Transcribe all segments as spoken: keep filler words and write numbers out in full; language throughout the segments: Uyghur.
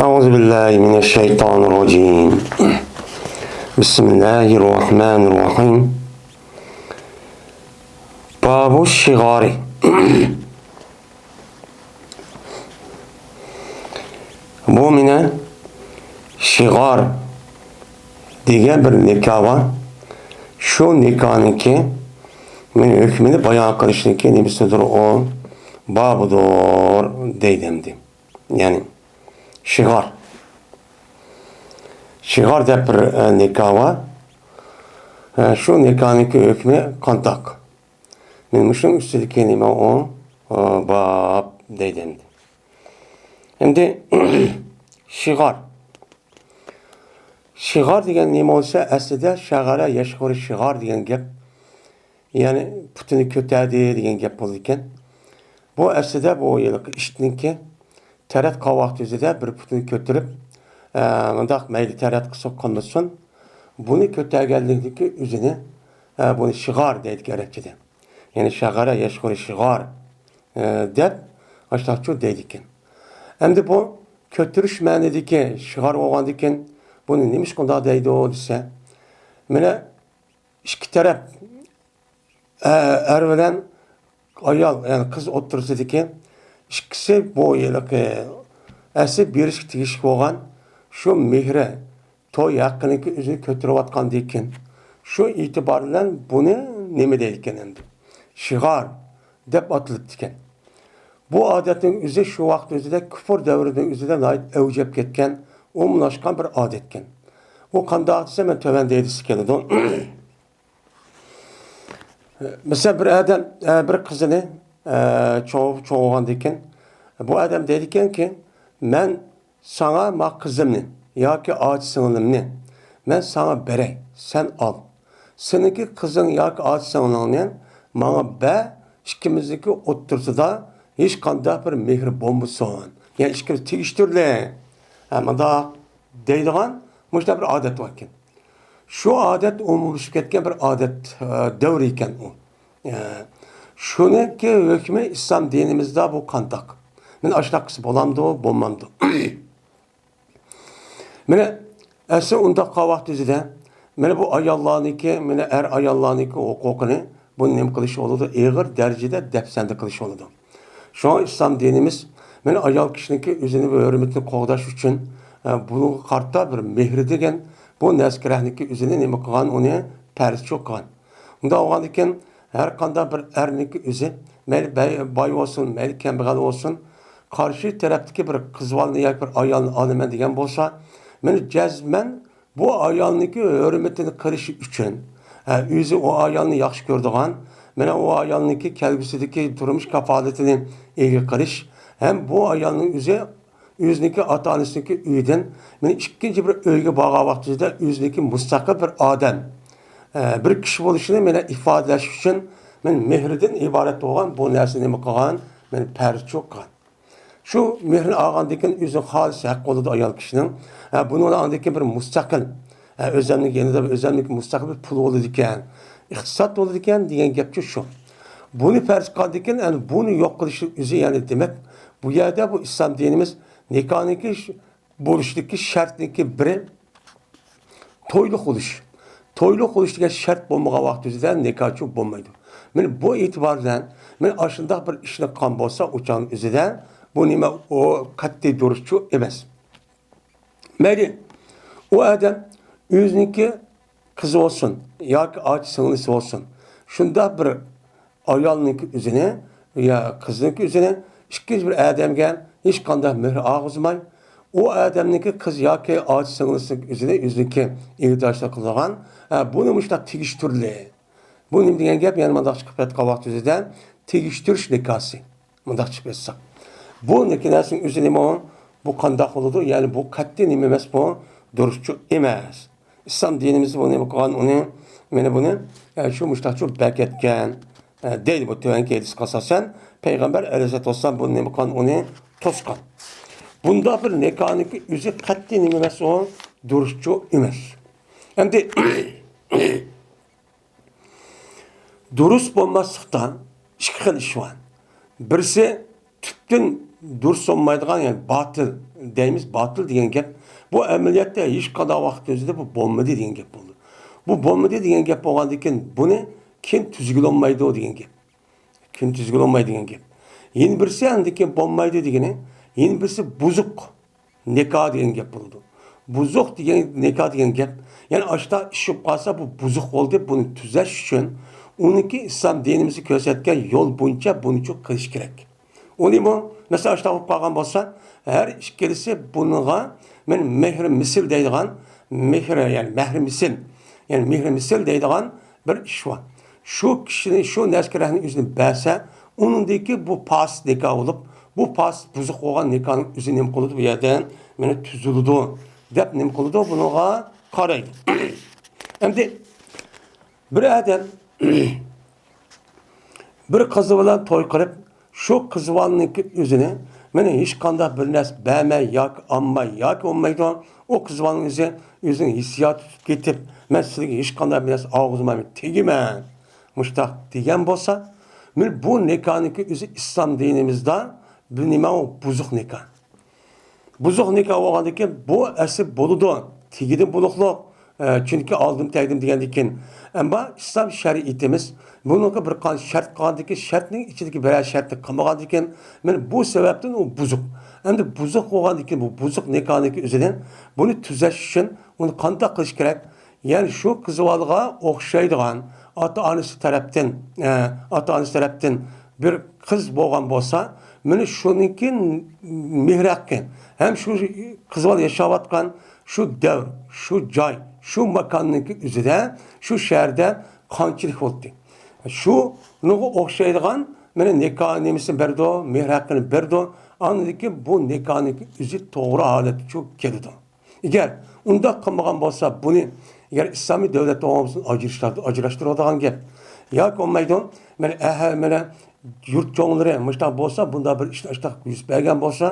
أعوذ بالله من الشيطان الرجيم. بسم الله الرحمن الرحيم. باب الشغار. بۇ مېنى شىغار دېگەن بىر نىكاھ بار. شۇ نىكاھنىڭكى مېنى ھۆكمىنى بايان قىلىشنىڭكى نېمىسىدۇر ئۇ؟ بابىدۇر دەيدۇ ئەمدى. يەنى شىغار. شىغار دەپ بىر، ئە، نىكاھ بار. ئە، شۇ نىكاھنىڭكى ھۆكمى قانداق؟ مېنى مۇشۇنىڭ ئۈستىدىكى نېمە ئۇ؟ ئۇ باب دەيدۇ ئەمدى. ئەمدى شىغار. شىغار دېگەن نېمە بولسا، ئەسلىدە شەغەرە يەشغۇرى شىغار دېگەن گەپ. يەنى پۇتىنى كۆتەردى دېگەن گەپ بولىدىكەن. بۇ ئەسلىدە بۇ ھېلىقى ئىتنىڭكى تەرەت قاۋاق تۈزىدە بىر پۇتىنى كۆتۈرۈپ، ئە، مۇنداق مەيلى تەرەت قىلسا قىلمىسۇن، بۇنى كۆتەرگەنلىكتىكى ئۆزىنى، ئە، بۇنى شىغار دەيدىكەن ئەرەبچىدە. يەنى شەغەرە يەشغۇرى شىغار، ئە، دەپ ئاشتاقچۇ دەيدىكەن. ئەمدى بۇ كۆتۈرۈش مەنىدىكى شىغار بولغاندىكىن بۇنى نېمىشقا ئۇنداق دەيدۇ دېسە، مانا ئىككى تەرەپ، ئە-، ئەر بىلەن ئايال، يەنى قىز ئوتتۇرىسىدىكى ئىككىسى بۇ ھېلىقى ئەسلى بېرىشكە تېگىشلىك بولغان شۇ مېھرى، توي ھەققىنىڭكى ئۆزىنى كۆتۈرۈۋاتقاندىكىن، شۇ ئېتىبار بىلەن بۇنى نېمە دەيدىكەن ئەمدى؟ شىغار دەپ ئاتىلىپتىكەن. بۇ ئادەتنىڭ ئۆزى شۇ ۋاقىت ئۆزىدە كۇپۇر دەۋرىنىڭ ئۆزىدە ناھايىتى ئەۋج ئېلىپ كەتكەن، ئومۇملاشقان بىر ئادەتكەن. ئۇ قانداق دېسە، مەن تۆۋەندە دېسە كېلىدۇ. مەسىلەن، بىر ئادەم، ئە، بىر قىزىنى، ئە، چوڭ، چوڭ بولغاندىن كېيىن، بۇ ئادەم دەيدىكەنكى، مەن ساڭا ما قىزىمنى ياكى ئاچا سىڭلىمنى مەن ساڭا بېرەي، سەن ئال. سېنىڭكى قىزىڭ ياكى ئاچا سىڭلىڭنى ماڭا بەر، ئىككىمىزنىڭكى ئوتتۇرىسىدا ھېچقانداق بىر مېھىر بولمىسۇن. يەنى ئىككىمىز تېگىشتۈرلى. ھە، مۇنداق دەيدىغان مۇشۇنداق بىر ئادەت باركەن. شۇ ئادەت ئومۇملىشىپ كەتكەن بىر ئادەت، ئە، دەۋرى ئىكەن ئۇ. ئە، شۇنىڭكى ھۆكمى ئىسلام دىنىمىزدا بۇ قانداق؟ مانا ئاشۇنداق قىلسا بولامدۇ، بولمامدۇ؟ مانا ئەسلى ئۇنداق قىلغان ۋاقتى ئۆزىدە، مانا بۇ ئاياللارنىڭكى، مانا ئەر ئاياللارنىڭكى ھوقۇقىنى بۇنى نېمە قىلىش بولىدۇ؟ ئېغىر دەرىجىدە دەپسەندە قىلىش بولىدۇ. شۇڭا ئىسلام دىنىمىز مانا ئايال كىشىنىڭكى ئۆزىنى ۋە ھۆرمىتىنى قوغداش ئۈچۈن، ئە، بۇنىڭغا قارىتا بىر مېھرى دېگەن بۇ نەزكىرەنىڭكى ئۆزىنى نېمە قىلغان، ئۇنى پەرزچۇ قىلغان. ئۇنداق بولغاندىكىن ھەر قانداق بىر ئەرنىڭكى ئۆزى، مەيلى بەي-، باي بولسۇن، مەيلى كەمبەغەل بولسۇن، قارشى تەرەپتىكى بىر قىز بالىنى ياكى بىر ئايالنى ئالىمەن دېگەن بولسا، مانا جەزمەن بۇ ئايالنىڭكى ھۆرمىتىنى قىلىش ئۈچۈن، ھە، ئۆزى ئۇ ئايالنى ياخشى كۆرىدىغان، مانا ئۇ ئايالنىڭكى كەلگۈسىدىكى تۇرمۇش كاپالىتىنى ئىگە قىلىش ھەم بۇ ئايالنىڭ ئۆزى ئۆزىنىڭكى ئاتا-ئانىسىنىڭكى ئۆيىدىن مانا ئىككىنچى بىر ئۆيگە بارغان ۋاقتىدا ئۆزىنىڭكى مۇستەقىل بىر ئادەم، ئە، بىر كىشى بولۇشىنى مانا ئىپادىلەش ئۈچۈن مانا مېھرىدىن ئىبارەت بولغان بۇ نەرسىنى نېمە قىلغان؟ مانا پەرزچۇ قىلغان. شۇ مېھرىنى ئالغاندىن كېيىن ئۆزىنىڭ خالىس ھەققى بولىدۇ ئايال كىشىنىڭ. ھە، بۇنىڭ بىلەن ئاندىن كېيىن بىر مۇستەقىل، ھە، ئۆزەمنىڭ يېنىدا بىر ئۆزەمنىڭكى مۇستەقىل بىر پۇل بولىدىكەن، ئىقتىساد بولىدىكەن دېگەن گەپچۇ شۇ. بۇنى پەرز قىلغاندىن كېيىن، يەنى بۇنى يوق قىلىشنىڭ ئۆزى، يەنى دېمەك، بۇ يەردە بۇ ئىسلام دىنىمىز نىكاھنىڭكى ش-، بولۇشتىكى شەرتنىڭكى بىرى تويلۇق بولۇش. تويلۇق بولۇش دېگەن شەرت بولمىغان ۋاقىت ئۆزىدە نىكاھچۇ بولمايدۇ. مانا بۇ ئېتىبار بىلەن مانا ئاشۇنداق بىر ئىشنى قىلغان بولسا، ئۇ چاغنىڭ ئۆزىدە بۇ نېمە، ئۇ قەتئىي دۇرۇسچۇ ئەمەس. مەيلى، ئۇ ئادەم ئۆزىنىڭكى قىزى بولسۇن ياكى ئاچا سىڭلىسى بولسۇن، شۇنداق بىر ئايالنىڭكى ئۆزىنى يا قىزنىڭكى ئۆزىنى ئىككىنچى بىر ئادەمگە ھېچقانداق مېھىر ئالغۇزماي، ئۇ ئادەمنىڭكى قىز ياكى ئاچا سىڭلىسىنىڭكى ئۆزىنى ئۆزىنىڭكى ئىگىدارچىلىق قىلىدىغان، ھە، بۇنى مۇشۇنداق تېگىشتۈرلى. بۇ نېمە دېگەن گەپ؟ يەنە مۇنداق چىقىپ كەتكەن ۋاقىت ئۆزىدە تېگىشتۈرۈش نىكاسى. مۇنداق چىقىپ كەتسە. بۇ نىكا نەرسىنىڭ ئۆزى نېمە ئۇ؟ بۇ قانداق بولىدۇ؟ يەنى بۇ قەتئىي نېمە ئەمەس بۇ؟ دۇرۇسچۇ ئېمەس. ئىسلام دىنىمىز بۇنى نېمە قىلغان ئۇنى؟ مانا بۇنى، ئە، شۇ مۇشتاقچۇ بەكەتكەن. ئە، دەيدۇ بۇ تۆۋەنكى ھەدىسكە ئاساسەن، پەيغەمبەر ئەلەيھىسسالاتۇ ۋەسسالام بۇنى نېمە قىلغان ئۇنى توسقان. بۇنداق بىر نىكاھنىڭكى ئۆزى قەتئىي نېمە ئەمەس ئۇ؟ دۇرۇسچۇ ئەمەس. ئەمدى دۇرۇس بولماسلىقتا ئىككى خىل ئىش بار. بىرسى تۈپتىن دۇرۇس بولمايدىغان، يەنى باتىل دەيمىز، باتىل دېگەن گەپ. بۇ ئەمەلىيەتتە ھېچقانداق ۋاقىتنىڭ ئۆزىدە بۇ بولمىدى دېگەن گەپ بولىدۇ. بۇ بولمىدى دېگەن گەپ بولغاندىن كېيىن بۇنى كېيىن تۈزگىلى بولمايدۇ دېگەن گەپ. كېيىن تۈزگىلى بولمايدۇ دېگەن گەپ. يەنە بىرسى ئاندىن كېيىن بولمايدۇ دېگىنى، يەنە بىرسى بۇزۇق نىكاھ دېگەن گەپ بولىدۇ. بۇزۇق دېگەن نىكاھ دېگەن گەپ، يەنى ئاشتا ئىش بولۇپ قالسا، بۇ بۇزۇق بولدى، بۇنى تۈزەش ئۈچۈن ئۇنىڭكى ئىسلام دىنىمىزدا كۆرسەتكەن يول بويىچە بۇنى قىلىش كېرەك. ئۇنىمۇ، مەسىلەن، ئاشتا بولۇپ قالغان بولسا، ھەر ئىككىلىسى بۇنىڭغا، مەن مېھرى مىسىل دەيدىغان، مېھرى، يەنى مەھرى مىسىل، يەنى مېھرى مىسىل دەيدىغان بىر ئىش بار. شۇ كىشىنى، شۇ نەرسىگە رەھنە ئۆزىنى بەرسە، ئۇنىڭدىكى بۇ پاسىت نىكاھ بولۇپ، بۇ پاسىت بۇزۇق بولغان نىكاھنىڭ ئۆزى نېمە قىلىدۇ؟ بۇ يەردە مېنى تۈزۈلىدۇ دەپ نېمە قىلىدۇ؟ بۇنىڭغا قارايدۇ. ئەمدى بىر ئادەم بىر قىزى بىلەن توي قىلىپ، شۇ قىز بالىنىڭكى ئۆزىنى، مېنى ھېچقانداق بىر نەرسە بەرمەي ياكى ئالماي ياكى بولمايدۇ. ئۇ قىز بالىنىڭ ئۆزى ئۆزىنىڭ ھېسسىياتى تۇتۇپ كېتىپ، مەن سىلىگە ھېچقانداق بىر نەرسە ئالغۇزمايمەن، تېگىمەن، مۇشتاق دېگەن بولسا، مېنى بۇ نىكاھنىڭكى ئۆزى ئىسلام دىنىمىزدا بىر نېمە، ئۇ بۇزۇق نىكاھ. بۇزۇق نىكاھ بولغاندىن كېيىن بۇ ئەسلى بولىدۇ، تېگىدىن بولۇقلۇق. ئە، چۈنكى ئالدىم تەگدىم دېگەندىن كېيىن. ئەمما ئىسلام شەرىئىتىمىز بۇنىڭغا بىر قانچە شەرت قىلغاندىن كېيىن، شەرتنىڭ ئىچىدىكى بىرەر شەرتنى قىلمىغاندىن كېيىن، مانا بۇ سەۋەبتىن ئۇ بۇزۇق. ئەمدى بۇزۇق بولغاندىن كېيىن، بۇ بۇزۇق نىكاھنىڭكى ئۆزىدىن بۇنى تۈزەش ئۈچۈن ئۇنى قانداق قىلىش كېرەك؟ يەنى شۇ قىز بالىغا ئوخشايدىغان ئاتا-ئانىسى تەرەپتىن، ئە، ئاتا-ئانىسى تەرەپتىن بىر قىز بولغان بولسا، مانا شۇنىڭكى مېھرى ھەققى ھەم شۇ قىز بالا ياشاۋاتقان شۇ دەۋر، شۇ جاي، شۇ ماكاننىڭكى ئۆزىدە، شۇ شەھەردە قانچىلىك بولدى؟ شۇنىڭغا ئوخشايدىغان مانا نىكاھ نېمىسىنى بېرىدۇ، مېھرى ھەققىنى بېرىدۇ. ئاندىن كېيىن بۇ نىكاھنىڭكى ئۆزى توغرا ھالەتكە كېلىدۇ. ئەگەر ئۇنداق قىلمىغان بولسا، بۇنى ئەگەر ئىسلامىي دۆلەت بولغان بولسا، ئاجرىشتۇرۇۋاتىدىغان گەپ. ياكى بولمايدۇ، مانا، ئەھە، مانا، يۇرت چوڭلىرى مۇشۇنداق بولسا، بۇنداق بىر ئىشنى ئاشتاق يۈز بەرگەن بولسا،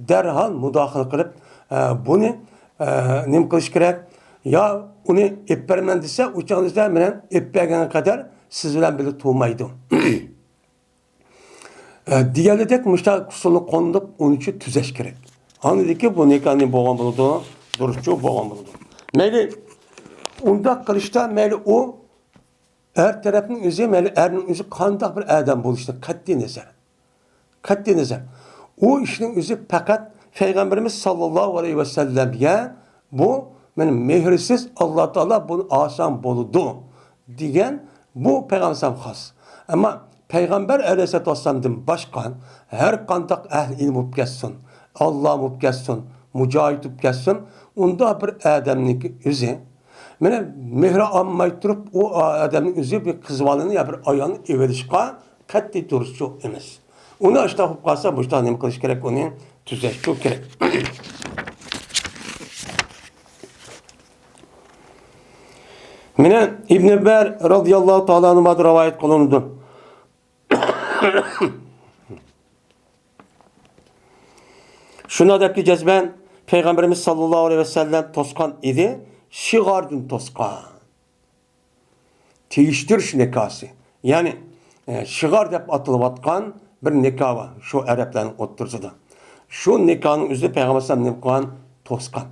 دەرھال مۇداخىلە قىلىپ، ئە، بۇنى، ئە، نېمە قىلىش كېرەك؟ يا ئۇنى ئېلىپ بېرىمەن دېسە، ئۇ چاغدا مەن ئېلىپ بەرگەنگە قەدەر سىز بىلەن بىللە تۇرمايدۇ. ئە، دېگەنلىدەك مۇشۇنداق ئۇسۇلنى قوللىنىپ ئۇنىچۇ تۈزەش كېرەك. ئاندىن كېيىن بۇ نىكاھ نېمە بولغان بولىدۇ؟ دۇرۇسچۇ بولغان بولىدۇ. مەيلى ئۇنداق قىلىشتا، مەيلى ئۇ ئەر تەرەپنىڭ ئۆزى، مەيلى ئەرنىڭ ئۆزى قانداق بىر ئادەم بولۇشىدىن قەتئىي نەزەر. قەتئىي نەزەر. ئۇ ئىشنىڭ ئۆزى پەقەت پەيغەمبىرىمىز ساللاللاھۇ ئەلەيھى ۋەسەللەمگە بۇ، مېنى مېھرىسىز ئاللا تائالا بۇنى ئاسان بولىدۇ دېگەن، بۇ پەيغەمبەر خاس. ئەمما پەيغەمبەر ئەلەيھىسسالاتۇ ۋەسسالامدىن باشقا ھەر قانداق ئەھلى ئىلىم بولۇپ كەتسۇن، ئاللا بولۇپ كەتسۇن، مۇجاھىد بولۇپ كەتسۇن، ئۇنداق بىر ئادەمنىڭكى ئۆزى، مېنى مېھرى ئالماي تۇرۇپ، ئۇ ئادەمنىڭ ئۆزى بىر قىز بالىنى يا بىر ئايالنى ئېلىۋېلىشقا قەتئىي دۇرۇسچۇ ئەمەس. ئۇنى ئاشتاق بولۇپ قالسا، مۇشتاق نېمە قىلىش كېرەك؟ ئۇنى تۈزەشچۇ كېرەك. مېنى ئىبن ئۆمەر رازىياللاھۇ تائالا ئەنھۇمادىن رىۋايەت قىلىنىدۇ. شۇنداق دەپتۇ، جەزمەن پەيغەمبىرىمىز ساللاللاھۇ ئەلەيھى ۋەسەللەم توسقان ئىدى، شىغاردىن توسقان. تېگىشتۈرۈش نىكاھى. يەنى، ئە، شىغار دەپ ئاتىلىۋاتقان بىر نىكاھ بار شۇ ئەرەبلەرنىڭ ئوتتۇرىسىدا. شۇ نىكاھنىڭ ئۆزىنى پەيغەمبەر ئەلەيھىسسالام نېمە قىلغان؟ توسقان.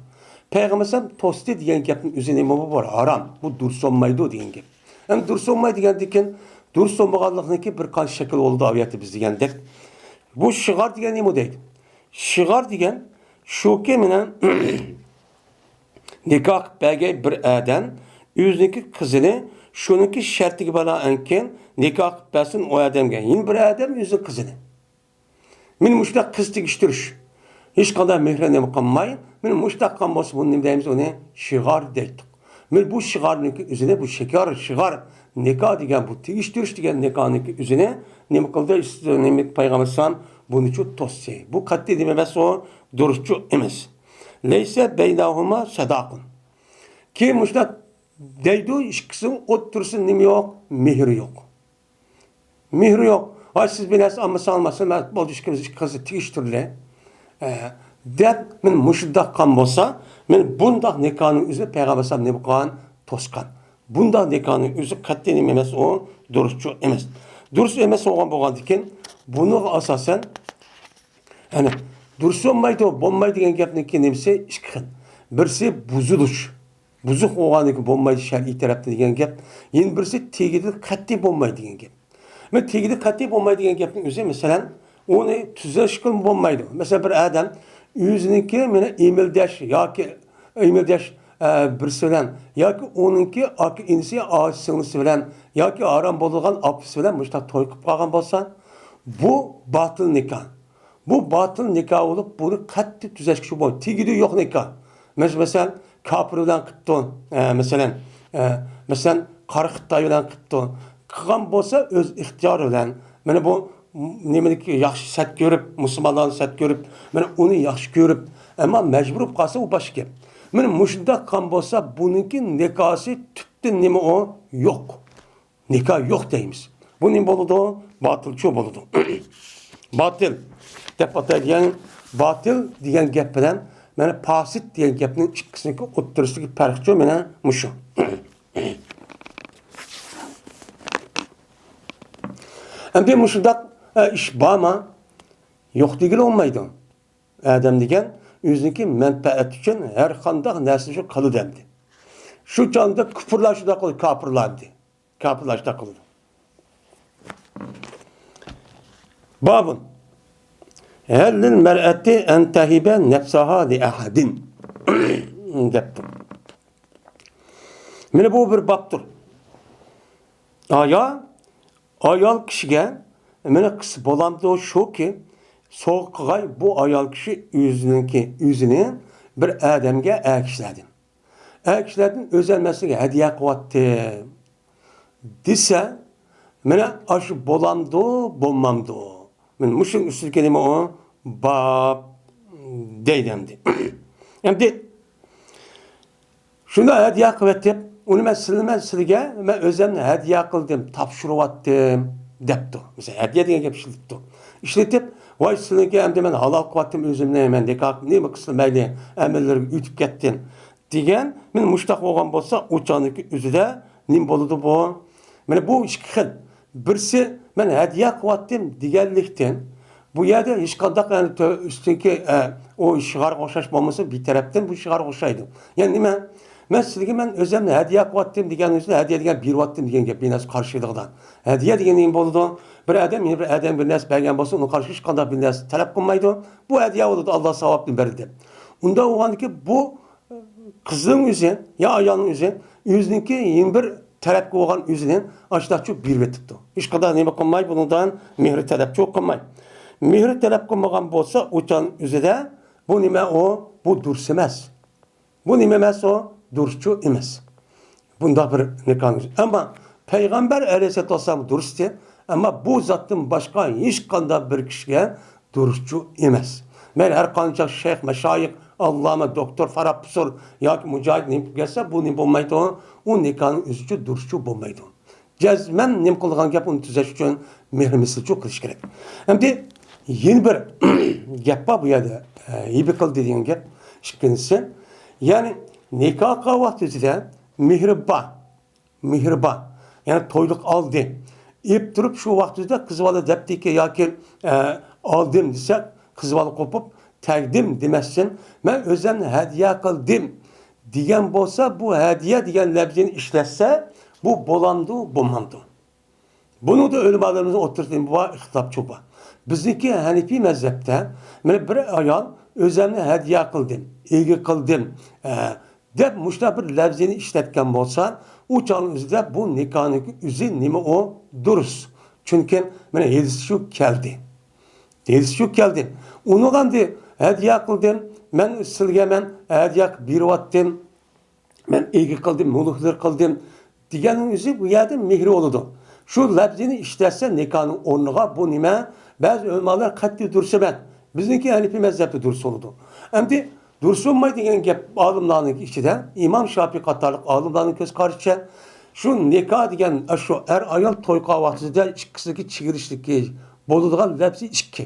پەيغەمبەر ئەلەيھىسسالام توستى دېگەن گەپنىڭ ئۆزى نېمە بۇ؟ بۇ ھارام. بۇ دۇرۇس بولمايدۇ دېگەن گەپ. ئەمدى دۇرۇس بولمايدۇ دېگەندىن كېيىن، دۇرۇس بولمىغانلىقنىڭكى بىر قانچە شەكىل بولىدۇ، ئاۋۇ يەردە بىز دېگەندەك. بۇ شىغار دېگەن نېمە دەيدۇ؟ شىغار دېگەن شۇكى، مېنىڭ نىكاھ قىلىپ بەرگەي بىر ئادەم ئۆزىنىڭكى قىزىنى شۇنىڭكى شەرتىگە بىنائەنكى نىكاھ قىلىپ بەرسۇن ئۇ ئادەمگە، يەنە بىر ئادەم ئۆزىنىڭ قىزىنى. مېنى مۇشۇنداق قىز تېگىشتۈرۈش، ھېچقانداق مېھرى نېمە قىلماي، مېنى مۇشۇنداق قىلغان بولسا، بۇنى نېمە دەيمىز؟ ئۇنى شىغار دەيتتۇق. مېنى بۇ شىغارنىڭكى ئۆزىنى، بۇ شىكار، شىغار، نىكاھ دېگەن، بۇ تېگىشتۈرۈش دېگەن نىكاھنىڭكى ئۆزىنى نېمە قىلدى؟ نېمە، پەيغەمبەر ئەلەيھىسسالام بۇنىچۇ توستى. بۇ قەتئىي نېمە ئەمەس، ئۇ دۇرۇسچۇ ئەمەس. لەيسە بەينەھۇما سەداقۇن. كېيىن مۇشۇنداق دەيدۇ، ئىككىسىنىڭ ئوتتۇرىسىدا نېمە يوق؟ مېھىر يوق. مېھرى يوق. ھاي، سىز بىر نەرسە ئالمىساڭ ئالماسا، مەن بولدى، ئىككىمىز ئىككى قىزنى تېگىشتۈرلى، ئە، دەپ، مېنى مۇشۇنداق قىلغان بولسا، مېنى بۇنداق نىكاھنىڭ ئۆزىنى پەيغەمبەر ئەلەيھىسسالام نېمە قىلغان؟ توسقان. بۇنداق نىكاھنىڭ ئۆزى قەتئىي نېمە ئەمەس، ئۇ دۇرۇسچۇ ئەمەس. دۇرۇس ئەمەس بولغان بولغاندىكىن، بۇنىڭغا ئاساسەن، يەنى دۇرۇس بولمايدۇ، بولمايدۇ دېگەن گەپنىڭكى نېمىسى؟ ئىككى خىل. بىرسى بۇزۇلۇش. بۇزۇق بولغاندىن كېيىن بولمايدۇ شەرئىي تەرەپتىن دېگەن گەپ. يەنە بىرسى تېگىدىن قەتئىي بولمايدۇ دېگەن گەپ. مەن تېگىدىن قەتئىي بولمايدۇ دېگەن گەپنىڭ ئۆزى، مەسىلەن، ئۇنى تۈزەشكىمۇ بولمايدۇ. مەسىلەن، بىر ئادەم ئۆزىنىڭكى مېنى ئېمىلداش ياكى ئېمىلداش، ئە، بىرسى بىلەن ياكى ئۇنىڭكى ئاكا ئىنىسى، ئاچا سىڭلىسى بىلەن ياكى ھارام بولىدىغان ئاپىسى بىلەن مۇشۇنداق توي قىلىپ قالغان بولسا، بۇ باتىل نىكاھ. بۇ باتىل نىكاھ بولۇپ، بۇنى قەتئىي تۈزەشكە بولمايدۇ. تېگىدە يوق نىكاھ. مەس-، مەسىلەن، كاپىر بىلەن قىپتۇ، ئە، مەسىلەن، ئە، مەسىلەن، قارا خىتاي بىلەن قىپتۇ. قىلغان بولسا ئۆز ئىختىيارى بىلەن. مانا بۇ نېمىنى ياخشى سەت كۆرۈپ، مۇسۇلمانلارنى سەت كۆرۈپ، مانا ئۇنى ياخشى كۆرۈپ، ئەمما مەجبۇر بولۇپ قالسا، ئۇ باشقا گەپ. مانا مۇشۇنداق قىلغان بولسا، بۇنىڭكى نىكاھسى تۈپتىن نېمە ئۇ؟ يوق. نىكاھ يوق دەيمىز. بۇ نېمە بولىدۇ؟ باتىلچۇ بولىدۇ. باتىل دەپ ئاتايدىغان، باتىل دېگەن گەپ بىلەن مانا پاسىت دېگەن گەپنىڭ ئىككىسىنىڭكى ئوتتۇرىسىدىكى پەرقچۇ مانا مۇشۇ. ئەمدى مۇشۇنداق، ئە، ئىش بارما؟ يوق دېگىلى بولمايدۇ. ئادەم دېگەن ئۆزىنىڭكى مەنپەئەت ئۈچۈن ھەر قانداق نەرسىنى شۇ قىلىدۇ ئەمدى. شۇ چاغدا كۇپۇرلار شۇنداق قىلىدۇ، كاپىرلار ئەمدى. كاپىرلار شۇنداق قىلىدۇ. بابۇن. ھەل لىل مەرئەتى ئەن تەھىبە نەپسەھا لىئەھەدىن. دەپتۇ. مانا بۇ بىر بابتۇر. ئايا، ئايال كىشىگە مانا قىلسا بولامدۇ شۇكى، سوغا قىلغاي بۇ ئايال كىشى ئۆزىنىڭكى، ئۆزىنى بىر ئادەمگە ئەكىشلەردىن. ئەكىشلەردىن ئۆزەل مەسىلىگە ھەدىيە قىلىۋاتتىم دېسە، مانا ئاشۇ بولامدۇ، بولمامدۇ؟ مانا مۇشۇنىڭ ئۈستىدىكى نېمە ئۇ؟ باب دەيدۇ ئەمدى. ئەمدى شۇنداق ھەدىيە قىلىۋېتىپ، ئۇنى مەن سىلىمەن سىلىگە، مەن ئۆزەمنى ھەدىيە قىلدىم، تاپشۇرۇۋاتتىم دەپتۇ. مەسىلەن، ھەدىيە دېگەن گەپ ئىشلىتىپتۇ. ئىشلىتىپ، ۋاي سىلىنىڭكى ئەمدى مەن ھالال قىلىۋاتتىم ئۆزۈمنى، مەن نىكاھ نېمە قىلسا مەيلى، ئەمەللىرىگە ئۆتۈپ كەتتىم دېگەن، مانا مۇشۇنداق بولغان بولسا، ئۇ چاغنىڭكى ئۆزىدە نېمە بولىدۇ بۇ؟ مانا بۇ ئىككى خىل. بىرسى، مەن ھەدىيە قىلىۋاتتىم دېگەنلىكتىن، بۇ يەردە ھېچقانداق، يەنى، تۆ-، ئۈستۈنكى، ئە، ئۇ شىغارغا ئوخشاش بولمىسا، بىر تەرەپتىن بۇ شىغارغا ئوخشايدۇ. يەنى نېمە؟ مەن سىزگە مەن ئۆزۈمنى ھەدىيە قىلىۋاتتىم دېگەن ئۆزىدە ھەدىيە دېگەن بېرىۋاتتىم دېگەن گەپ، بىر نەرسە قارشى كېلىدىغان. ھەدىيە دېگەن نېمە بولىدۇ؟ بىر ئادەم يەنە بىر ئادەمگە بىر نەرسە بەرگەن بولسا، ئۇنىڭ قارشى ھېچقانداق بىر نەرسە تەلەپ قىلمايدۇ. بۇ ھەدىيە بولىدۇ، ئاللا ساۋابنى بەردى دەپ. ئۇنداق بولغاندىكىن بۇ قىزنىڭ ئۆزى يا ئايالنىڭ ئۆزى ئۆزىنىڭكى يەنە بىر تەرەپكە بولغان ئۆزىنى ئاشۇنداقچۇ بېرىۋېتىپتۇ. ھېچقانداق نېمە قىلماي، بۇنىڭدىن مېھىر تەلەپچۇ قىلماي. مېھىر تەلەپ قىلمىغان بولسا، ئۇ چاغ ئۆزىدە بۇ نېمە ئۇ؟ بۇ دۇرۇس ئەمەس. بۇ نېمە ئەمەس ئۇ؟ دۇرۇسچۇ ئەمەس. بۇنداق بىر نىكاھنىڭ ئۆزى. ئەمما پەيغەمبەر ئەلەيھىسسالاتۇ ۋەسسالام دۇرۇستى. ئەمما بۇ زاتتىن باشقا ھېچقانداق بىر كىشىگە دۇرۇسچۇ ئەمەس. مەيلى ھەر قانچە شەيخ، مەشايىخ، ئاللامە، دوكتور، فارابپۇسۇر ياكى مۇجاھىد نېمە قىلىپ كەتسە، بۇ نېمە بولمايدۇ؟ ئۇ نىكاھنىڭ ئۆزىچۇ دۇرۇسچۇ بولمايدۇ. جەزمەن نېمە قىلىدىغان گەپ، ئۇنى تۈزەش ئۈچۈن مېھىر مىسلىچۇ قىلىش كېرەك. ئەمدى يەنە بىر گەپ بار بۇ يەردە، ئە، ھىبە قىلدى دېگەن گەپ. ئىككىنچىسى، يەنى نىكاھ قىلغان ۋاقتى ئۆزىدە مېھرى بار. مېھرى بار. يەنى تويلۇق ئالدى. ئېلىپ تۇرۇپ شۇ ۋاقتىدا قىز بالا دەپتىكى ياكى، ئە، ئالدىم دېسە، قىز بالا قوپۇپ، تەگدىم دېمەستىن، مەن ئۆزۈمنى ھەدىيە قىلدىم دېگەن بولسا، بۇ ھەدىيە دېگەن لەپزىنى ئىشلەتسە، بۇ بولامدۇ، بولمامدۇ؟ بۇنىڭدا ئۆلىمالىرىمىزنىڭ ئوتتۇرىسىدا بار ئىختىلاپچۇ بار. بىزنىڭكى ھەنىپىي مەزھەپتە، مانا بىر ئايال ئۆزۈمنى ھەدىيە قىلدىم، ئىگە قىلدىم، ئە، دەپ مۇشۇنداق بىر لەپزىنى ئىشلەتكەن بولسا، ئۇ چاغنىڭ ئۆزىدە بۇ نىكاھنىڭ ئۆزى نېمە ئۇ؟ دۇرۇس. چۈنكى مانا ھەدىس شۇ كەلدى. ھەدىس شۇ كەلدى. ئۇنىڭغا ئەمدى ھەدىيە قىلدىم، مەن سىلىگە مەن ھەدىيە قىلىپ بېرىۋاتتىم، مەن ئىگە قىلدىم، مۇلۇكلار قىلدىم دېگەننىڭ ئۆزى بۇ يەردە مېھرى بولىدۇ. شۇ لەپزىنى ئىشلەتسە نىكاھنىڭ ئورنىغا بۇ نېمە؟ بەزى ئۆلىمالار قەتئىي دۇرۇس ئەمەس. بىزنىڭكى ھەنىپىي مەزھەپتە دۇرۇس بولىدۇ. ئەمدى دۇرۇس بولمايدۇ دېگەن گەپ ئالىملارنىڭ ئىچىدە، ئىمام شاپىي قاتارلىق ئالىملارنىڭ كۆز قارىشىچە، شۇ نىكاھ دېگەن، شۇ ئەر ئايال توي قىلغان ۋاقتىدا ئىككىسىدىكى چېگرىشىدىكى بولىدىغان لەپزى ئىككى.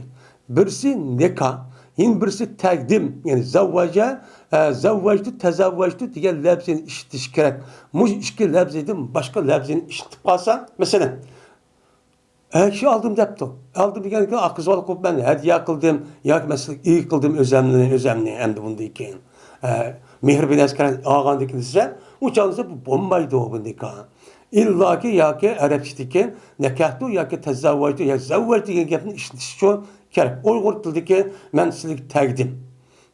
بىرسى نىكاھ، يەنە بىرسى تەقدىم، يەنى زەۋۋەجە، ئە، زەۋۋەجتۇ، تەزەۋۋەجتۇ دېگەن لەپزىنى ئىشلىتىش كېرەك. مۇشۇ ئىككى لەپزىدىن باشقا لەپزىنى ئىشلىتىپ قالسا، مەسىلەن، ئەر كىشى ئالدىم دەپتۇ. ئالدىم دېگەنكى، ئاق قىزۋال قىلىپ مەن ھەدىيە قىلدىم ياكى مەسىلەن ئىگە قىلدىم ئۆزەمنى، ئۆزەمنى ئەمدى بۇندىن كېيىن. ئە، مېھرىبىن ئەسكەر ئالغاندىن كېيىن دېسە، ئۇ چاغدا دېسە بولمايدۇ بۇندىكى. ئىللاكى ياكى ئەرەبچىدىكى نەكەھتۇ ياكى تەزەۋۋەجتۇ ياكى زەۋۋەج دېگەن گەپنى ئىشلىتىش ئۈچۈن كېرەك. ئۇيغۇر تىلىدىكى مەن سىلىگە تەگدىم.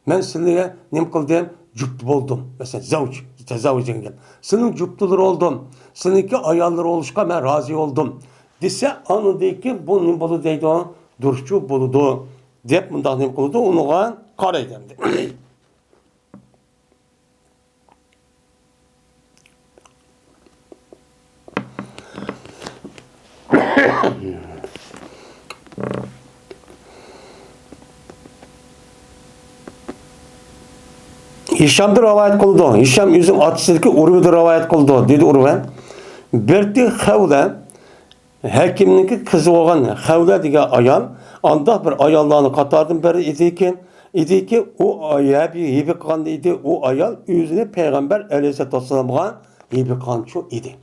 مەن سىلىگە نېمە قىلدىم؟ جۈپتە بولدۇم. مەسىلەن، زەۋج، تەزەۋۋەج دېگەن گەپ. سىلىنىڭ جۈپتىلىرى بولدۇم. سىلىنىڭكى ئاياللىرى بولۇشقا مەن رازى بولدۇم. دېسە، ئاندىن كېيىن بۇ نېمە بولىدۇ دەيدۇ؟ دۇرۇسچۇ بولىدۇ. دەپ مۇنداق نېمە قىلىدۇ؟ ئۇنىڭغا قارايدۇ ئەمدى. ھىشامدىن رىۋايەت قىلىدۇ. ھىشام ئۆزىنىڭ ئاتىسىدىكى ئۇرۋىدىن رىۋايەت قىلىدۇ. دېدى ئۇرۋە، بىرتى خەۋلە، ھەكىمنىڭكى قىزى بولغان خەۋلە دېگەن ئايال ئانداق بىر ئاياللارنىڭ قاتارىدىن بىرى ئىدىكى، ئىدىكى، ئۇ ھەبى، ھېبى قىلغان ئىدى، ئۇ ئايال ئۆزىنى پەيغەمبەر ئەلەيھىسسالاتۇ ۋەسسالامغا ھېبى قىلغانچۇ ئىدى.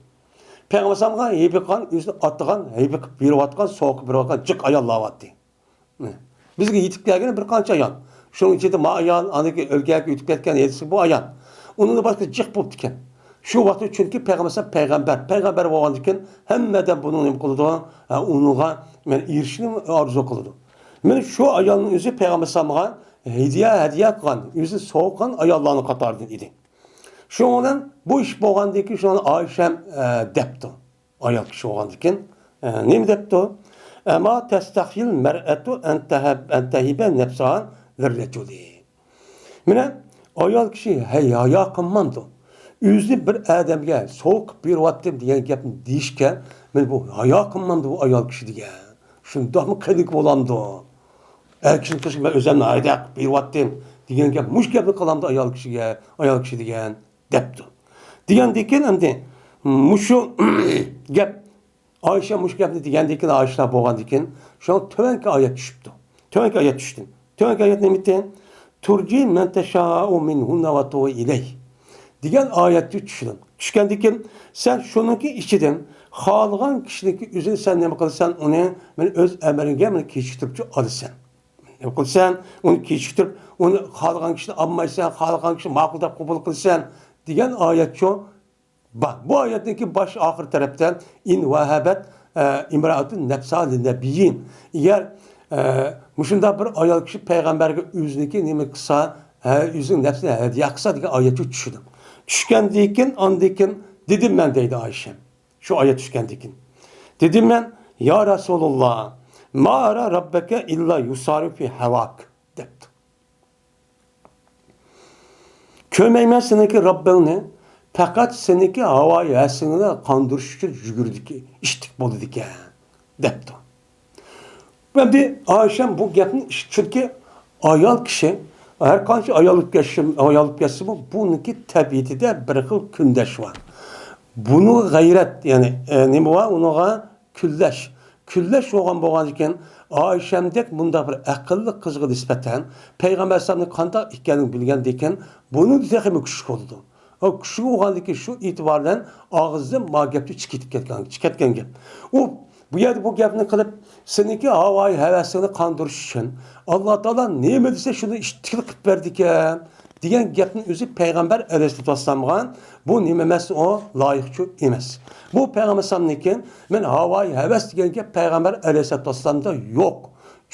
پەيغەمبەر ئەلەيھىسسالامغا ھېبى قىلغان، ئۆزىنى ئاتىغان، ھېبى قىلىپ بېرىۋاتقان، سوقۇپ بېرىۋاتقان جىق ئاياللار بارتى. بىزگە يېتىپ كەلگەن بىر قانچە ئايال. شۇنىڭ ئىچىدە ما ئايال، ئاندىكى ئۆلكەگە ئۆتۈپ كەتكەن ھەدىسى بۇ ئايال. ئۇنىڭدىن باشقا جىق بولۇپتىكەن. شۇ ۋاقىتتا چۈنكى پەيغەمبەر پەيغەمبەر، پەيغەمبەر بولغاندىكىن ھەممە ئادەم بۇنىڭ نېمە قىلىدۇ؟ ھە، ئۇنىڭغا مەن ئېرىشىشنى ئارزۇ قىلىدۇ. مانا شۇ ئايالنىڭ ئۆزى پەيغەمبەر ئەلەيھىسسالامغا ھەدىيە، ھەدىيە قىلغان، ئۆزى سوققان ئاياللارنىڭ قاتارىدىن ئىدى. شۇنىڭ بىلەن بۇ ئىش بولغاندىن كېيىن شۇنى ئائىشەم، ئە، دەپتۇ. ئايال كىشى بولغاندىكىن، ئە، نېمە دەپتۇ؟ ئەما تەستەخيىل مەرئەتۇ ئەن تەھەب-، ئەن تەھىبە نەپسىھا لىررەجۇلى. مانا ئايال كىشى ھەي، ھايا قىلمامدۇ؟ ئۆزىنى بىر ئادەمگە سوقۇپ بېرىۋاتتىم دېگەن گەپنى دېيىشكە، مانا بۇ ھايا قىلمامدۇ بۇ ئايال كىشى دېگەن؟ شۇنداقمۇ قېنىك بولامدۇ؟ ئەر كىشىنى قىلىشقا مەن ئۆزۈمنى ھايداق بېرىۋاتتىم دېگەن گەپ، مۇشۇ گەپنى قىلامدۇ ئايال كىشىگە، ئايال كىشى دېگەن دەپتۇ. دېگەندىكىن ئەمدى مۇشۇ گەپ، ئائىشە مۇشۇ گەپنى دېگەندىكىن، ئائىشە بولغاندىكىن، شۇڭا تۆۋەنكى ئايەت چۈشۈپتۇ. تۆۋەنكى ئايەت چۈشتى. تۆۋەنكى ئايەت نېمىتى؟ تۇرجى مەن تەشائۇ مىنھۇننە ۋە تۇۋى ئىلەيھ. دېگەن ئايەتكە چۈشىدۇ. چۈشكەندىكىن، سەن شۇنىڭكى ئىچىدىن خالىغان كىشىنىڭكى ئۆزىنى سەن نېمە قىلىسەن، ئۇنى مەن ئۆز ئەمرىڭگە مەن كېچىكتۈرۈپچۇ ئالىسەن. نېمە قىلىسەن، ئۇنى كېچىكتۈرۈپ، ئۇنى خالىغان كىشىنى ئالمايسەن، خالىغان كىشىنى ماقۇل دەپ قوبۇل قىلىسەن، دېگەن ئايەتچۇ بار. بۇ ئايەتنىڭكى باش ئاخىر تەرەپتە، ئىن ۋەھەبەت، ئە، ئىمرائەتۇن نەپسا لىنەبىيين. ئەگەر، ئە، مۇشۇنداق بىر ئايال كىشى پەيغەمبەرگە ئۆزىنىڭكى نېمە قىلسا، ھە، ئۆزىنىڭ نەپسىنى ھەدىيە قىلسا دېگەن ئايەتچۇ چۈشىدۇ. چۈشكەندىن كېيىن، ئاندىن كېيىن دېدىم مەن دەيدۇ ئائىشە. شۇ ئايەت چۈشكەندىن كېيىن. دېدىم مەن، يا رەسۇلۇللا، ما ئەرا رەببەكە ئىللا يۇسارىئۇ فى ھەۋاك، دەپتۇ. كۆرمەيمەن سېنىڭكى رەببىڭنى، پەقەت سېنىڭكى ھاۋايى ھەۋەسىڭنى قاندۇرۇش ئۈچۈن يۈگۈرىدىكى، ئىشتىك بولىدىكەن، دەپتۇ. ئەمدى ئائىشەم بۇ گەپنى، چۈنكى ئايال كىشى ھەر قانچە ئايال بولۇپ كەتسىمۇ، ئايال بولۇپ كەتسىمۇ، بۇنىڭكى تەبىئىتىدە بىر خىل كۈندەش بار. بۇنىڭغا غەيرەت، يەنى، ئە، نېمە بار؟ ئۇنىڭغا كۈنلەش. كۈنلەش بولغان بولغاندىكىن، ئائىشەمدەك مۇنداق بىر ئەقىللىق قىزغا نىسبەتەن پەيغەمبەر ئەلەيھىسسالامنىڭ قانداق ئىكەنلىكىنى بىلگەندىكىن، بۇنىڭدا تېخىمۇ كۈچلۈك بولىدۇ. ئۇ كۈچلۈك بولغاندىكىن شۇ ئېتىبار بىلەن ئاغزىدىن ما گەپنى چىقىپ كەتكەن، چىقىپ كەتكەن گەپ. ئۇ بۇ يەردە بۇ گەپنى قىلىپ، سېنىڭكى ھاۋايى ھەۋەسىڭنى قاندۇرۇش ئۈچۈن، ئاللا تائالا نېمە دېسە شۇنى ئىتتىكلا قىلىپ بەردىكەن، دېگەن گەپنى ئۆزى پەيغەمبەر ئەلەيھىسسالاتۇ ۋەسسالامغا بۇ نېمە ئەمەس، ئۇ لايىقچۇ ئەمەس. بۇ پەيغەمبەر ئەلەيھىسسالامنىڭكى مەن ھاۋايى ھەۋەس دېگەن گەپ پەيغەمبەر ئەلەيھىسسالاتۇ ۋەسسالامدا يوق.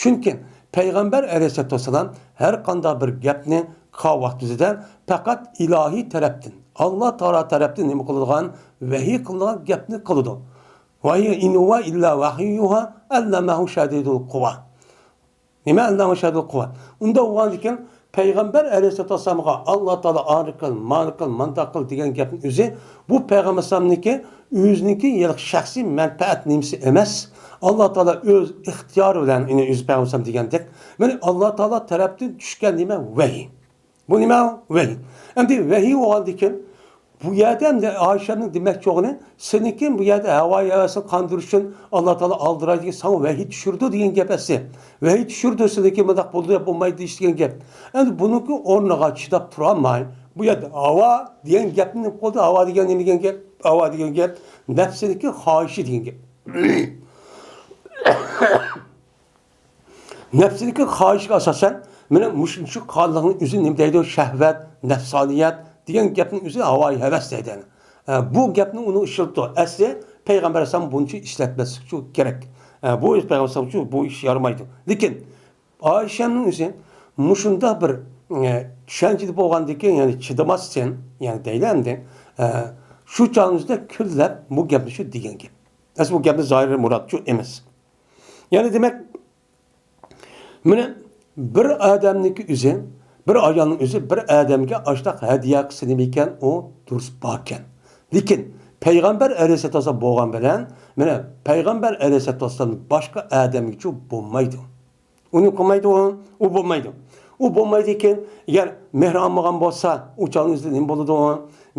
چۈنكى پەيغەمبەر ئەلەيھىسسالاتۇ ۋەسسالام ھەر قانداق بىر گەپنى قىلغان ۋاقتىدا پەقەت ئىلاھىي تەرەپتىن، ئاللا تائالا تەرەپتىن نېمە قىلىدىغان؟ ۋەھىي قىلىدىغان گەپنى قىلىدۇ. ۋەھىي، ئىن ھۇۋە ئىللا ۋەھيۇ يۇھا ئەللەمەھۇ شەدىدۇل قۇۋا. نېمە؟ ئەللەمەھۇ شەدىدۇل قۇۋا. ئۇنداق بولغاندىكىن، پەيغەمبەر ئەلەيھىسسالاتۇ ۋەسسالامغا ئاللا تائالا ئانى قىل، مانى قىل، مانداق قىل دېگەن گەپنىڭ ئۆزى، بۇ پەيغەمبەر ئەلەيھىسسالامنىڭكى ئۆزىنىڭكى ھېلىقى شەخسىي مەنپەئەت نېمىسى ئەمەس. ئاللا تائالا ئۆز ئىختىيارى بىلەن، يەنى ئۆزى پەيغەمبەر ئەلەيھىسسالام دېگەندەك، مانا ئاللا تائالا تەرەپتىن چۈشكەن نېمە؟ ۋەھىي. بۇ نېمە؟ ۋەھىي. ئەمدى ۋەھىي بولغاندىكىن، بۇ يەردە ئەمدى ئائىشەنىڭ دېمەكچى بولغىنى، سېنىڭكى بۇ يەردە ھاۋايى ھەۋەسنى قاندۇرۇش ئۈچۈن ئاللا تائالا ئالدىرايدىكى ساڭا ۋەھىي چۈشۈرىدۇ دېگەن گەپ ئەسلى. ۋەھىي چۈشۈرىدۇ، سېنىڭكى مۇنداق بولىدۇ، بولمايدۇ دېيىش دېگەن گەپ. ئەمدى بۇنىڭكى ئورنىغا چىداپ تۇرالماي، بۇ يەردە ھاۋا دېگەن گەپنى نېمە قىلدى؟ ھاۋا دېگەن نېمە دېگەن گەپ؟ ھاۋا دېگەن گەپ نەپسىنىڭكى خاھىشى دېگەن گەپ. نەپسىدىكى خاھىشقا ئاساسەن، مانا مۇشۇنچە قانلىقنىڭ ئۆزى نېمە دەيدۇ؟ شەھۋەت، نەپسانىيەت دېگەن گەپنىڭ ئۆزى ھاۋايى ھەۋەس دەيدۇ. ئە، بۇ گەپنى ئۇنى ئىشلىتىدۇ. ئەسلى پەيغەمبەر ئەلەيھىسسالام بۇنچە ئىشلەتمەسلىكى كېرەك. ئە، بۇ پەيغەمبەر ئەلەيھىسسالام ئۈچۈن بۇ ئىش يارىمايدۇ. لېكىن ئائىشەمنىڭ ئۆزى مۇشۇنداق بىر، ئە، چۈشەنچىدە بولغاندىكىن، يەنى چىدىماستىن، يەنى دەيلى ئەمدى، ئە، شۇ چاغنىڭ ئۆزىدە كۈنلەپ بۇ گەپنى شۇ دېگەن گەپ. ئەسلى بۇ گەپنى زاھىرى مۇراد شۇ ئەمەس. يەنى دېمەك، مانا بىر ئادەمنىڭكى ئۆزى، بىر ئايالنىڭ ئۆزى بىر ئادەمگە ئاشۇنداق ھەدىيە قىلسا نېمىكەن، ئۇ دۇرۇس باركەن. لېكىن پەيغەمبەر ئەلەيھىسسالاتۇ ۋەسسالام بولغان بىلەن، مانا پەيغەمبەر ئەلەيھىسسالاتۇ ۋەسسالامدىن باشقا ئادەمگىچۇ بولمايدۇ. ئۇنى قىلمايدۇ، ئۇ، ئۇ بولمايدۇ. ئۇ بولمايدىكەن، ئەگەر مېھرى ئالمىغان بولسا، ئۇ چاغنىڭ ئۆزىدە نېمە بولىدۇ؟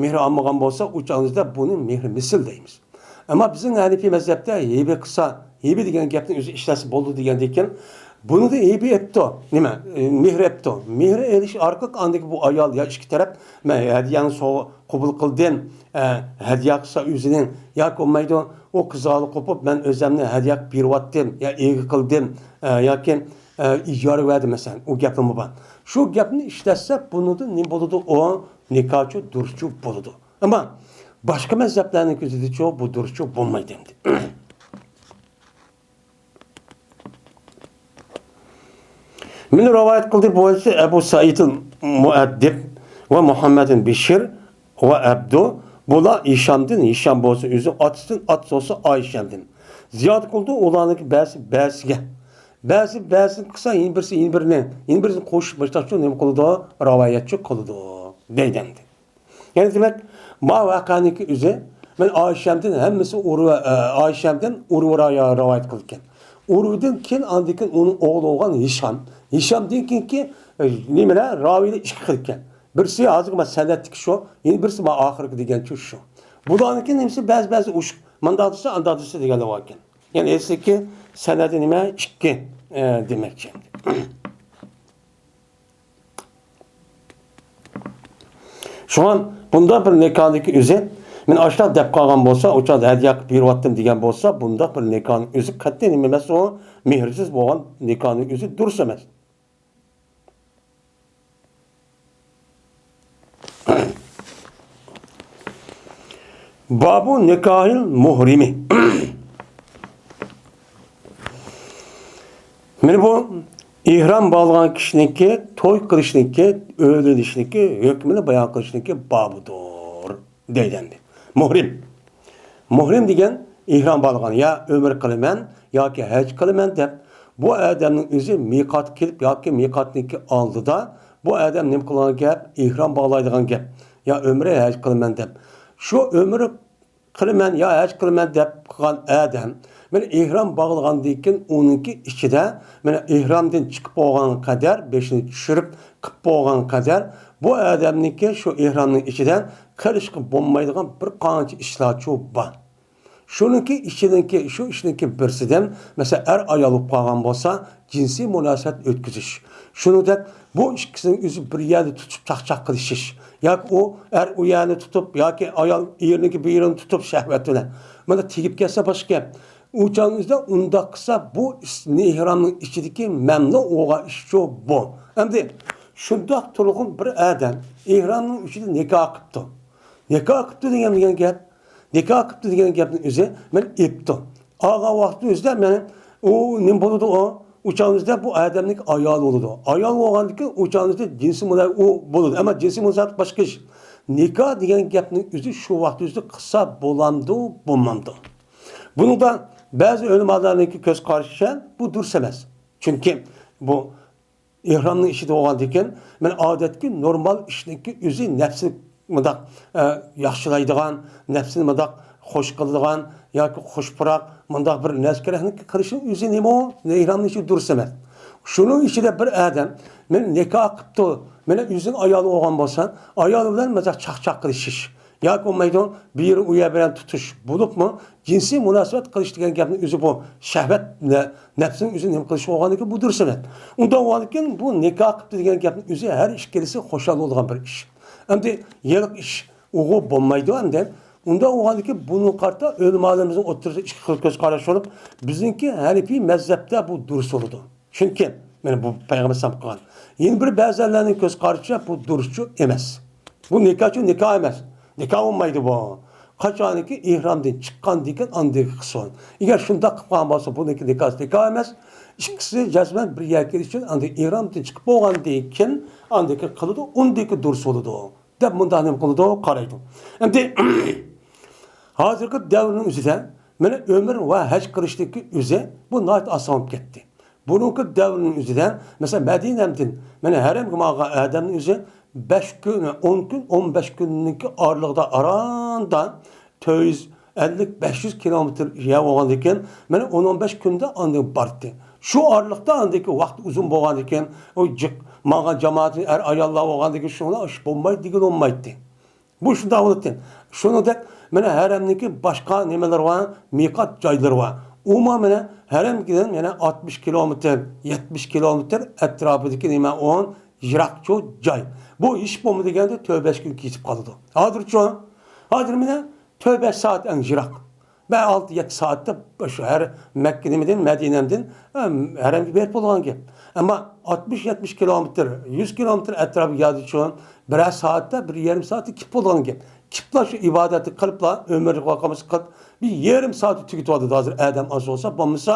مېھرى ئالمىغان بولسا، ئۇ چاغنىڭ ئۆزىدە بۇنى مېھرى مىسىل دەيمىز. ئەمما بىزنىڭ ھەنىپىي مەزھەپتە ھىبە قىلسا، ھىبە دېگەن گەپنى ئۆزى ئىشلەتسە بولىدۇ دېگەندىكىن، بۇنىدا ھىبە ئېپتۇ، نېمە، ئە، مېھىر ئېپتۇ. مېھىر ئېلىش ئارقىلىق ئاندىكى بۇ ئايال يا ئىككى تەرەپ، مەن ھەدىيەڭنى سوۋغا قوبۇل قىلدىم، ئە، ھەدىيە قىلسا ئۆزىنىڭ ياكى بولمايدۇ، ئۇ قىزغا قوپۇپ، مەن ئۆزەمنى ھەدىيە قىلىپ بېرىۋاتتىم، يا ئىگە قىلدىم، ئە، ياكى، ئە، ئىجارە بەردىم، مەسىلەن، ئۇ گەپمۇ بار. شۇ گەپنى ئىشلەتسە، بۇنىدا نېمە بولىدۇ؟ ئۇ نىكاھچۇ، دۇرۇسچۇ بولىدۇ. ئەمما باشقا مەزھەپلەرنىڭ كۆزىدىچۇ بۇ دۇرۇسچۇ بولمايدۇ ئەمدى. مېنى رىۋايەت قىلدى بولسا ئەبۇ سەئىدىل مۇئەددىب ۋە مۇھەممەدىن بىشىر ۋە ئەبدۇ. بۇلار ھىشامدىن، ھىشام بولسا ئۆزى ئاتىسىدىن، ئاتىسى بولسا ئائىشەمدىن. زىيادە قىلدى ئۇلارنىڭكى بەزى بەزىگە. بەزى بەزىنى قىلسا يەنە بىرسى يەنە بىرىنى، يەنە بىرسىنى قوشۇپ مۇشۇنداقچۇ نېمە قىلىدۇ؟ رىۋايەتچۇ قىلىدۇ دەيدۇ ئەمدى. يەنى دېمەك، ما ۋەقەنىڭكى ئۆزى، مەن ئائىشەمدىن ھەممىسى ئۇرۋا، ئە، ئائىشەمدىن ئۇرۋا را-، رىۋايەت قىلىدىكەن. ئۇرۋىدىن كېيىن، ئاندىن كېيىن ئۇنىڭ ئوغلى بولغان ھىشام. ھىشامدىن كېيىنكى، ئە، نېمىلەر، راۋىيلەر ئىككى خىل ئىكەن. بىرسى ھازىرقى مەن سەنەدتىكى شۇ، يەنە بىرسى ما ئاخىرقى دېگەنچۇ شۇ. بۇلارنىڭكى نېمىسى بەزى، بەزى ئوشۇق. مانداق دېسە، ئانداق دېسە دېگەنلەر بار ئىكەن. يەنى ئەسلىكى سەنەدى نېمە؟ ئىككى، ئە، دېمەكچى. شۇڭا بۇنداق بىر نىكاھنىڭكى ئۆزى، مەن ئاشۇنداق دەپ قالغان بولسا، ئۇ چاغدا ھەدىيە قىلىپ بېرىۋاتتىم دېگەن بولسا، بۇنداق بىر نىكاھنىڭ ئۆزى قەتئىي نېمە ئەمەس، ئۇ مېھىرسىز بولغان نىكاھنىڭ ئۆزى دۇرۇس ئەمەس. بابۇ نىكاھىل مۇھرىمى. مانا بۇ ئېھرام باغلىغان كىشىنىڭكى توي قىلىشنىڭكى، ئۆيلىنىشنىڭكى ھۆكمىنى بايان قىلىشنىڭكى بابىدۇر دەيدۇ ئەمدى. مۇھرىم. مۇھرىم دېگەن ئېھرام باغلىغان، يا ئۆمرە قىلىمەن ياكى ھەج قىلىمەن دەپ، بۇ ئادەمنىڭ ئۆزى مىقاتقا كېلىپ ياكى مىقاتنىڭكى ئالدىدا بۇ ئادەم نېمە قىلغان گەپ؟ ئېھرام باغلايدىغان گەپ. يا ئۆمرە، ھەج قىلىمەن دەپ. شۇ ئۆمرە قىلىمەن يا ھەج قىلىمەن دەپ قىلغان ئادەم، مانا ئېھرام باغلىغاندىن كېيىن ئۇنىڭكى ئىچىدە، مانا ئېھرامدىن چىقىپ بولغان قەدەر، بېشىنى چۈشۈرۈپ قىپ بولغان قەدەر، بۇ ئادەمنىڭكى شۇ ئېھرامنىڭ ئىچىدە قىلىشقا بولمايدىغان بىر قانچە ئىشلارچۇ بار. شۇنىڭكى ئىچىدىنكى، شۇ ئىشنىڭكى بىرسىدىن، مەسىلەن، ئەر ئايال بولۇپ قالغان بولسا، جىنسىي مۇناسىۋەت ئۆتكۈزۈش. شۇنىڭدەك بۇ ئىككىسىنىڭ ئۆزى بىر يەردە تۇتۇپ چاقچاق قىلىشىش. ياكى ئۇ ئەر ئۇ يەرنى تۇتۇپ، ياكى ئايال ئېرىنىڭكى بىر يېرىنى تۇتۇپ شەھۋەت بىلەن. مانا تېگىپ كەتسە باشقا گەپ. ئۇ چاغنىڭ ئۆزىدە ئۇنداق قىلسا، بۇ ئېھرامنىڭ ئىچىدىكى مەمنۇ بولغان ئىشچۇ بۇ. ئەمدى شۇنداق تۇرغۇن بىر ئادەم ئېھرامنىڭ ئىچىدە نىكاھ قىپتۇ. نىكاھ قىپتۇ دېگەن، دېگەن گەپ، نىكاھ قىپتۇ دېگەن گەپنىڭ ئۆزى مەن ئېپتۇ. ئالغان ۋاقىتنىڭ ئۆزىدە مەن ئۇ نېمە بولىدۇ ئۇ؟ ئۇ چاغنىڭ ئۆزىدە بۇ ئادەمنىڭ ئايالى بولىدۇ. ئايال بولغاندىكىن ئۇ چاغنىڭ ئۆزىدە جىنسىي مۇناسىۋەت ئۇ بولىدۇ. ئەمما جىنسىي مۇناسىۋەت باشقا ئىش. نىكاھ دېگەن گەپنىڭ ئۆزى شۇ ۋاقىتنىڭ ئۆزىدە قىلسا بولامدۇ، بولمامدۇ؟ بۇنىڭدا بەزى ئۆلىمالارنىڭكى كۆز قارىشىچە بۇ دۇرۇس ئەمەس. چۈنكى بۇ ئېھرامنىڭ ئىچىدە بولغاندىكىن، مەن ئادەتتىكى نورمال ئىشنىڭكى ئۆزى نەپسىنى مۇنداق، ئە، ياخشىلايدىغان، نەپسىنى مۇنداق خوش قىلىدىغان ياكى خۇش پۇراق مۇنداق بىر نەرسە كېرەكنى قىلىشنىڭ ئۆزى نېمە ئۇ؟ ئېھرامنىڭ ئىچى دۇرۇس ئەمەس. شۇنىڭ ئىچىدە بىر ئادەم مېنى نىكاھ قىپتۇ، مېنى ئۆزىنىڭ ئايالى بولغان بولسا، ئايالى بىلەن مۇنداق چاقچاق قىلىشىش. ياكى بولمايدۇ، بىر ئۇ يەر بىلەن تۇتۇش بولۇپمۇ، جىنسىي مۇناسىۋەت قىلىش دېگەن گەپنىڭ ئۆزى بۇ شەھۋەت، نە-، نەپسىنىڭ ئۆزى نېمە قىلىش بولغاندىكىن بۇ دۇرۇس ئەمەس. ئۇنداق بولغاندىكىن بۇ نىكاھ قىپتۇ دېگەن گەپنىڭ ئۆزى ھەر ئىككىلىسى خۇشال بولىدىغان بىر ئىش. ئەمدى ھېلىقى ئىش ئۇغۇ بولمايدۇ ئەمدى. ئۇنداق بولغاندىكىن بۇنىڭغا قارىتا ئۆلىمالىرىمىزنىڭ ئوتتۇرىسىدا ئىككى خىل كۆز قاراش بولۇپ، بىزنىڭكى ھەنىفىي مەزھەپتە بۇ دۇرۇس بولىدۇ. چۈنكى مانا بۇ پەيغەمبەر ئەلەيھىسسالام قىلغان. يەنە بىر بەزىلەرنىڭ كۆز قارىشىچە بۇ دۇرۇسچۇ ئەمەس. بۇ نىكاھچۇ نىكاھ ئەمەس. نىكاھ بولمايدۇ بۇ. قاچانكى ئېھرامدىن چىققاندىن كېيىن ئاندىن قىلسۇن. ئەگەر شۇنداق قىلىپ قالغان بولسا، بۇنىڭكى نىكاھى نىكاھ ئەمەس. ئىككىسى جەزمەن بىر يەرگە كېلىشى ئۈچۈن ئاندىن ئېھرامدىن چىقىپ بولغاندىن كېيىن ئاندىن كېيىن قىلىدۇ، ئۇندىن كېيىن دۇرۇس بولىدۇ دەپ مۇنداق نېمە قىلىدۇ، قارايدۇ. ئەمدى ھازىرقى دەۋرنىڭ ئۆزىدە مانا ئۆمرە ۋە ھەج قىلىشنىڭكى ئۆزى بۇ ناھايىتى ئاسان بولۇپ كەتتى. بۇرۇنقى دەۋرنىڭ ئۆزىدە، مەسىلەن، مەدىنەمدىن مانا ھەرەمگە ماڭغان ئادەمنىڭ ئۆزى بەش كۈن، ئون كۈن، ئون بەش كۈننىڭكى ئارىلىقىدا ئاراندا تۆت يۈز ئەللىك، بەش يۈز كىلومېتىر يەر بولغاندىكىن، مانا ئون، ئون بەش كۈندە ئاندىن بارتتى. شۇ ئارىلىقتا ئاندىكى ۋاقىت ئۇزۇن بولغاندىكىن، ئۇ جىق ماڭغان جامائەتنىڭ ئەر-ئاياللار بولغاندىكىن، شۇڭلار ئىش بولمايدۇ دېگىلى بولمايتتى. بۇ شۇنداق بولاتتى. شۇنىڭدەك مانا ھەرەمنىڭكى باشقا نېمىلىرى بار، مىقات جايلىرى بار. ئۇمۇ مانا ھەرەمدىن يەنە ئاتمىش كىلومېتىر، يەتمىش كىلومېتىر ئەتراپىدىكى نېمە ئۇ يىراقچۇ جاي. بۇ ھېچ بولمىدى دېگەندە تۆت بەش كۈن كېتىپ قالىدۇ. ھازىرچۇ؟ ھازىر مانا تۆت بەش سائەت ئەڭ يىراق. بەلكى ئالتە يەتتە سائەتتە شۇ ھەر مەككە نېمىدىن، مەدىنەمدىن، ئەم، ھەرەمگە بېرىپ بولىدىغان گەپ. ئەمما ئاتمىش يەتمىش كىلومېتىر، يۈز كىلومېتىر ئەتراپىغا يەردىچۇ بىرەر سائەتتە، بىر يېرىم سائەتتە كېلىپ بولىدىغان گەپ. كېلىپلا شۇ ئىبادەتنى قىلىپلا، ئۆمرە قىلىپ، بىر يېرىم سائەتتە تۈگىتىۋالىدۇ. ھازىر ئادەم ئاز بولسا، بولمىسا،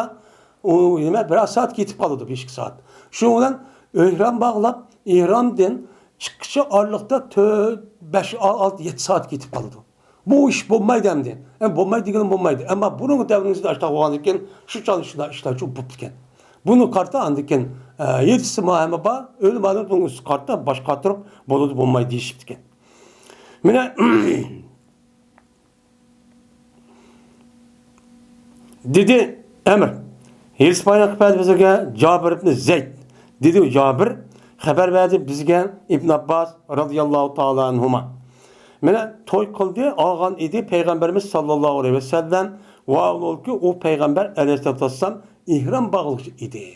ئۇ نېمە، بىرەر سائەت كېتىپ قالىدۇ، بەش ئىككى سائەت. شۇنىڭ بىلەن ئېھرام باغلاپ، ئېھرامدىن چىققىچە ئارىلىقتا تۆت، بەش، ئالتە، يەتتە سائەت كېتىپ قالىدۇ. بۇ ئىش بولمايدۇ ئەمدى. ئەمما بولمايدۇ دېگىلى بولمايدۇ. ئەمما بۇنىڭ دەۋرىمىزدە ئاشۇنداق بولغاندىكىن، شۇ چاغدا شۇنداق ئىشلارچۇ بوپتىكەن. بۇنى قارىتا ئاندىكىن، ئە، ھەدىسى مۇھەممە بار، ئۆلىمالار بۇنىڭ ئۈستىگە قارىتا باش قاتۇرۇپ بولىدۇ، بولمايدۇ دېيىشىپتىكەن. مانا، دېدى ئەمر. ھېدىس بايان قىلىپ بەردى بىزگە جابىر ئىبنى زەيد. دېدى جابىر، خەۋەر بەردى بىزگە ئىبن ئابباس رازىياللاھۇ تائالا ئەنھۇما. مانا توي قىلدى، ئالغان ئىدى پەيغەمبىرىمىز ساللاللاھۇ ئەلەيھى ۋەسەللەم. ۋە ئۇ پەيغەمبەر ئەلەيھىسسالاتۇ ۋەسسالام ئېھرام باغلىغۇچى ئىدى.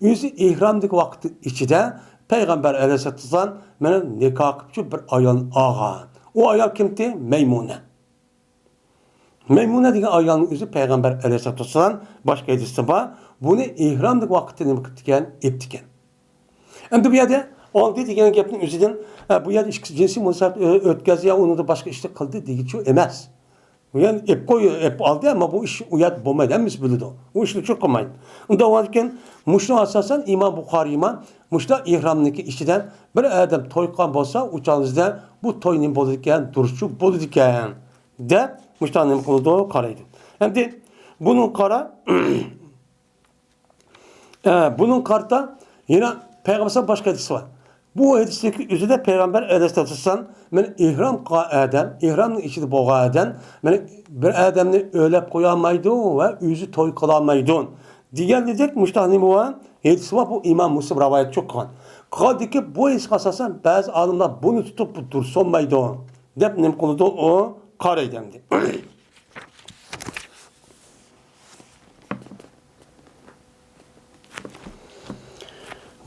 ئۆزى ئېھرامدىكى ۋاقىت ئىچىدە پەيغەمبەر ئەلەيھىسسالام مانا نىكاھ قىلىپچۇ بىر ئايالنى ئالغان. ئۇ ئايال كىمتى؟ مەيمۇنە. مەيمۇنە دېگەن ئايالنىڭ ئۆزى پەيغەمبەر ئەلەيھىسسالاتۇ ۋەسسالام، باشقا ھەدىستە بار، بۇنى ئېھرامدىكى ۋاقىتتا نېمە قىپتىكەن؟ ئېپتىكەن. ئەمدى بۇ يەردە ئالدى دېگەن گەپنىڭ ئۆزىدىن، ئە، بۇ يەردە ئىككىسى جىنسىي مۇناسىۋەت ئۆ-، ئۆتكەزدى يا ئۇنىڭدا باشقا ئىشلار قىلدى دېگۈچى ئەمەس. بۇ يەردە ئېپ قوي، ئېپ ئالدى، ئەمما بۇ ئىش ئۇ يەردە بولمايدۇ، ھەممىسى بىلىدۇ. ئۇ ئىشنى چوڭ قىلمايدۇ. ئۇنداق بولغاندىكىن مۇشۇنىڭغا ئاساسەن ئىمام بۇخارىيمۇ مۇشۇنداق ئېھرامنىڭكى ئىچىدە بىر ئادەم توي قىلغان بولسا، ئۇ چاغدا بۇ توي نېمە بولىدىكەن؟ دۇرۇسچۇ بولىدىكەن. دەپ مۇشۇنداق نېمە قىلىدۇ، قارايدۇ. ئەمدى بۇنىڭغا قارا، ئە، بۇنىڭغا قارىتا يەنە پەيغەمبەر باشقا ھەدىسى بار. بۇ ھەدىستىكى ئۆزىدە پەيغەمبەر ئەلەيھىسسالاتۇ ۋەسسالام، مانا ئېھرام قىلغان ئادەم، ئېھرامنىڭ ئىچىدە بولغان ئادەم، مانا بىر ئادەمنى ئۆيلەپ قويالمايدۇ ۋە ئۆزى توي قىلالمايدۇ دېگەنلىدەك مۇشۇنداق نېمە بار؟ ھەدىسى بار، بۇ ئىمام مۇسلىم رىۋايەت قىلغان. قالدىكى بۇ ھەدىسكە ئاساسەن بەزى ئالىملار بۇنى تۇتۇپ بۇ دۇرۇس بولمايدۇ دەپ نېمە قىلىدۇ، ئۇ قارايدۇ ئەمدى.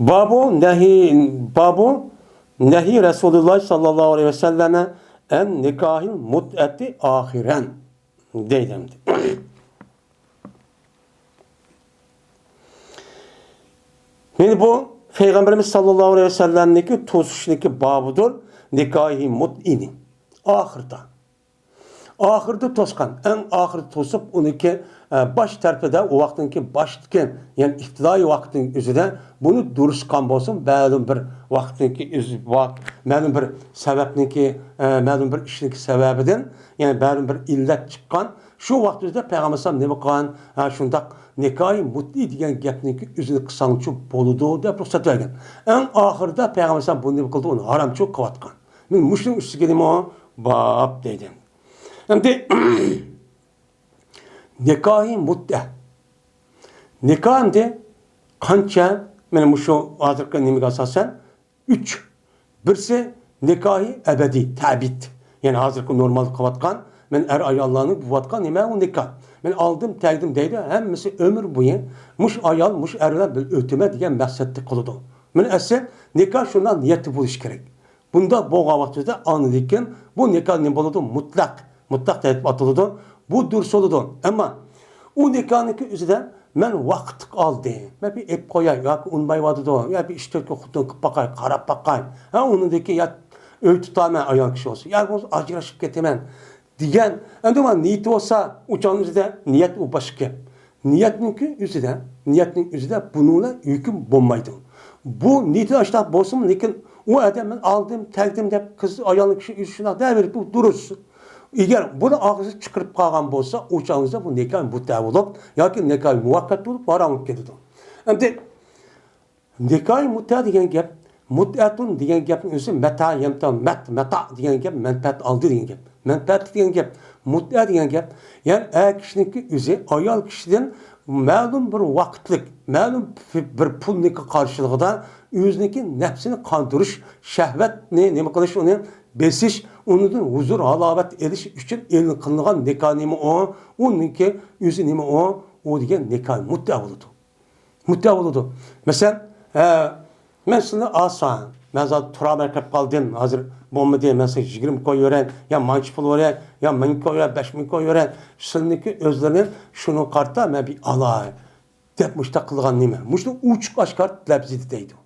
بابۇ نەھى، بابۇ نەھى رەسۇلىللاھ ساللاللاھۇ ئەلەيھى ۋەسەللەم ئەن نىكاھىل مۇتئەتى ئاخىرەن دەيدۇ ئەمدى. مانا بۇ پەيغەمبىرىمىز ساللاللاھۇ ئەلەيھى ۋەسەللەمنىڭكى توسۇشنىڭكى بابىدۇر، نىكاھى مۇتئىنى ئاخىرىدا. ئاخىرىدا توسقان، ئەڭ ئاخىرىدا توسۇپ، ئۇنىڭكى، ئە، باش تەرىپىدە، ئۇ ۋاقىتنىڭكى باشتىكى، يەنى ئىپتىدائىي ۋاقىتنىڭ ئۆزىدە بۇنى دۇرۇس قىلغان بولسۇن، مەلۇم بىر ۋاقىتنىڭكى ئۆزى، ۋاق-، مەلۇم بىر سەۋەبنىڭكى، ئە، مەلۇم بىر ئىشنىڭكى سەۋەبىدىن، يەنى مەلۇم بىر ئىللەت چىققان، شۇ ۋاقىت ئۆزىدە پەيغەمبەر ئەلەيھىسسالام نېمە قىلغان؟ ھە، شۇنداق نىكاھى مۇتئى دېگەن گەپنىڭكى ئۆزىنى قىلساڭچۇ بولىدۇ دەپ رۇخسەت بەرگەن. ئەڭ ئاخىرىدا پەيغەمبەر ئەلەيھىسسالام بۇنى نېمە قىلدى؟ ئۇنى ھارامچۇ قىلىۋاتقان. مانا مۇشۇنىڭ ئۈستىگە نېمە باب دەيدۇ. ئەمدى نىكاھى مۇتئە. نىكاھ ئەمدى قانچە؟ مانا مۇشۇ ھازىرقى نېمىگە ئاساسەن ئۈچ. بىرسى نىكاھى ئەبەدىي، تەبىت. يەنى ھازىرقى نورمال قىلىۋاتقان، مەن ئەر-ئاياللارنىڭ بولۇۋاتقان نېمە ئۇ نىكاھ. مەن ئالدىم، تەگدىم دەيدۇ، ھەممىسى ئۆمۈر بويى مۇشۇ ئايال، مۇشۇ ئەر بىلەن بىللە ئۆتىمەن دېگەن مەقسەتتە قىلىدۇ. مانا ئەسلى نىكاھ شۇنداق نىيەتتە بولۇشى كېرەك. بۇنداق بولغان ۋاقتىدا ئاندىن كېيىن بۇ نىكاھ نېمە بولىدۇ؟ مۇتلەق. مۇتلەق دەپ ئاتىلىدۇ. بۇ دۇرۇس بولىدۇ. ئەمما ئۇ نىكاھنىڭكى ئۆزىدە مەن ۋاقىتلىق ئالدىم. مەن بىر ئېلىپ قوياي ياكى ئۇنىمايۋاتىدۇ، يا بىر ئۈچ تۆت كۈن خوتۇن قىلىپ باقاي، قاراپ باقاي. ھە، ئۇنىڭدىن كېيىن يا ئۆي تۇتارمەن ئايال كىشى بولسا، يا بولمىسا ئاجرىشىپ كېتىمەن دېگەن. ئەمدى مانا نىيىتى بولسا، ئۇ چاغنىڭ ئۆزىدە نىيەت ئۇ باشقا گەپ. نىيەتنىڭكى ئۆزىدە، نىيەتنىڭ ئۆزىدە بۇنىڭ بىلەن ھۆكۈم بولمايدۇ. بۇ نىيىتى ئاشۇنداق بولسىمۇ، لېكىن ئۇ ئادەم مەن ئالدىم، تەگدىم دەپ قىز، ئايالنىڭ كىشى ئۆزى شۇنداق دەۋېرىپ، بۇ دۇرۇس. ئەگەر بۇنى ئاغزى چىقىرىپ قالغان بولسا، ئۇ چاغدا بۇ نىكاھ مۇتئە بولۇپ ياكى نىكاھ مۇۋەققەت بولۇپ ھاراملىق كېلىدۇ. ئەمدى نىكاھ مۇتئە دېگەن گەپ، مۇتئەتۇن دېگەن گەپنىڭ ئۆزى مەتە يەمتە، مەت، مەتە دېگەن گەپ، مەنپەئەت ئالدى دېگەن گەپ. مەنپەئەت دېگەن گەپ، مۇتئە دېگەن گەپ، يەنى ئەر كىشىنىڭكى ئۆزى ئايال كىشىدىن مەلۇم بىر ۋاقىتلىق، مەلۇم بىر پۇلنىڭكى قارشىلىقىدا ئۆزىنىڭكى نەپسىنى قاندۇرۇش، شەھۋەتنى نېمە قىلىش، ئۇنى بېسىش، ئۇنىڭدىن ھۇزۇر، ھالاۋەت ئېلىش ئۈچۈن ئېلان قىلىنغان نىكاھ نېمە ئۇ؟ ئۇنىڭكى ئۆزى نېمە ئۇ؟ ئۇ دېگەن نىكاھ مۇتئە بولىدۇ. مۇتئە بولىدۇ. مەسىلەن، ھە، مەن سىلىنى ئالسام، مەن زادى تۇرالماي قېلىپ قالدىم، ھازىر بولمىدى، مەن سىزگە يىگىرمە كوي بېرەي، يا مانچە پۇل بېرەي، يا مىڭ كوي بېرەي، بەش مىڭ كوي بېرەي، سىلىنىڭكى ئۆزلىرىنى شۇنىڭغا قارىتا مەن بىر ئالاي دەپ مۇشۇنداق قىلغان نېمە؟ مۇشۇنى ئوچۇق ئاشكارا لەپزىدە دەيدۇ.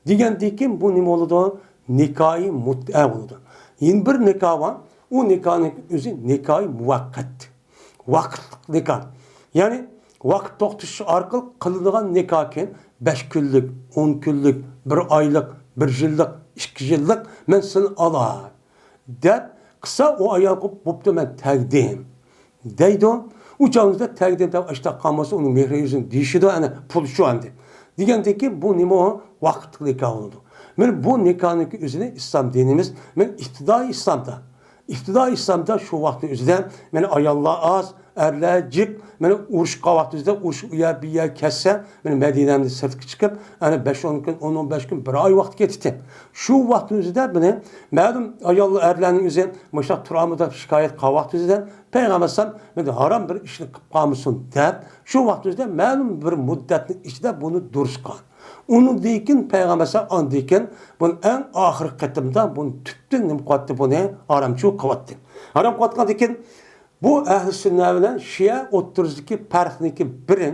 دېگەندىن كېيىن بۇ نېمە بولىدۇ؟ نىكاھى مۇتئە بولىدۇ. يەنە بىر نىكاھ بار، ئۇ نىكاھنىڭ ئۆزى نىكاھى مۇۋەققەت. ۋاقىتلىق نىكاھ. يەنى ۋاقىت توختىتىش ئارقىلىق قىلىنىدىغان نىكاھكەن، بەش كۈنلۈك، ئون كۈنلۈك، بىر ئايلىق، بىر يىللىق، ئىككى يىللىق، مەن سېنى ئالاي دەپ قىلسا، ئۇ ئايال قىلىپ، بوپتۇ، مەن تەگدىم دەيدۇ. ئۇ چاغدا تەگدىم دەپ ئاشتاق قالمىسا، ئۇنىڭ مېھرى يۈزىنى دېيىشىدۇ، ئەنە پۇل شۇ ئەمدى. دېگەندىن كېيىن بۇ نېمە ئۇ؟ ۋاقىتلىق نىكاھ بولىدۇ. مەن بۇ نىكاھنىڭكى ئۆزىنى ئىسلام دىنىمىز، مەن ئىپتىدائىي ئىسلامدا ئىپتىدائىي ئىسلامدا شۇ ۋاقىتنىڭ ئۆزىدە، مانا، ئاياللار ئاز، ئەرلەر جىق، مانا، ئۇرۇش قىلغان ۋاقتىمىزدا ئۇرۇش ئۇ يەر، بۇ يەر كەتسە، مانا، مەدىنەمدىن سىرتقا چىقىپ، ئەنە، بەش ئون كۈن، ئون ئون بەش كۈن، بىر ئاي ۋاقىت كېتىتتى. شۇ ۋاقىتنىڭ ئۆزىدە بۇنى مەلۇم ئاياللار، ئەرلەرنىڭ ئۆزى مۇشۇنداق تۇرالمىدى دەپ شىكايەت قىلغان ۋاقتىمىزدا، پەيغەمبەر ئەلەيھىسسالام، مانا، ھارام بىر ئىشنى قىلىپ قالمىسۇن دەپ، شۇ ۋاقىتنىڭ ئۆزىدە مەلۇم بىر مۇددەتنىڭ ئىچىدە بۇنى دۇرۇس قىلغان. ئۇنىڭدىن كېيىن پەيغەمبەر ئەلەيھىسسالام ئاندىن كېيىن بۇنى ئەڭ ئاخىرقى قېتىمدا بۇنى تۈپتىن نېمە قىلىۋەتتى، بۇنى ھارامچۇ قىلىۋەتتى. ھارام قىلىۋەتكەندىن كېيىن بۇ ئەھلى سۈننە بىلەن شىئە ئوتتۇرىسىدىكى پەرقنىڭكى بىرى،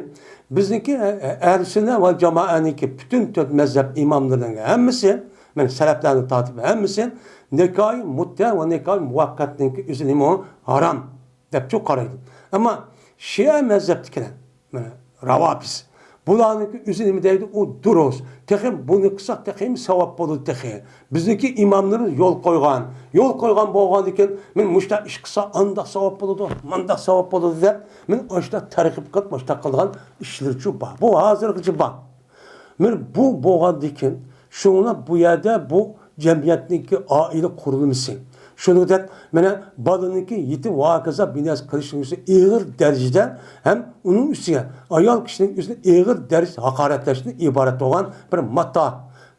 بىزنىڭكى، ئە، ئە، ئەھلى سۈننە ۋە جامائەنىڭكى پۈتۈن تۆت مەزھەپ ئىماملىرىنىڭ ھەممىسى، مانا سەلەپلەرنى تارتىپ ھەممىسى نىكاھى مۇتئە ۋە نىكاھى مۇۋەققەتنىڭكى ئۆزى نېمە ھارام دەپچۇ قارايدۇ. ئەمما شىئە مەزھەپتىكىلەر، مانا، راۋاپىز، بۇلارنىڭكى ئۆزى نېمە دەيدۇ؟ ئۇ دۇرۇس. تېخى بۇنى قىلساق تېخىمۇ ساۋاب بولىدۇ تېخى. بىزنىڭكى ئىماملىرىمىز يول قويغان. يول قويغان بولغاندىكىن، مەن مۇشۇنداق ئىش قىلسا ئانداق ساۋاب بولىدۇ، مانداق ساۋاب بولىدۇ دەپ، مەن ئاشۇنداق تەرغىب قىلىپ، مۇشۇنداق قىلغان ئىشلىرىچۇ بار. بۇ ھازىرغىچە بار. مانا بۇ بولغاندىكىن، شۇڭا بۇ يەردە بۇ جەمئىيەتنىڭكى ئائىلە قۇرۇلمىسى، شۇنىڭدەك مانا بالىنىڭكى يېتىم ۋە ھاكازا بىناسى قىلىشنىڭ ئۆزى ئېغىر دەرىجىدە ھەم ئۇنىڭ ئۈستىگە ئايال كىشىنىڭ ئۆزىنى ئېغىر دەرىجىدە ھاقارەتلەشتىن ئىبارەت بولغان بىر ماتا،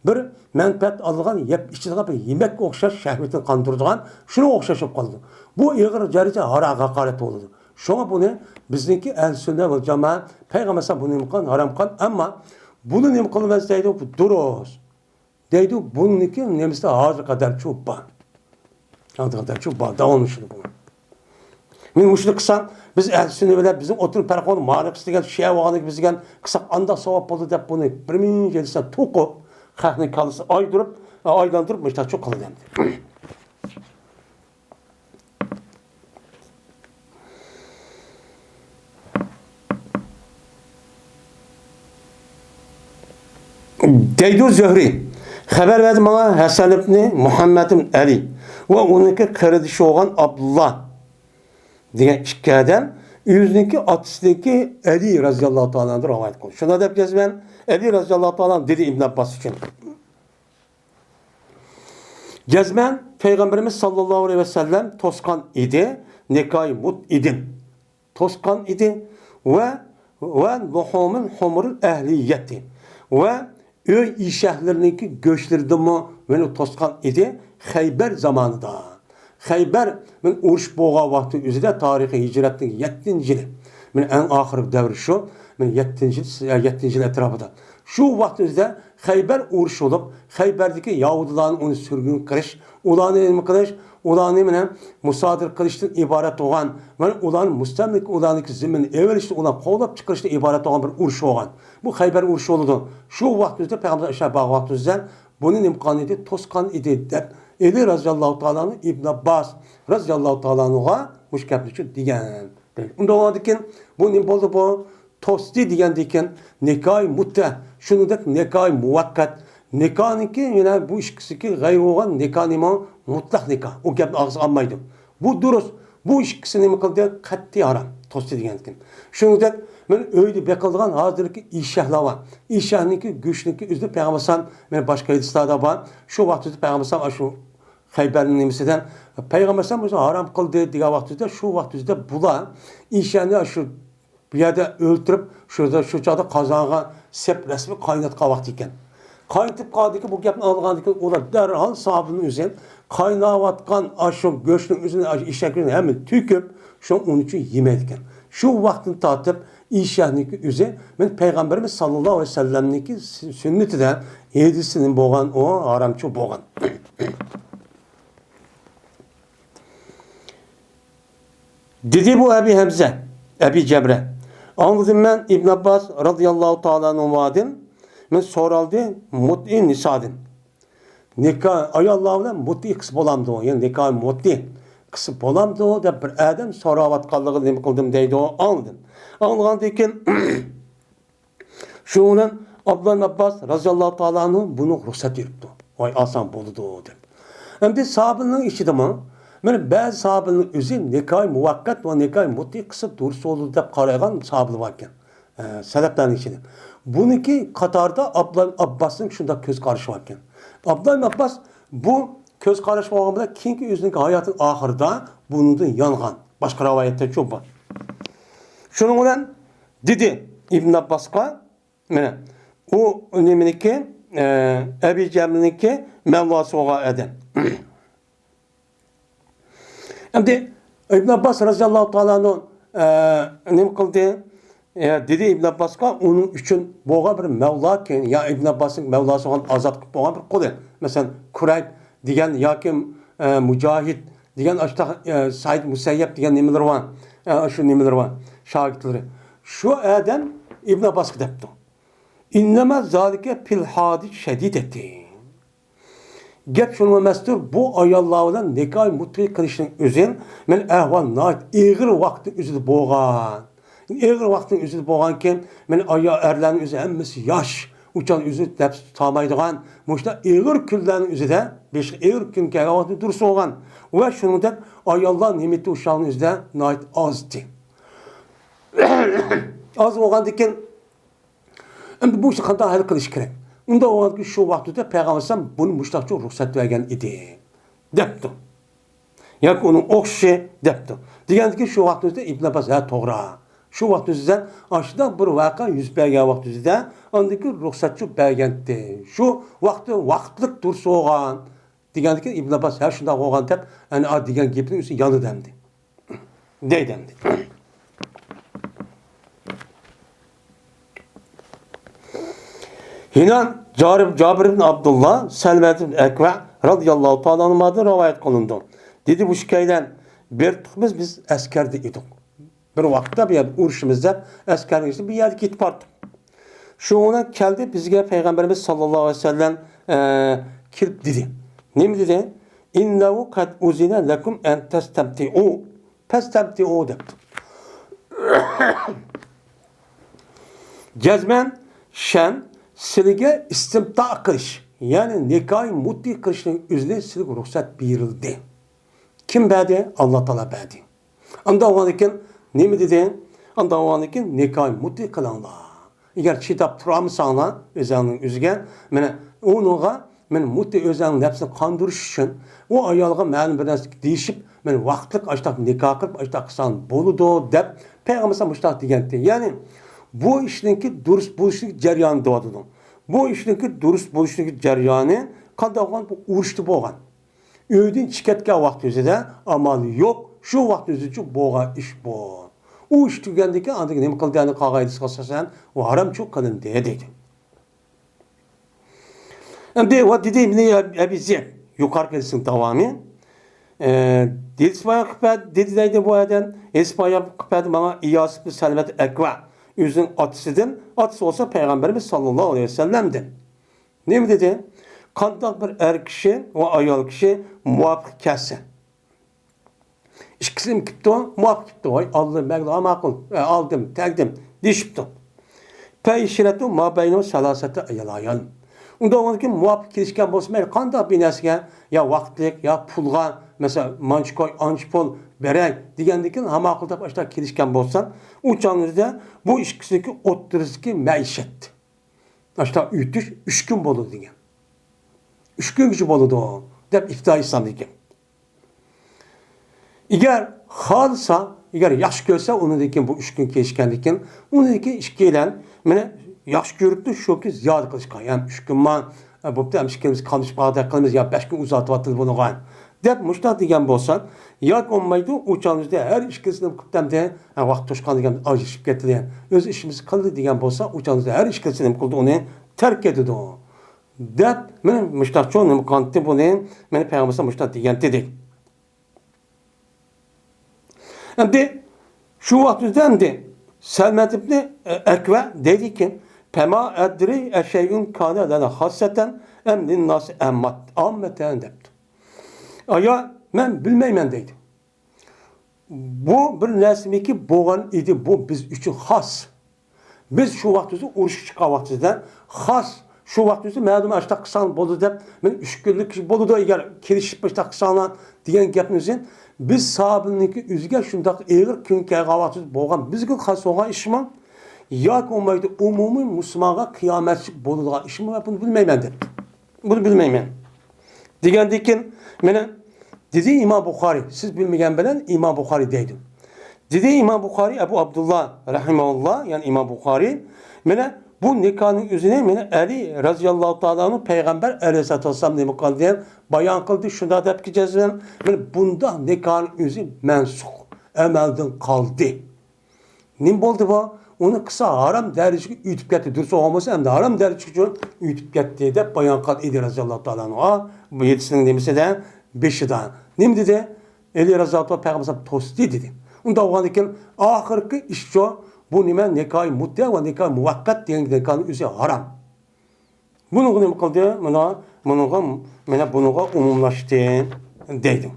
بىر مەنپەئەت ئالىدىغان، يەپ ئىچىدىغان بىر يېمەككە ئوخشاش، شەھۋىتىنى قاندۇرىدىغان، شۇنىڭغا ئوخشاش بولۇپ قالىدۇ. بۇ ئېغىر دەرىجىدە ھاقارەت بولىدۇ. شۇڭا بۇنى بىزنىڭكى ئەھلى سۈننە ۋەل جامائە، پەيغەمبەر ئەلەيھىسسالام بۇنى نېمە قىلغان؟ ھارام قىلغان. ئەمما بۇنى نېمە قىلىمىز دەيدۇ، بۇ دۇرۇس دەيدۇ. بۇنىڭكى نېمىسى ھازىرغا قەدەرچۇ بار. ھازىرغا قەدەرچۇ بار، داۋاملىشىدۇ بۇ. مەن مۇشۇنى قىلسام، بىز ئەھلى سۈننە بىلەن بىزنىڭ ئوتتۇرا پەرق بولىدۇ. ماركس دېگەن شىئە بولغاندىكىن بىز دېگەن قىلساق ئانداق ساۋاب بولىدۇ دەپ بۇنى بىر مىڭ يىلسا توقۇپ، خەقنىڭ كاللىسىنى ئايدۇرۇپ، ئايلاندۇرۇپ مۇشۇنداقچۇ قىلىدۇ ئەمدى. دەيدۇ زۆھرى، خەۋەر بەردى ماڭا ھەسەن ئىبنى مۇھەممەد ئىبن ئەلى ۋە ئۇنىڭكى قېرىندىشى بولغان ئابدۇللا دېگەن ئىككى ئادەم ئۆزىنىڭكى ئاتىسىنىڭكى ئەلى رەزىياللاھۇ تائالا ئەنھۇدىن رىۋايەت قىلدى. شۇنداق دەپ جەزمەن ئەلى رەزىياللاھۇ تائالا ئەنھۇ دېدى ئىبن ئابباس ئۈچۈن. جەزمەن پەيغەمبىرىمىز ساللاللاھۇ ئەلەيھى ۋەسەللەم توسقان ئىدى، نىكاھى مۇت ئىدىم. توسقان ئىدى ۋە، ۋە لۇھۇمۇل ھۇمۇرۇل ئەھلىيەتى ۋە ئۆي ئېشەكلىرىنىڭكى گۆشلىرىدىنمۇ مېنى توسقان ئىدى خەيبەر زامانىدا. خەيبەر، مەن ئۇرۇش بولغان ۋاقتى ئۆزىدە تارىخىي ھىجرەتنىڭ يەتتىنچى يىلى. مەن ئەڭ ئاخىرقى دەۋر شۇ. مەن يەتتىنچى يىل، يەتتىنچى يىل ئەتراپىدا. شۇ ۋاقىت ئۆزىدە خەيبەر ئۇرۇشى بولۇپ، خەيبەردىكى يەھۇدىيلارنى ئۇنى سۈرگۈن قىلىش، ئۇلارنى نېمە قىلىش، ئۇلارنى مانا مۇسادىرە قىلىشتىن ئىبارەت بولغان، مانا ئۇلارنى مۇستەملىكە، ئۇلارنىڭكى زېمىنىنى ئېلىۋېلىشتىن، ئۇلارنى قوغلاپ چىقىرىشتىن ئىبارەت بولغان بىر ئۇرۇش بولغان. بۇ خەيبەر ئۇرۇشى بولىدۇ. شۇ ۋاقىت ئۆزىدە پەيغەمبەر ئاشۇ بارغان ۋاقىت ئۆزىدە بۇنى نېمە قىلغان ئىدى؟ توسقان ئىدى دەپ، ئەلى رەزىياللاھۇ تائالا ئەنھۇ ئىبن ئابباس رەزىياللاھۇ تائالا ئەنھۇغا مۇشۇ گەپنى شۇ دېگەن. ئۇنداق بولغاندىكىن بۇ نېمە بولدى بۇ؟ توستى دېگەندىكىن نىكاھى مۇتتە، شۇنىڭدەك نىكاھى مۇۋەققەت. نىكاھنىڭكى يەنە بۇ ئىككىسىكى غەيرى بولغان نىكاھ نېمە؟ مۇتلەق نىكاھ. ئۇ گەپنى ئاغزىغا ئالمايدۇ. بۇ دۇرۇس. بۇ ئىككىسى نېمە قىلدى؟ قەتئىي ھارام. توستى دېگەندىكىن. شۇنىڭدەك مەن ئۆيدە بېقىلىدىغان ھازىرقى ئېشەكلەر بار. ئېشەكنىڭكى گۆشىنىڭكى ئۆزىدە پەيغەمبەر ئەلەيھىسسالام، مەن باشقا ھەدىسلەردە بار. شۇ ۋاقىت ئۆزىدە پەيغەمبەر ئەلەيھىسسالام شۇ خەيبەرنىڭ نېمىسىدە پەيغەمبەر ئەلەيھىسسالام ئۆزى ھارام قىلدى دېگەن ۋاقىت ئۆزىدە، شۇ ۋاقىت ئۆزىدە بۇلار ئېشەكنى شۇ بۇ يەردە ئۆلتۈرۈپ، شۇ، شۇ چاغدا قازانغا سەپ رەسمىي قايناتقان ۋاقتى ئىكەن. قاينىتىپ قالدىكى بۇ گەپنى ئاڭلىغاندىن كېيىن ئۇلار دەرھال ساھابىنىڭ ئۆزى قايناۋاتقان ئاشۇ گۆشنىڭ ئۆزىنى ئاشۇ ئېشەك گۆشىنى ھەممىنى تۆكۈپ، شۇ ئۇنىڭ ئۈچۈن يېمەيدىكەن. شۇ ۋاقىتتىن تارتىپ ئېشەكنىڭكى ئۆزى مەن پەيغەمبىرىمىز ساللاللاھۇ ئەلەيھى ۋەسەللەمنىڭكى سۈننىتىدە ھەدىسىدىن بولغان ئۇ ھارامچۇ بولغان. دېدى بۇ ئەبى ھەمزە، ئەبى جەمرە. ئاڭلىدىم مەن ئىبن ئابباس رازىياللاھۇ تائالا ئەنھۇمادىن، مەن سورالدى مۇتئى نىسادىن. نىكاھ، ئاياللار بىلەن مۇتئى قىلسا بولامدۇ؟ يەنى نىكاھ مۇتئى قىلسا بولامدۇ دەپ بىر ئادەم سوراۋاتقانلىقىنى نېمە قىلدىم دەيدۇ، ئاڭلىدىم. ئاڭلىغاندىن كېيىن شۇنىڭ بىلەن ئابدۇللا ئىبن ئابباس رازىياللاھۇ تائالا ئەنھۇ بۇنىڭغا رۇخسەت بېرىپتۇ. ۋاي، ئالساڭ بولىدۇ دەپ. ئەمدى ساھابىنىڭ ئىچىدىمۇ، مانا بەزى ساھابىنىڭ ئۆزى نىكاھى مۇۋەققەت ۋە نىكاھى مۇتلەق قىلسا دۇرۇس بولىدۇ دەپ قارايدىغان ساھابىلار بار ئىكەن. ئە، سەلەپلەرنىڭ ئىچىدە. بۇنىڭكى قاتارىدا ئابدۇللا ئىبن ئابباسنىڭ شۇنداق كۆز قارىشى بار ئىكەن. ئابدۇللا ئىبن ئابباس بۇ كۆز قاراش بولغان بىلەن كېيىنكى ئۆزىنىڭ ھاياتىنىڭ ئاخىرىدا بۇنىڭدىن يانغان. باشقا رىۋايەتتە شۇ بار. شۇنىڭ بىلەن دېدى ئىبن ئابباسقا، مانا، ئۇ نېمىنىڭكى، ئە، ئەبى جەملىنىڭكى مەۋلاسى بولغان ئادەم. ئەمدى ئىبن ئابباس رازىياللاھۇ تائالا ئەنھۇ، ئە، نېمە قىلدى؟ ئە، دېدى ئىبن ئابباسقا، ئۇنىڭ ئۈچۈن بولغان بىر مەۋلا كېيىن، يا ئىبن ئابباسنىڭ مەۋلاسى بولغان ئازاد قىلىپ بولغان بىر قۇلى. مەسىلەن، كۇرەيب دېگەن ياكى، ئە، مۇجاھىد دېگەن ئاشۇنداق، ئە، سەئىد مۇسەييەب دېگەن نېمىلىرى بار. ئە، شۇ نېمىلىرى بار، شاگىرتلىرى. شۇ ئادەم ئىبن ئابباسقا دەپتۇ. ئىننەمە زالىكە پىل ھادىس شەدىدەتى. گەپ شۇنىڭ ئەمەستۇر، بۇ ئاياللار بىلەن نىكاھ مۇتلەق قىلىشنىڭ ئۆزى، مەن ئەھۋال ناھايىتى ئېغىر ۋاقىتنىڭ ئۆزىدە بولغان. ئېغىر ۋاقىتنىڭ ئۆزىدە بولغانكەن، مەن ئايال، ئەرلەرنىڭ ئۆزى ھەممىسى ياش، ئۇ چاغدا ئۆزى نەپس تۇتالمايدىغان، مۇشۇنداق ئېغىر كۈنلەرنىڭ ئۆزىدە، بېشىغا ئېغىر كۈن كەلگەن ۋاقىتتا دۇرۇس بولغان. ۋە شۇنىڭدەك ئاياللار نېمىتى ئۇ چاغنىڭ ئۆزىدە ناھايىتى ئازدى. ئاز بولغاندىكىن، ئەمدى بۇ ئىشنى قانداق ھەل قىلىش كېرەك؟ ئۇنداق بولغاندىكىن شۇ ۋاقىتتا پەيغەمبەر ئەلەيھىسسالام بۇنى مۇشۇنداقچە رۇخسەت بەرگەن ئىدى، دەپتۇ. ياكى ئۇنىڭ ئوخشىشى دەپتۇ. دېگەندىكىن شۇ ۋاقىتتا ئىبن ئابباس، ھە، توغرا. شۇ ۋاقىت ئۆزىدە ئاشۇنداق بىر ۋەقە يۈز بەرگەن ۋاقىت ئۆزىدە ئاندىن كېيىن رۇخسەتچۇ بەرگەنتى. شۇ ۋاقىتتا ۋاقىتلىق دۇرۇس بولغان. دېگەندىكىن ئىبن ئابباس، ھە، شۇنداق بولغان دەپ، ئەنە، ئا، دېگەن گېپىنى ئۆزى يانىدى ئەمدى. دەيدۇ ئەمدى. ھىنان جارىب، جابىر ئىبن ئابدۇللا، سەلمەت ئىبن ئەكۋە رازىياللاھۇ تائالا ئەنھۇمادىن رىۋايەت قىلىنىدۇ. دېدى، بۇ ئىككىيلەن بىر تۇغقىنىمىز، بىز ئەسكەردە ئىدۇق. بىر ۋاقىتتا بۇ يەردە ئۇرۇشىمىز دەپ ئەسكەرنىڭ ئىچىدە بىر يەرگە كېتىپ باردۇق. شۇنىڭ بىلەن كەلدى بىزگە پەيغەمبىرىمىز ساللاللاھۇ ئەلەيھى ۋەسەللەم، ئە، كېلىپ دېدى. نېمە دېدى؟ «ئىننەھۇ قەد ئۇزىنە لەكۇم ئەن تەستەمتىئۇ، پەستەمتىئۇ» دەپتۇ. جەزمەن شەن سىلىگە ئىستىمتا قىلىش، يەنى نىكاھى مۇتلەق قىلىشنىڭ ئۆزىنى سىلىگە رۇخسەت بېرىلدى. كىم بەردى؟ ئاللا تائالا بەردى. ئانداق بولغاندىكىن نېمە دېدى؟ ئانداق بولغاندىكىن نىكاھى مۇتلەق قىلىڭلار. ئەگەر چىداپ تۇرالمىساڭلار ئۆزەڭنىڭ ئۆزىگە، مانا ئۇنىڭغا، مانا مۇتلەق ئۆزەڭنىڭ نەپسىنى قاندۇرۇش ئۈچۈن ئۇ ئايالغا مەلۇم بىر نەرسە دېيىشىپ، مانا ۋاقىتلىق ئاشتاق نىكاھ قىلىپ، ئاشتاق قىلساڭ بولىدۇ دەپ پەيغەمبەر مۇشۇنداق دېگەنتى. يەنى بۇ ئىشنىڭكى دۇرۇس بولۇشنىڭ جەريانى دەۋاتىدۇ. بۇ ئىشنىڭكى دۇرۇس بولۇشنىڭكى جەريانى قانداق بولغان؟ بۇ ئۇرۇشتا بولغان. ئۆيدىن چىقىپ كەتكەن ۋاقتى ئۆزىدە ئامالى يوق، شۇ ۋاقىت ئۆزىچە بولغان ئىش بۇ. ئۇ ئىش تۈگىگەندىن كېيىن ئاندىن كېيىن نېمە قىلدى؟ يەنى قالغان ھەدىسكە ئاساسەن، ئۇ ھارامچۇ قىلىندى دەيدۇ. ئەمدى ۋە دېدى ئىبنى ئەبى زىئب، يۇقىرىقى ھەدىسنىڭ داۋامى. ئە، ھېسپايا قىپەت دېدى دەيدۇ بۇ ئادەم. ھېسپايا قىپەت ماڭا ئىياس بىن سەلمەت ئەكۋە ئۆزىنىڭ ئاتىسىدىن، ئاتىسى بولسا پەيغەمبىرىمىز ساللاللاھۇ ئەلەيھى ۋەسەللەمدىن. نېمە دېدى؟ قانداق بىر ئەر كىشى ۋە ئايال كىشى مۇۋاپىق كەلسە، ئىككىسى نېمە كېپتۇ؟ مۇۋاپىق كېپتۇ. ۋاي، ئالدىم، مەگلا، ماقۇل. ئە، ئالدىم، تەگدىم، دېيىشىپتۇ. پەيشرەتۇ ما بەينەھۇ سالاسەتە ئەيايەم. ئۇنداق بولغاندىكىن مۇۋاپىق كېلىشكەن بولسا، مەيلى قانداق بىر نەرسىگە، يا ۋاقىتلىق، يا پۇلغا، مەسىلەن، مانچە كوي، ئانچە پۇل بېرەي دېگەندىكىن، ھاماقۇل دەپ ئاشۇنداق كېلىشكەن بولسا، ئۇ چاغنىڭ ئۆزىدە بۇ ئىككىسىنىڭكى ئوتتۇرىسىدىكى مەئىشەت، ئاشۇنداق ئۆتۈش ئۈچ كۈن بولىدۇ دېگەن. ئۈچ كۈنگىچە بولىدۇ دەپ ئىپتا ئىسلامدىكى. ئەگەر خالىسا، ئەگەر ياخشى كۆرسە، ئۇنىڭدىن كېيىن بۇ ئۈچ كۈن كېلىشكەندىن كېيىن، ئۇنىڭدىن كېيىن ئىككىيلەن مېنى ياخشى كۆرۈپتۇ، شۇكى زىيادە قىلىشقا، يەنى ئۈچ كۈنما، ئە، بوپتۇ، ئەمىسە ئىككىمىز قاملىشىپ قالدەك قىلىمىز، يا بەش كۈن ئۇزارتىۋاتىدۇ بۇنىغا، دەپ مۇشۇنداق دېگەن بولسا، ياكى بولمايدۇ، ئۇ چاغنىڭ ئۆزىدە ھەر ئىككىلىسىنى قىپتەمدە، ھە، ۋاقىت توشقان دېگەن ئاجرىشىپ كەتتى دېگەن، ئۆز ئىشىمىزنى قىلدى دېگەن بولسا، ئۇ چاغنىڭ ئۆزىدە ھەر ئىككىلىسى نېمە قىلدى، ئۇنى تەرك ئېتىدۇ. دەپ، مېنى مۇشتاقچۇ نېمە قىلاتتى بۇنى، مېنى پەيغەمبەر مۇشتاق دېگەنتى دېدى. ئەمدى شۇ ۋاقىت ئۆزىدە ئەمدى سەلمەت ئىبنى ئەكۋە دەيدىكى، پەما ئەدرى ئەشەيئۇن كانە لەنا خاسسەتەن ئەم لىنناسى ئاممەت-، ئاممەتەن دەپتۇ. ئايا، مەن بىلمەيمەن دەيدۇ. بۇ بىر نەرسىمىكى بولغان ئىدى، بۇ بىز ئۈچۈن خاس. بىز شۇ ۋاقىت ئۆزى ئۇرۇشقا چىققان ۋاقتىمىزدا خاس، شۇ ۋاقىت ئۆزى مەلۇم ئاشتاق قىلساڭلار بولىدۇ دەپ، مەن ئۈچ كۈنلۈك كىشى بولىدۇ، ئەگەر كېلىشىپ ئاشتاق قىلساڭلار دېگەن گەپنى ئۆزى بىز ساھابىنىڭكى ئۆزىگە شۇنداق ئېغىر كۈن كەلگەن ۋاقتىدا بولغان، بىزگە خاس بولغان ئىشمۇ ياكى بولمايدۇ ئومۇمىي مۇسۇلمانغا قىيامەتچىلىك بولىدىغان ئىشمۇ، مەن بۇنى بىلمەيمەن دەپتۇ. بۇنى بىلمەيمەن. دېگەندىن كېيىن مېنى دېدى ئىمام بۇخارىي، سىز بىلمىگەن بىلەن ئىمام بۇخارىي دەيدۇ. دېدى ئىمام بۇخارىي، ئەبۇ ئابدۇللا رەھىمەھۇللا، يەنى ئىمام بۇخارىي، مېنى بۇ نىكاھنىڭ ئۆزىنى مېنى ئەلى رەزىياللاھۇ تائالا ئەنھۇ پەيغەمبەر ئەلەيھىسسالاتۇ ۋەسسالام نېمە قىلدى، بايان قىلدى، شۇنداق دەپ كېچەسىدىن مېنى بۇنداق نىكاھنىڭ ئۆزى مەنسۇخ، ئەمەلدىن قالدى. نېمە بولدى بۇ؟ ئۇنى قىلسا ھارام دەرىجىگە ئۆتۈپ كەتتى. دۇرۇس بولغان بولسا، ئەمدى ھارام دەرىجىگە ئۆتۈپ كەتتى دەپ بايان قىلغان ئىدى رەزىياللاھۇ تائالا ئەنھۇ. بۇ ھەدىسنىڭ نېمىسىدە؟ بېشىدا. نېمە دېدى؟ ئەلى رەزىياللاھۇ تائالا پەيغەمبەر توستى دېدى. ئۇنداق بولغاندىن كېيىن ئاخىرقى ئىشچۇ، بۇ نېمە؟ نىكاھى مۇددە ۋە نىكاھى مۇۋەققەت دېگەن نىكاھنىڭ ئۆزى ھارام. بۇنىڭغا نېمە قىلدى؟ مانا، بۇنىڭغا، مانا بۇنىڭغا ئومۇملاشتى دەيدۇ.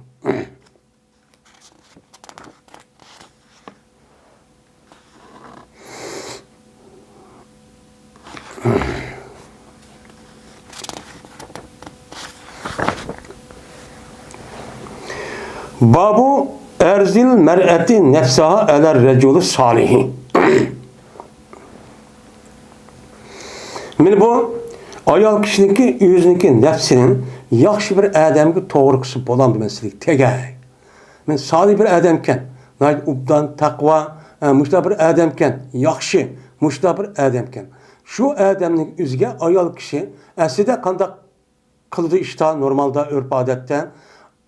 بابۇ ئەرزىل مەرئەتى نەفسەھا ئەلەر رەجۇلى سالىھى. مانا بۇ ئايال كىشىنىڭكى ئۆزىنىڭكى نەپسىنى ياخشى بىر ئادەمگە توغرا قىلسا بولامدۇ، مەن سىلىگە تېگەي. مەن سالىھ بىر ئادەمكەن، ناھايىتى ئوبدان، تەقۋا، ئە، مۇشۇنداق بىر ئادەمكەن، ياخشى، مۇشۇنداق بىر ئادەمكەن. شۇ ئادەمنىڭ ئۆزىگە ئايال كىشى ئەسلىدە قانداق قىلىدۇ ئىشتا، نورمالدا، ئۆرپ-ئادەتتە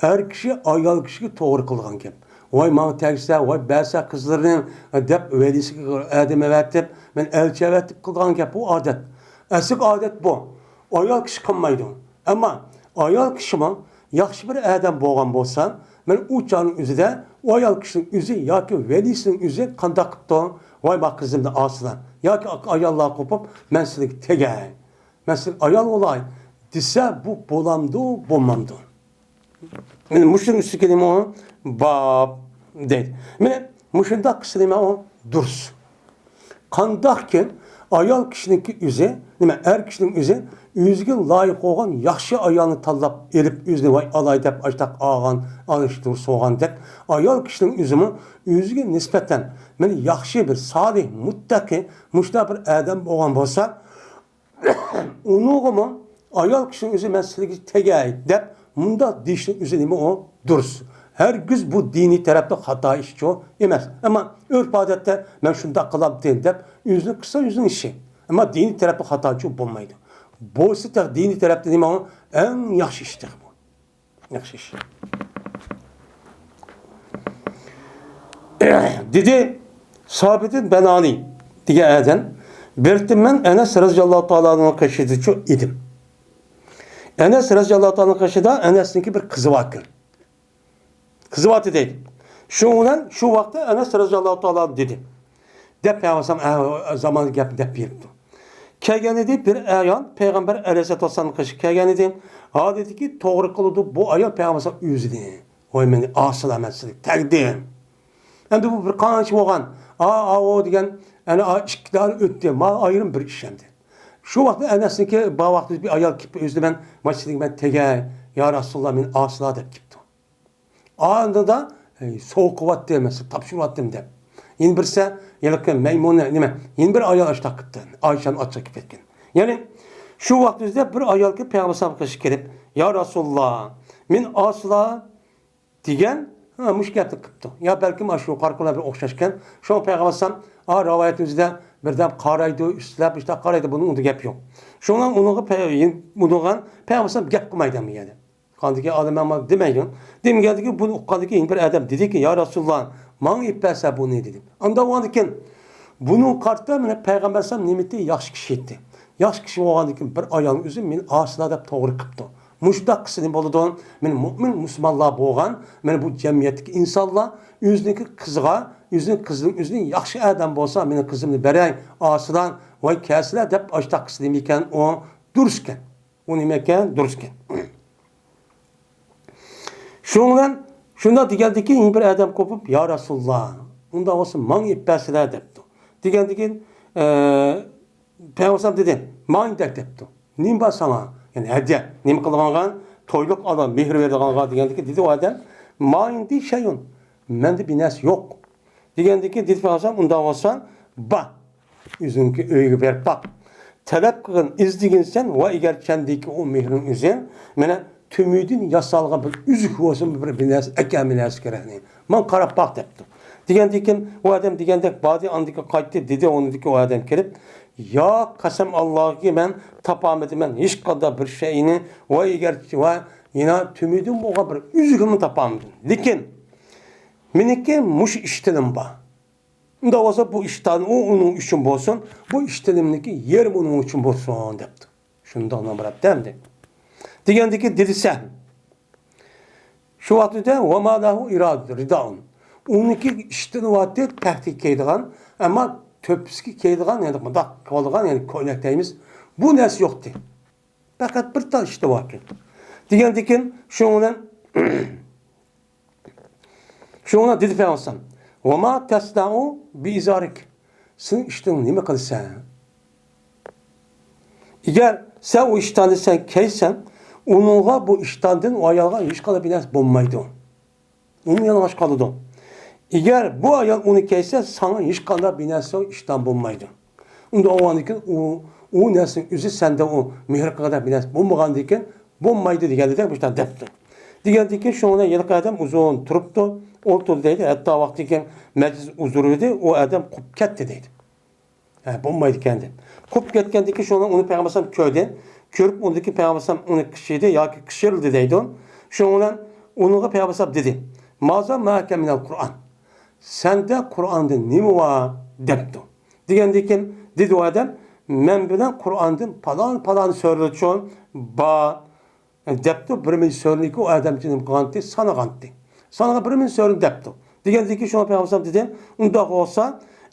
ئەر كىشى ئايال كىشىگە توغرا قىلىدىغان گەپ. ۋاي ماڭا تەگسە، ۋاي بەرسە قىزلىرىنى دەپ ۋەلىسىگە ئادەم ئەۋەتىپ، مەن ئەلچى ئەۋەتىپ قىلىدىغان گەپ، بۇ ئادەت. ئەسلىكى ئادەت بۇ. ئايال كىشى قىلمايدۇ. ئەمما ئايال كىشىمۇ ياخشى بىر ئادەم بولغان بولسا، مەن ئۇ چاغنىڭ ئۆزىدە ئۇ ئايال كىشىنىڭ ئۆزى ياكى ۋەلىسىنىڭ ئۆزى قانداق قىپتۇ، ۋاي ما قىزىمنى ئالسىلا ياكى ئاياللار قوپۇپ، مەن سىلىگە تېگەي، مەن سىلىگە ئايال بولاي دېسە، بۇ بولامدۇ، بولمامدۇ؟ مانا مۇشۇنىڭ ئۈستىگە نېمە ئۇ؟ باب دەيدۇ. مانا مۇشۇنداق قىلسا نېمە ئۇ؟ دۇرۇس. قانداقكى ئايال كىشىنىڭكى ئۆزى، نېمە، ئەر كىشىنىڭ ئۆزى ئۆزىگە لايىق بولغان ياخشى ئايالنى تاللاپ ئېلىپ، ئۆزىنى ۋاي ئالاي دەپ ئاشتاق ئالغان، ئالىش دۇرۇس بولغاندەك، ئايال كىشىنىڭ ئۆزىمۇ ئۆزىگە نىسبەتەن مانا ياخشى بىر سالىھ، مۇتتەقى، مۇشۇنداق بىر ئادەم بولغان بولسا، ئۇنىڭغىمۇ ئايال كىشىنىڭ ئۆزى مەن سىلىگە تېگەي دەپ مۇنداق دېيىشنىڭ ئۆزى نېمە ئۇ؟ دۇرۇس. ھەرگىز بۇ دىنىي تەرەپتە خاتا ئىشچۇ ئەمەس. ئەمما ئۆرپ-ئادەتتە مەن شۇنداق قىلامتىن دەپ ئۆزىنىڭ قىلسا ئۆزىنىڭ ئىشى. ئەمما دىنىي تەرەپتە خاتاچۇ بولمايدۇ. بولسا تېخى دىنىي تەرەپتە نېمە ئۇ؟ ئەڭ ياخشى ئىش تېخى بۇ. ياخشى ئىش. دېدى سابىت بەنانى دېگەن ئادەم، بىر قېتىم مەن ئەنەس رەزىياللاھۇ تائالا ئەنھۇنىڭ قېشىدىچۇ ئىدىم. ئەنەس رەزىياللاھۇ تائالا قېشىدا ئەنەسنىڭكى بىر قىزى باركەن. قىزى بارتى دەيدۇ. شۇنىڭ بىلەن شۇ ۋاقىتتا ئەنەس رەزىياللاھۇ تائالا دېدى. دەپ پەيغەمبەر ئەلەيھىسسالام زامانىدا گەپنى دەپ بېرىپتۇ. كەلگەن ئىدى بىر ئايال پەيغەمبەر ئەلەيھىسسالاتۇ ۋەسسالامنىڭ قېشىغا كەلگەن ئىدى. ھا دېدىكى، توغرا قىلىدۇ بۇ ئايال پەيغەمبەر ئەلەيھىسسالام ئۆزىنى. ۋاي مېنى ئاسىلا مەن سىزگە تەگدىم. ئەمدى بۇ بىر قانچە بولغان. ئا، ئاۋۇ دېگەن، ئەنە ئا، ئىككى دانە ئۆتتى. ما ئايرىم بىر ئىش ئەمدى. شۇ ۋاقىتتا ئەنەسنىڭكى بار ۋاقتىدا بىر ئايال كېلىپ ئۆزىنى مەن ماشىنىگە مەن تېگەي، يا رەسۇلاللا مېنى ئاسىلا دەپ كېلىپتۇ. ئاندىدا، ئەي، سوۋغا قىلىۋاتتىم، مەسىلەن، تاپشۇرۇۋاتتىم دەپ. يەنە بىرسى، ھېلىقى مەيمۇنە، نېمە، يەنە بىر ئايال ئاشتاق قىپتۇ. ئايشەنىڭ ئاچىغى كېلىپ كەتكەن. يەنى، شۇ ۋاقىت ئۆزىدە بىر ئايال كېلىپ پەيغەمبەر ئەلەيھىسسالام قېشىغا كېلىپ، يا رەسۇلاللا، مېنى ئاسىلا دېگەن، ھە، مۇشۇ گەپنى قىپتۇ. يا بەلكىم ئاشۇ يۇقىرىقىلار بىر ئوخشاشكەن. شۇڭا پەيغەمبەر ئەلەيھىسسالام، ئا، رىۋايەت ئۆزىدە بىردەم قارايدۇ، ئۈستىلەپ، ئىشتاق قارايدۇ، بۇنىڭ ئۇندا گەپ يوق. شۇڭا ئۇنىڭغا پەي-، ئۇنىڭغا پەيغەمبەر ئەلەيھىسسالام گەپ قىلمايدۇ دېگەن. قاندىكى ئادەم ماڭا دېمەيدۇ. دېمىگەندىكىن بۇنى ئۇققاندىكىن يەنە بىر ئادەم دېدىكى، يا رەسۇلاللا، ماڭا ئېلىپ بەرسە بۇنى دېدى. ئاندا بولغاندىكىن بۇنىڭغا قارىتا مانا پەيغەمبەر ئەلەيھىسسالام نېمىتى ياخشى كىشى ئىدى. ياخشى كىشى بولغاندىكىن بىر ئايالنىڭ ئۆزى مېنى ئاسىلا دەپ توغرا قىپتۇ. مۇشۇنداق قىلسا نېمە بولىدۇ؟ مانا مۇئمىن مۇسۇلمانلار بولغان، مانا بۇ جەمئىيەتتىكى ئىنسانلار ئۆزىنىڭكى قىزىغا، ئۆزىنىڭ قىزىنىڭ ئۆزىنىڭ ياخشى ئادەم بولسا، مېنىڭ قىزىمنى بېرەي، ئاسىلا، ۋاي كەلسىلە دەپ ئاشتاق قىلسا نېمە ئىكەن ئۇ؟ دۇرۇس ئىكەن. ئۇ نېمە ئىكەن؟ دۇرۇس ئىكەن. شۇنىڭ بىلەن شۇنداق دېگەندىكىن يەنە بىر ئادەم قوپۇپ، يا رەسۇلاللا، ئۇنداق بولسا ماڭا ئېلىپ بەرسىلە دەپتۇ. دېگەندىكىن، ئە، پەيغەمبەر دېدى، ما ئىندەك دەپتۇ. نېمە بار ساڭا؟ يەنى ھەدىيە. نېمە قىلغانغا؟ تويلۇق ئانا مېھىر بېرىدىغانغا دېگەندىكىن دېدى ئۇ ئادەم، ما ئىندى شەيئۇن. مەندە بىر نەرسە يوق. دېگەندىكىن دېدى پەيغەمبەر، ئۇنداق بولسا بار. ئۆزۈڭكى ئۆيگە بېرىپ باق. تەلەپ قىلغىن، ئىزدىگىنسەن ۋە ئەگەر چەندىكى ئۇ مېھرىڭ ئۆزى، مانا تۈمۈدىن ياسالغان بىر ئۈزۈك بولسىمۇ بىر، بىر نەرسە ئەكەلمە نەرسە كېرەكنى. ماڭا قاراپ باق دەپتۇ. دېگەندىكىن ئۇ ئادەم دېگەندەك باردى، ئاندىكى قايتتى، دېدى، ئۇنىڭدىكى ئۇ ئادەم كىرىپ، يا قەسەم ئاللاھكى مەن تاپالمىدىم، مەن ھېچقانداق بىر شەيئىنى ۋە ئەگەر ۋە يەنە تۈمۈدىن بولغان بىر ئۈزۈكىنى تاپالمىدىم. لېكىن مېنىڭكى مۇشۇ ئىشتىنىم بار. ئۇنداق بولسا بۇ ئىشتان ئۇ ئۇنىڭ ئۈچۈن بولسۇن، بۇ ئىشتىنىمنىڭكى يېرىمى ئۇنىڭ ئۈچۈن بولسۇن دەپتۇ. شۇنداق نامرات دەمدى. دېگەندىكىن دېدى سەن. شۇ ۋاقىتتا ۋە ما لەھۇ ئىرادە، رىدائۇن. ئۇنىڭكى ئىشتىنى بارتى، تەختىگە كىيىدىغان، ئەمما تۆپىسىگە كىيىدىغان، يەنى مۇنداق قىلىدىغان، يەنى كۆينەك دەيمىز. بۇ نەرسە يوقتى. پەقەت بىر تال ئىشتىنى باركەن. دېگەندىكىن شۇنىڭ بىلەن شۇڭا دېدى پەيغەمبەر، ۋە ما تەسنەئۇ بىئىزارىك، سېنىڭ ئىشتىنىڭ نېمە قىلىسەن؟ ئەگەر سەن ئۇ ئىشتاننى سەن كىيسەڭ، ئۇنىڭغا بۇ ئىشتاندىن ئۇ ئايالغا ھېچقانداق بىر نەرسە بولمايدۇ. ئۇمۇ يالىڭاچ قالىدۇ. ئەگەر بۇ ئايال ئۇنى كىيسە، ساڭا ھېچقانداق بىر نەرسە ئىشتان بولمايدۇ. ئۇنداق بولغاندىكىن ئۇ، ئۇ نەرسىنىڭ ئۆزى سەندە ئۇ مېھىر قىلغۇدەك بىر نەرسە بولمىغاندىكىن، بولمايدۇ دېگەندەك مۇشۇنداق دەپتۇ. دېگەندىكىن شۇڭا ھېلىقى ئادەم ئۇزۇن تۇرۇپتۇ، ئولتۇردى دەيدۇ. ھەتتا ۋاقتىكى مەجلىس ئۇزىرىۋىدى، ئۇ ئادەم قوپۇپ كەتتى دەيدۇ. ھە، بولمايدىكەن دەپ. قوپۇپ كەتكەندىكىن شۇڭا ئۇنى پەيغەمبەر ئەلەيھىسسالام كۆردى. كۆرۈپ ئۇندىكى پەيغەمبەر ئەلەيھىسسالام ئۇنى قىشىدى ياكى قىشىرلىدى دەيدۇ. شۇنىڭ بىلەن ئۇنىڭغا پەيغەمبەر ئەلەيھىسسالام دېدى، مازا مەئەكە مىنەل قۇرئان. سەندە قۇرئاندىن نېمە بار؟ دەپتۇ. دېگەندىكىن دېدى ئۇ ئادەم، مەن بىلەن قۇرئاندىن پالان، پالان سۈرىلەرچۇ بار دەپتۇ. بىر مىنچە سۈرىنىكى ئۇ ئادەمچە نېمە قىلغانتى؟ سانىغانتى. سانىغان بىر مىنچە سۈرىنى دەپتۇ. دېگەندىكىن شۇڭا پەيغەمبەر ئەلەيھىسسالام دېدى، ئۇنداق بولسا،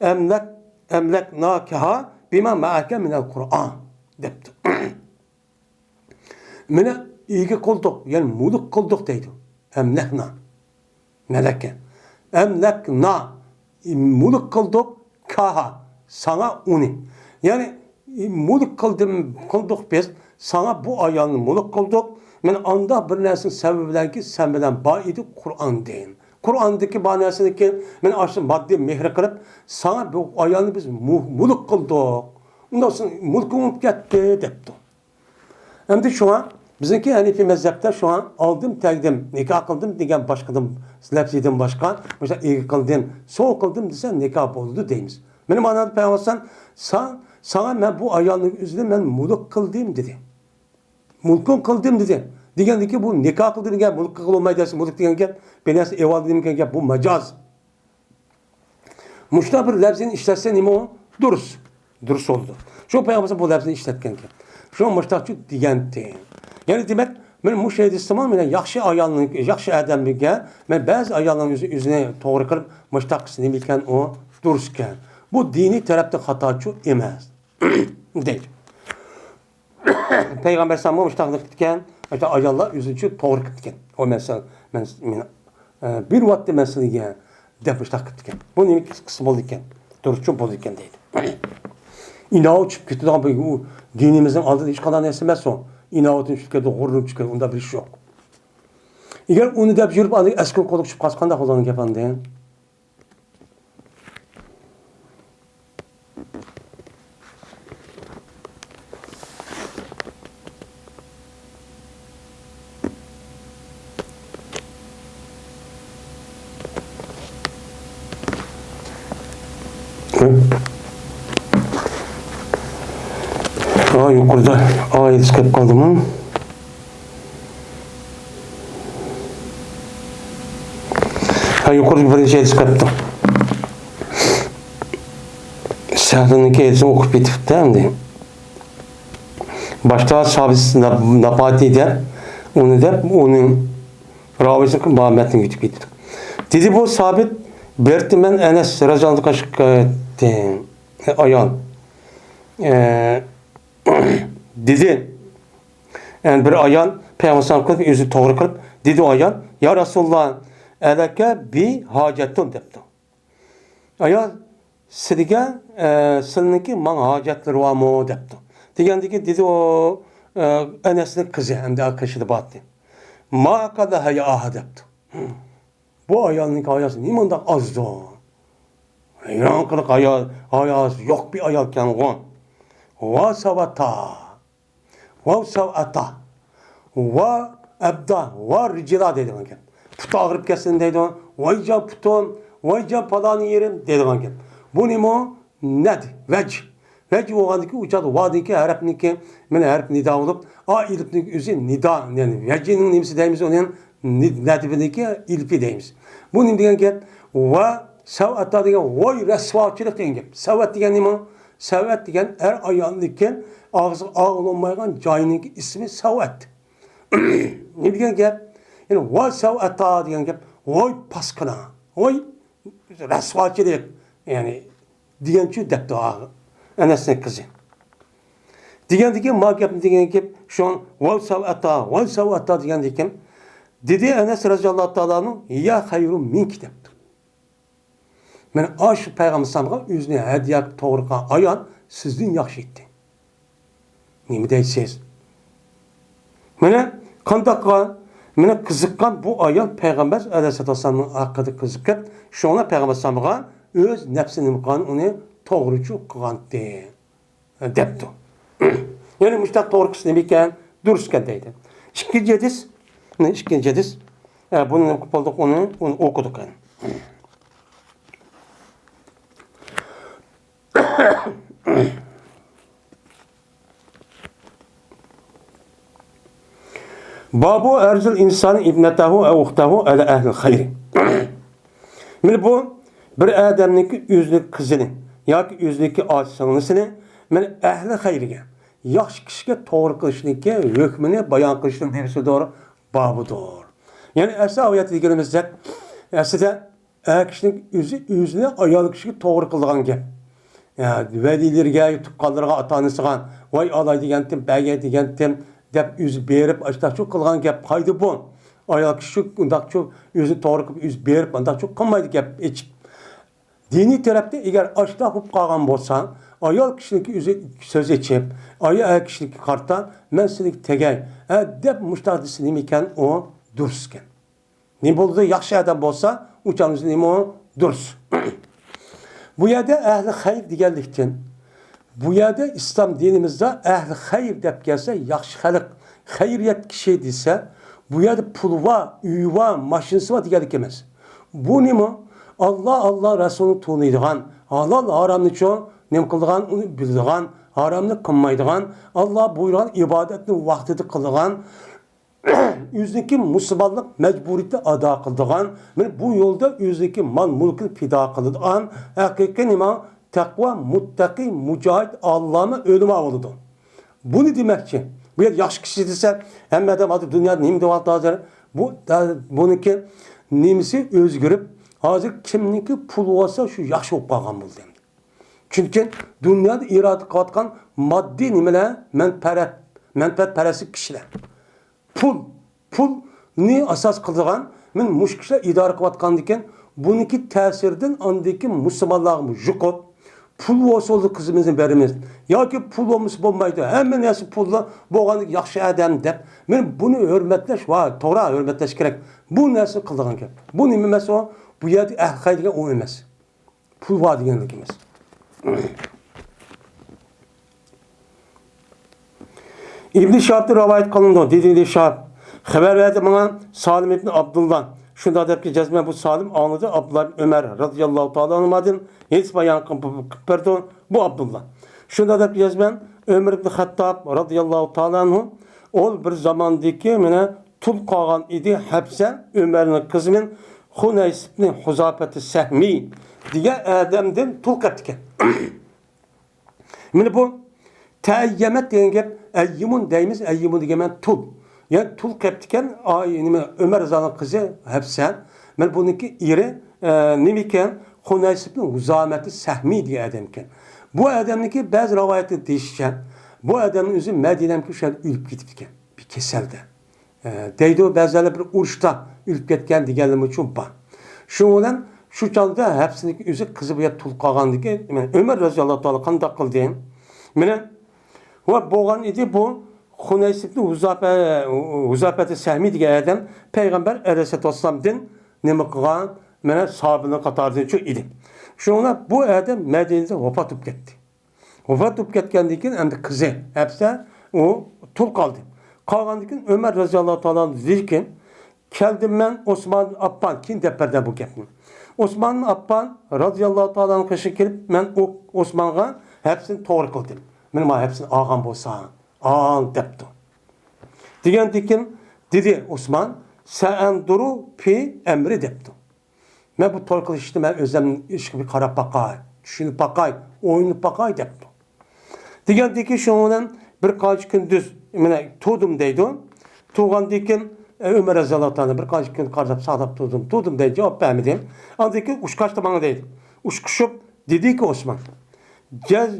ئەملەك، ئەملەكناكەھا بىما مەئەكە مىنەل قۇرئان دەپتۇ. مانا ئىگە قىلدۇق، يەنى مۈلۈك قىلدۇق دەيدۇ. ئەملەكنا. مەلەكە. ئەملەكنا. مۈلۈك قىلدۇق. كاھا. ساڭا ئۇنى. يەنى مۈلۈك قىلدىم، قىلدۇق بىز. ساڭا بۇ ئايالنى مۈلۈك قىلدۇق. مانا ئانداق بىر نەرسىنىڭ سەۋەبى بىلەنكى سەن بىلەن بار ئىدى قۇرئاندىن. قۇرئاندىكى بار نەرسىنىڭكى مانا ئاشۇ ماددىي مېھىر قىلىپ، ساڭا بۇ ئايالنى بىز مۈ-، مۈلۈك قىلدۇق. ئۇنداق سېنىڭ مۈلكۈڭ بولۇپ كەتتى دەپتۇ. ئەمدى شۇڭا بىزنىڭكى ھەنىفىي مەزھەپتە شۇڭا ئالدىم، تەگدىم، نىكاھ قىلدىم دېگەن باشقىدىن، لەپزىدىن باشقا، مۇشۇ ئىگە قىلدىم، سوۋغا قىلدىم دېسە نىكاھ بولىدۇ دەيمىز. مانا مانادا پەيغەمبەر ساڭ، ساڭا مەن بۇ ئايالنىڭ ئۆزىنى مەن مۈلۈك قىلدىم دېدى. مۈلكۈڭ قىلدىم دېدى. دېگەندىكىن بۇ نىكاھ قىلدىم دېگەن مۈلۈك قىلغىلى بولمايدۇ، مۈلۈك دېگەن گەپ، بىر نەرسە ئېۋالدىم دېگەن گەپ، بۇ ماجاز. مۇشۇنداق بىر لەپزىنى ئىشلەتسە نېمە ئۇ؟ دۇرۇس. دۇرۇس بولىدۇ. شۇ پەيغەمبەر بۇ لەپزىنى ئىشلەتكەنكەن. شۇ مۇشتاقچۇ دېگەنتى. يەنى دېمەك، مەن مۇشۇ ھەدىستىمۇ مەن ياخشى ئايالنىڭ، ياخشى ئادەمگە، مەن بەزى ئايالنىڭ ئۆزى، ئۆزىنى توغرا قىلىپ، مۇشتاق قىلسا نېمە ئىكەن ئۇ دۇرۇس ئىكەن. بۇ دىنىي تەرەپتىن خاتاچۇ ئەمەس. دەيدۇ. پەيغەمبەر ئەلەيھىسسالاممۇ مۇشتاق قىپتىكەن، ئاشۇ ئاياللار ئۆزىچۇ توغرا قىپتىكەن. ئۇ مەسىلە، مەن، مېنى، ئە، بېرىۋاتتى مەسىلىگە، دەپ مۇشتاق قىپتىكەن. بۇ نېمە قىسقا بولىدىكەن؟ دۇرۇسچۇ بولىدىكەن دەيدۇ. ئىناۋەت چۈشۈپ كېتىدىغان بۇ، ئۇ دىنىمىزنىڭ ئالدىدا ھېچقانداق نەرسە ئەمەس ئۇ. ئىناۋەتتىن چۈشۈپ كېتىدۇ، غۇرۇر چۈشۈپ كېتىدۇ، ئۇنداق بىر ئىش يوق. ئەگەر ئۇنى دەپ يۈرۈپ، ئاندىن ئەسكىرىپ قولغا چۈشۈپ قالسا قانداق بولىدىغان گەپ ئاندىن؟ ھە، يۇقىرىدا ئايەت كەپ قالدىمۇ؟ ھە، يۇقىرىدا بىرىنچى ھەدىس كەپتۇ. سەھلىنىڭكى ھەدىسىنى ئوقۇپ كېتىپتۇ ئەمدى. باشتا سابىت ناپاتى دەپ، ئۇنى دەپ، ئۇنىڭ راۋىسى بۇ مەتنىگە ئۆتۈپ كېتىپتۇ. دېدى بۇ سابىت، بىرتى مەن ئەنەس رەزىياللاھۇ ئەنھۇغا شىكايەت ئايال. ئە، دېدى. يەنى بىر ئايال پەيغەمبەر قىلىپ، ئۆزى توغرا قىلىپ، دېدى ئۇ ئايال، يا رەسۇلاللا، ئەلەكە بى ھاجەتۇن دەپتۇ. ئايال، سىلىگە، ئە، سىلىنىڭكى ماڭا ھاجەتلىرى بارمۇ دەپتۇ. دېگەندىكى دېدى ئۇ، ئە، ئەنەسنىڭ قىزى ھەمدە قېشىدا بارتى. ما ئەقەللە ھەيائاھا دەپتۇ. بۇ ئايالنىڭكى ھاياسى نېمانداق ئازدۇ. ھەيران قىلىق ھايا-، ھاياسى يوق بىر ئايالكەنغۇ. ۋا ساۋاتا. ۋاۋ ساۋئەتا، ۋا ئەبدا، ۋا رىجلا دەيدىغان گەپ. پۇتى ئاغرىپ كەتسۇن دەيدۇ. ۋايجان پۇتۇم، ۋايجان پالانى يېرىم دەيدىغان گەپ. بۇ نېمە؟ نەد، ۋەج. ۋەج بولغاندىكى ئۇ چاغدا ۋادىكى ھەرپنىكى، مانا ھەرپ نىدا بولۇپ، ئا ئېلىپنىڭ ئۆزى نىدا، يەنى ۋەجنىڭ نېمىسى دەيمىز ئۇنى؟ نى-، نەدبىنىكى ئېلىپى دەيمىز. بۇ نېمە دېگەن گەپ؟ ۋا سەۋئەتا دېگەن ۋاي رەسۋاچىلىق دېگەن گەپ. سەۋئەت دېگەن نېمە؟ سەۋئەت دېگەن ئەر ئايالنىڭكى ئاغزىغا ئاغ بولمايدىغان جاينىڭكى ئىسمى سەۋئەت. نېمە دېگەن گەپ؟ يەنى ۋاي سەۋئەتا دېگەن گەپ، ۋاي پاسقىنا، ۋاي رەسۋاچىلىق، يەنى دېگەنچۇ دەپتۇ ئەنەسنىڭ قىزى. دېگەندىكىن ما گەپنى دېگەن گەپ شۇ ۋاي سەۋئەتا، ۋاي سەۋئەتا دېگەندىكىن دېدى ئەنەس رەزىياللاھۇ تائالا ئەنھۇ، يا خەيرۇ مىنكى دەپتۇ. مانا ئاشۇ پەيغەمبەر ئەلەيھىسسالامغا ئۆزىنى ھەدىيە توغرا قىلغان ئايال سىزدىن ياخشى ئىدى. نېمە دەيسىز؟ مانا قانداق قىلغان؟ مانا قىزىققان بۇ ئايال پەيغەمبەر ئەلەيھىسسالاتۇ ۋەسسالامنىڭ ھەققىدە قىزىقىپ، شۇڭا پەيغەمبەر ئەلەيھىسسالامغا ئۆز نەپسى نېمە قىلغان ئۇنى توغرىچۇ قىلغانتى. دەپتۇ. يەنى مۇشتاق توغرا قىلسا نېمە ئىكەن؟ دۇرۇس ئىكەن دەيدۇ. ئىككىنچى ھەدىس، مانا ئىككىنچى ھەدىس. ئە، بۇنى نېمە قىلىپ بولدۇق؟ ئۇنى، ئۇنى ئوقۇدۇق يەنى. بابۇ ئەرزىل ئىنسانى ئىبنەتەھۇ ئەۋ ئۇختەھۇ ئەلە ئەھلىل خەيرى. مانا بۇ بىر ئادەمنىڭكى ئۆزىنىڭ قىزىنى ياكى ئۆزىنىڭكى ئاچا سىڭلىسىنى مانا ئەھلى خەيرىگە، ياخشى كىشىگە توغرا قىلىشنىڭكى ھۆكمىنى بايان قىلىشنىڭ نېمىسىدۇر؟ بابىدۇر. يەنى ئەسلى ئايەتتە دېگىنىمىزدەك، ئەسلىدە ئەر كىشىنىڭ ئۆزى ئۆزىنى ئايال كىشىگە توغرا قىلىدىغان گەپ. يا، ۋەلىيلىرىگە، تۇغقانلىرىغا، ئاتا-ئانىسىغا، ۋاي ئالاي دېگەنتىم، بەرگەي دېگەنتىم دەپ ئۆزى بېرىپ، ئاشتاقچۇ قىلغان گەپ قايدى بۇ؟ ئايال كىشى ئۇنداقچۇ ئۆزىنى توغرا قىلىپ، ئۆزى بېرىپ، ئانداقچۇ قىلمايدۇ گەپ ئېچىپ. دىنىي تەرەپتە ئەگەر ئاشتاق بولۇپ قالغان بولسا، ئايال كىشىنىڭكى ئۆزى سۆز ئېچىپ، ئايال ئەر كىشىنىڭكى قارىتا، مەن سېنىڭكى تەگەي، ھە، دەپ مۇشتاق دېسە نېمە ئىكەن، ئۇ دۇرۇس ئىكەن. نېمە بولىدۇ؟ ياخشى ئادەم بولسا، ئۇ چاغدا نېمە ئۇ؟ دۇرۇس. بۇ يەردە ئەھلى خەير دېگەنلىكتىن، بۇ يەردە ئىسلام دىنىمىزدا ئەھلى خەير دەپ كەلسە، ياخشى خەلق، خەيرىيەت كىشى دېسە، بۇ يەردە پۇلى بار، ئۆيى بار، ماشىنىسى بار دېگەنلىك ئەمەس. بۇ نېمە؟ ئاللا، ئاللا رەسۇلىنى تونۇيدىغان، ھالال ھارامنىچۇ نېمە قىلىدىغان، ئۇنى بىلىدىغان، ھارامنى قىلمايدىغان، ئاللا بۇيرۇغان ئىبادەتنى ۋاقتىدا قىلىدىغان، ئۆزىنىڭكى مۇسۇلمانلىق مەجبۇرىيىتىنى ئادا قىلىدىغان، مانا بۇ يولدا ئۆزىنىڭكى مال-مۈلكىنى پىدا قىلىدىغان ھەقىقىي نېمە؟ تەقۋا، مۇتتەقى، مۇجاھىد، ئاللامە، ئۆلىما بولىدۇ. بۇنى دېمەكچى، بۇ يەردە ياخشى كىشى دېسە، ھەممە ئادەم ھازىر دۇنيادا نېمە دەۋاتىدۇ ھازىر؟ بۇ، بۇنىڭكى نېمىسى ئۆزگىرىپ، ھازىر كىمنىڭكى پۇلى بولسا، شۇ ياخشى بولۇپ قالغان بولدى ئەمدى. چۈنكى دۇنيادا ئىرادە قىلىۋاتقان ماددىي نېمىلەر؟ مەنپەئەت، مەنپەئەتپەرەسلىك كىشىلەر. پۇل، پۇلنى ئاساس قىلىدىغان، مەن مۇشۇ كىشىلەر ئىدارە قىلىۋاتقاندىكىن، بۇنىڭكى تەسىرىدىن ئاندىكى مۇسۇلمانلارغىمۇ يۇقۇپ، پۇل بولسا قىزىمىزنى بېرىمىز. ياكى پۇل بولمىسا بولمايدۇ. ھەممە نەرسە پۇللا بولغاندىكىن ياخشى ئادەم دەپ، مەن بۇنى ھۆرمەتلەش، ۋاي، توغرا ھۆرمەتلەش كېرەك. بۇ نەرسىنى قىلىدىغان گەپ. بۇ نېمە ئەمەس ئۇ؟ بۇ يەردە ئەھلى خەير دېگەن ئۇ ئەمەس. پۇل بار دېگەنلىك ئەمەس. ئىبن شىھابتىن رىۋايەت قىلىنىدۇ، دېدى ئىبن شىھاب. خەۋەر بەردى ماڭا سالىم ئىبن ئابدۇللا. شۇنداق دەپكى جەزمەن بۇ سالىم ئاڭلىدى ئابدۇللا ئىبن ئۆمەر رازىياللاھۇ تائالا ئانھۇمادىن ھەدىس بايان قىلىپ بەردى بۇ ئابدۇللا. شۇنداق دەپكى جەزمەن ئۆمەر ئىبن خەتتاب رازىياللاھۇ تائالا ئانھۇ ئۇ بىر زاماندىكى مانا تۇل قالغان ئىدى. ھەپسە ئۆمەرنىڭ قىزى مەن خۇنەيسىبنى ھۇزاپەتى سەھمى دېگەن ئادەمدىن تۇل قېپتىكەن. مانا بۇ تەييەمەت دېگەن گەپ، ئەييىمۇن دەيمىز، ئەييىمۇن دېگەن مەن تۇل. يەنى تۇل قېپتىكەن، ئاي، نېمە، ئۆمەر رىزانىڭ قىزى ھەپسە. مانا بۇنىڭكى ئېرى، ئە، نېمە ئىكەن؟ خۇنەيسىبنى ھۇزامەتى سەھمى دېگەن ئادەم ئىكەن. بۇ ئادەمنىڭكى بەزى رىۋايەتتە دېيىشىچە، بۇ ئادەمنىڭ ئۆزى مەدىنەمكى شۇ يەردە ئۆلۈپ كېتىپتىكەن. بىر كېسەلدە. ئە، دەيدۇ، بەزىلەر بىر ئۇرۇشتا ئۆلۈپ كەتكەن دېگەنلىرىمۇ شۇ بار. شۇنىڭ بىلەن شۇ چاغدا ھەپسىنىڭكى ئۆزى قىزى بۇ يەردە تۇل قالغاندىكى، مانا ئۆمەر رازىياللاھۇ تائالا قانداق قىلدى؟ مانا ۋە بولغان ئىدى بۇ خۇنەيس ئىبنى ھۇزاپە-، ھۇزاپەتى سەھمى دېگەن ئادەم پەيغەمبەر ئەلەيھىسسالاتۇ ۋەسسالامدىن نېمە قىلغان؟ مانا ساھابىنىڭ قاتارىدىن شۇ ئىدى. شۇنىڭ بىلەن بۇ ئادەم مەدىنىدە ۋاپات بولۇپ كەتتى. ۋاپات بولۇپ كەتكەندىن كېيىن ئەمدى قىزى ھەپسە ئۇ تۇل قالدى. قالغاندىن كېيىن ئۆمەر رازىياللاھۇ تائالا ئانھۇ دېدىكى، كەلدىم مەن ئوسمان ئاپپان، كېيىن دەپ بەردى بۇ گەپنى. ئوسمان ئاپپان رازىياللاھۇ تائالا ئانھۇ قېشىغا كېلىپ، مەن ئۇ ئوسمانغا ھەپسىنى توغرا قىلدىم. مېنىڭ مانا ھەپسىنى ئالغان بولساڭ، ئال دەپتۇ. دېگەندىن كېيىن دېدى ئوسمان، سەئەندۇرۇ پى ئەمرى دەپتۇ. مەن بۇ توي قىلىشنى مەن ئۆزۈم ئىشقا بىر قاراپ باقاي، چۈشىنىپ باقاي، ئويلىنىپ باقاي دەپتۇ. دېگەندىكى شۇنىڭ بىلەن بىر قانچە كۈندۈز مانا تۇردۇم دەيدۇ. تۇرغاندىن كېيىن، ئە، ئۆمەر رەزىياللاھۇ تائالا بىر قانچە كۈن قارىساپ ساقلاپ تۇردۇم، تۇردۇم دەيدۇ، جاۋاب بەرمىدى. ئاندىن كېيىن ئۇچقاچتى ماڭا دەيدۇ. ئۇچقۇچۇپ دېدىكى ئوسمان، جەز-،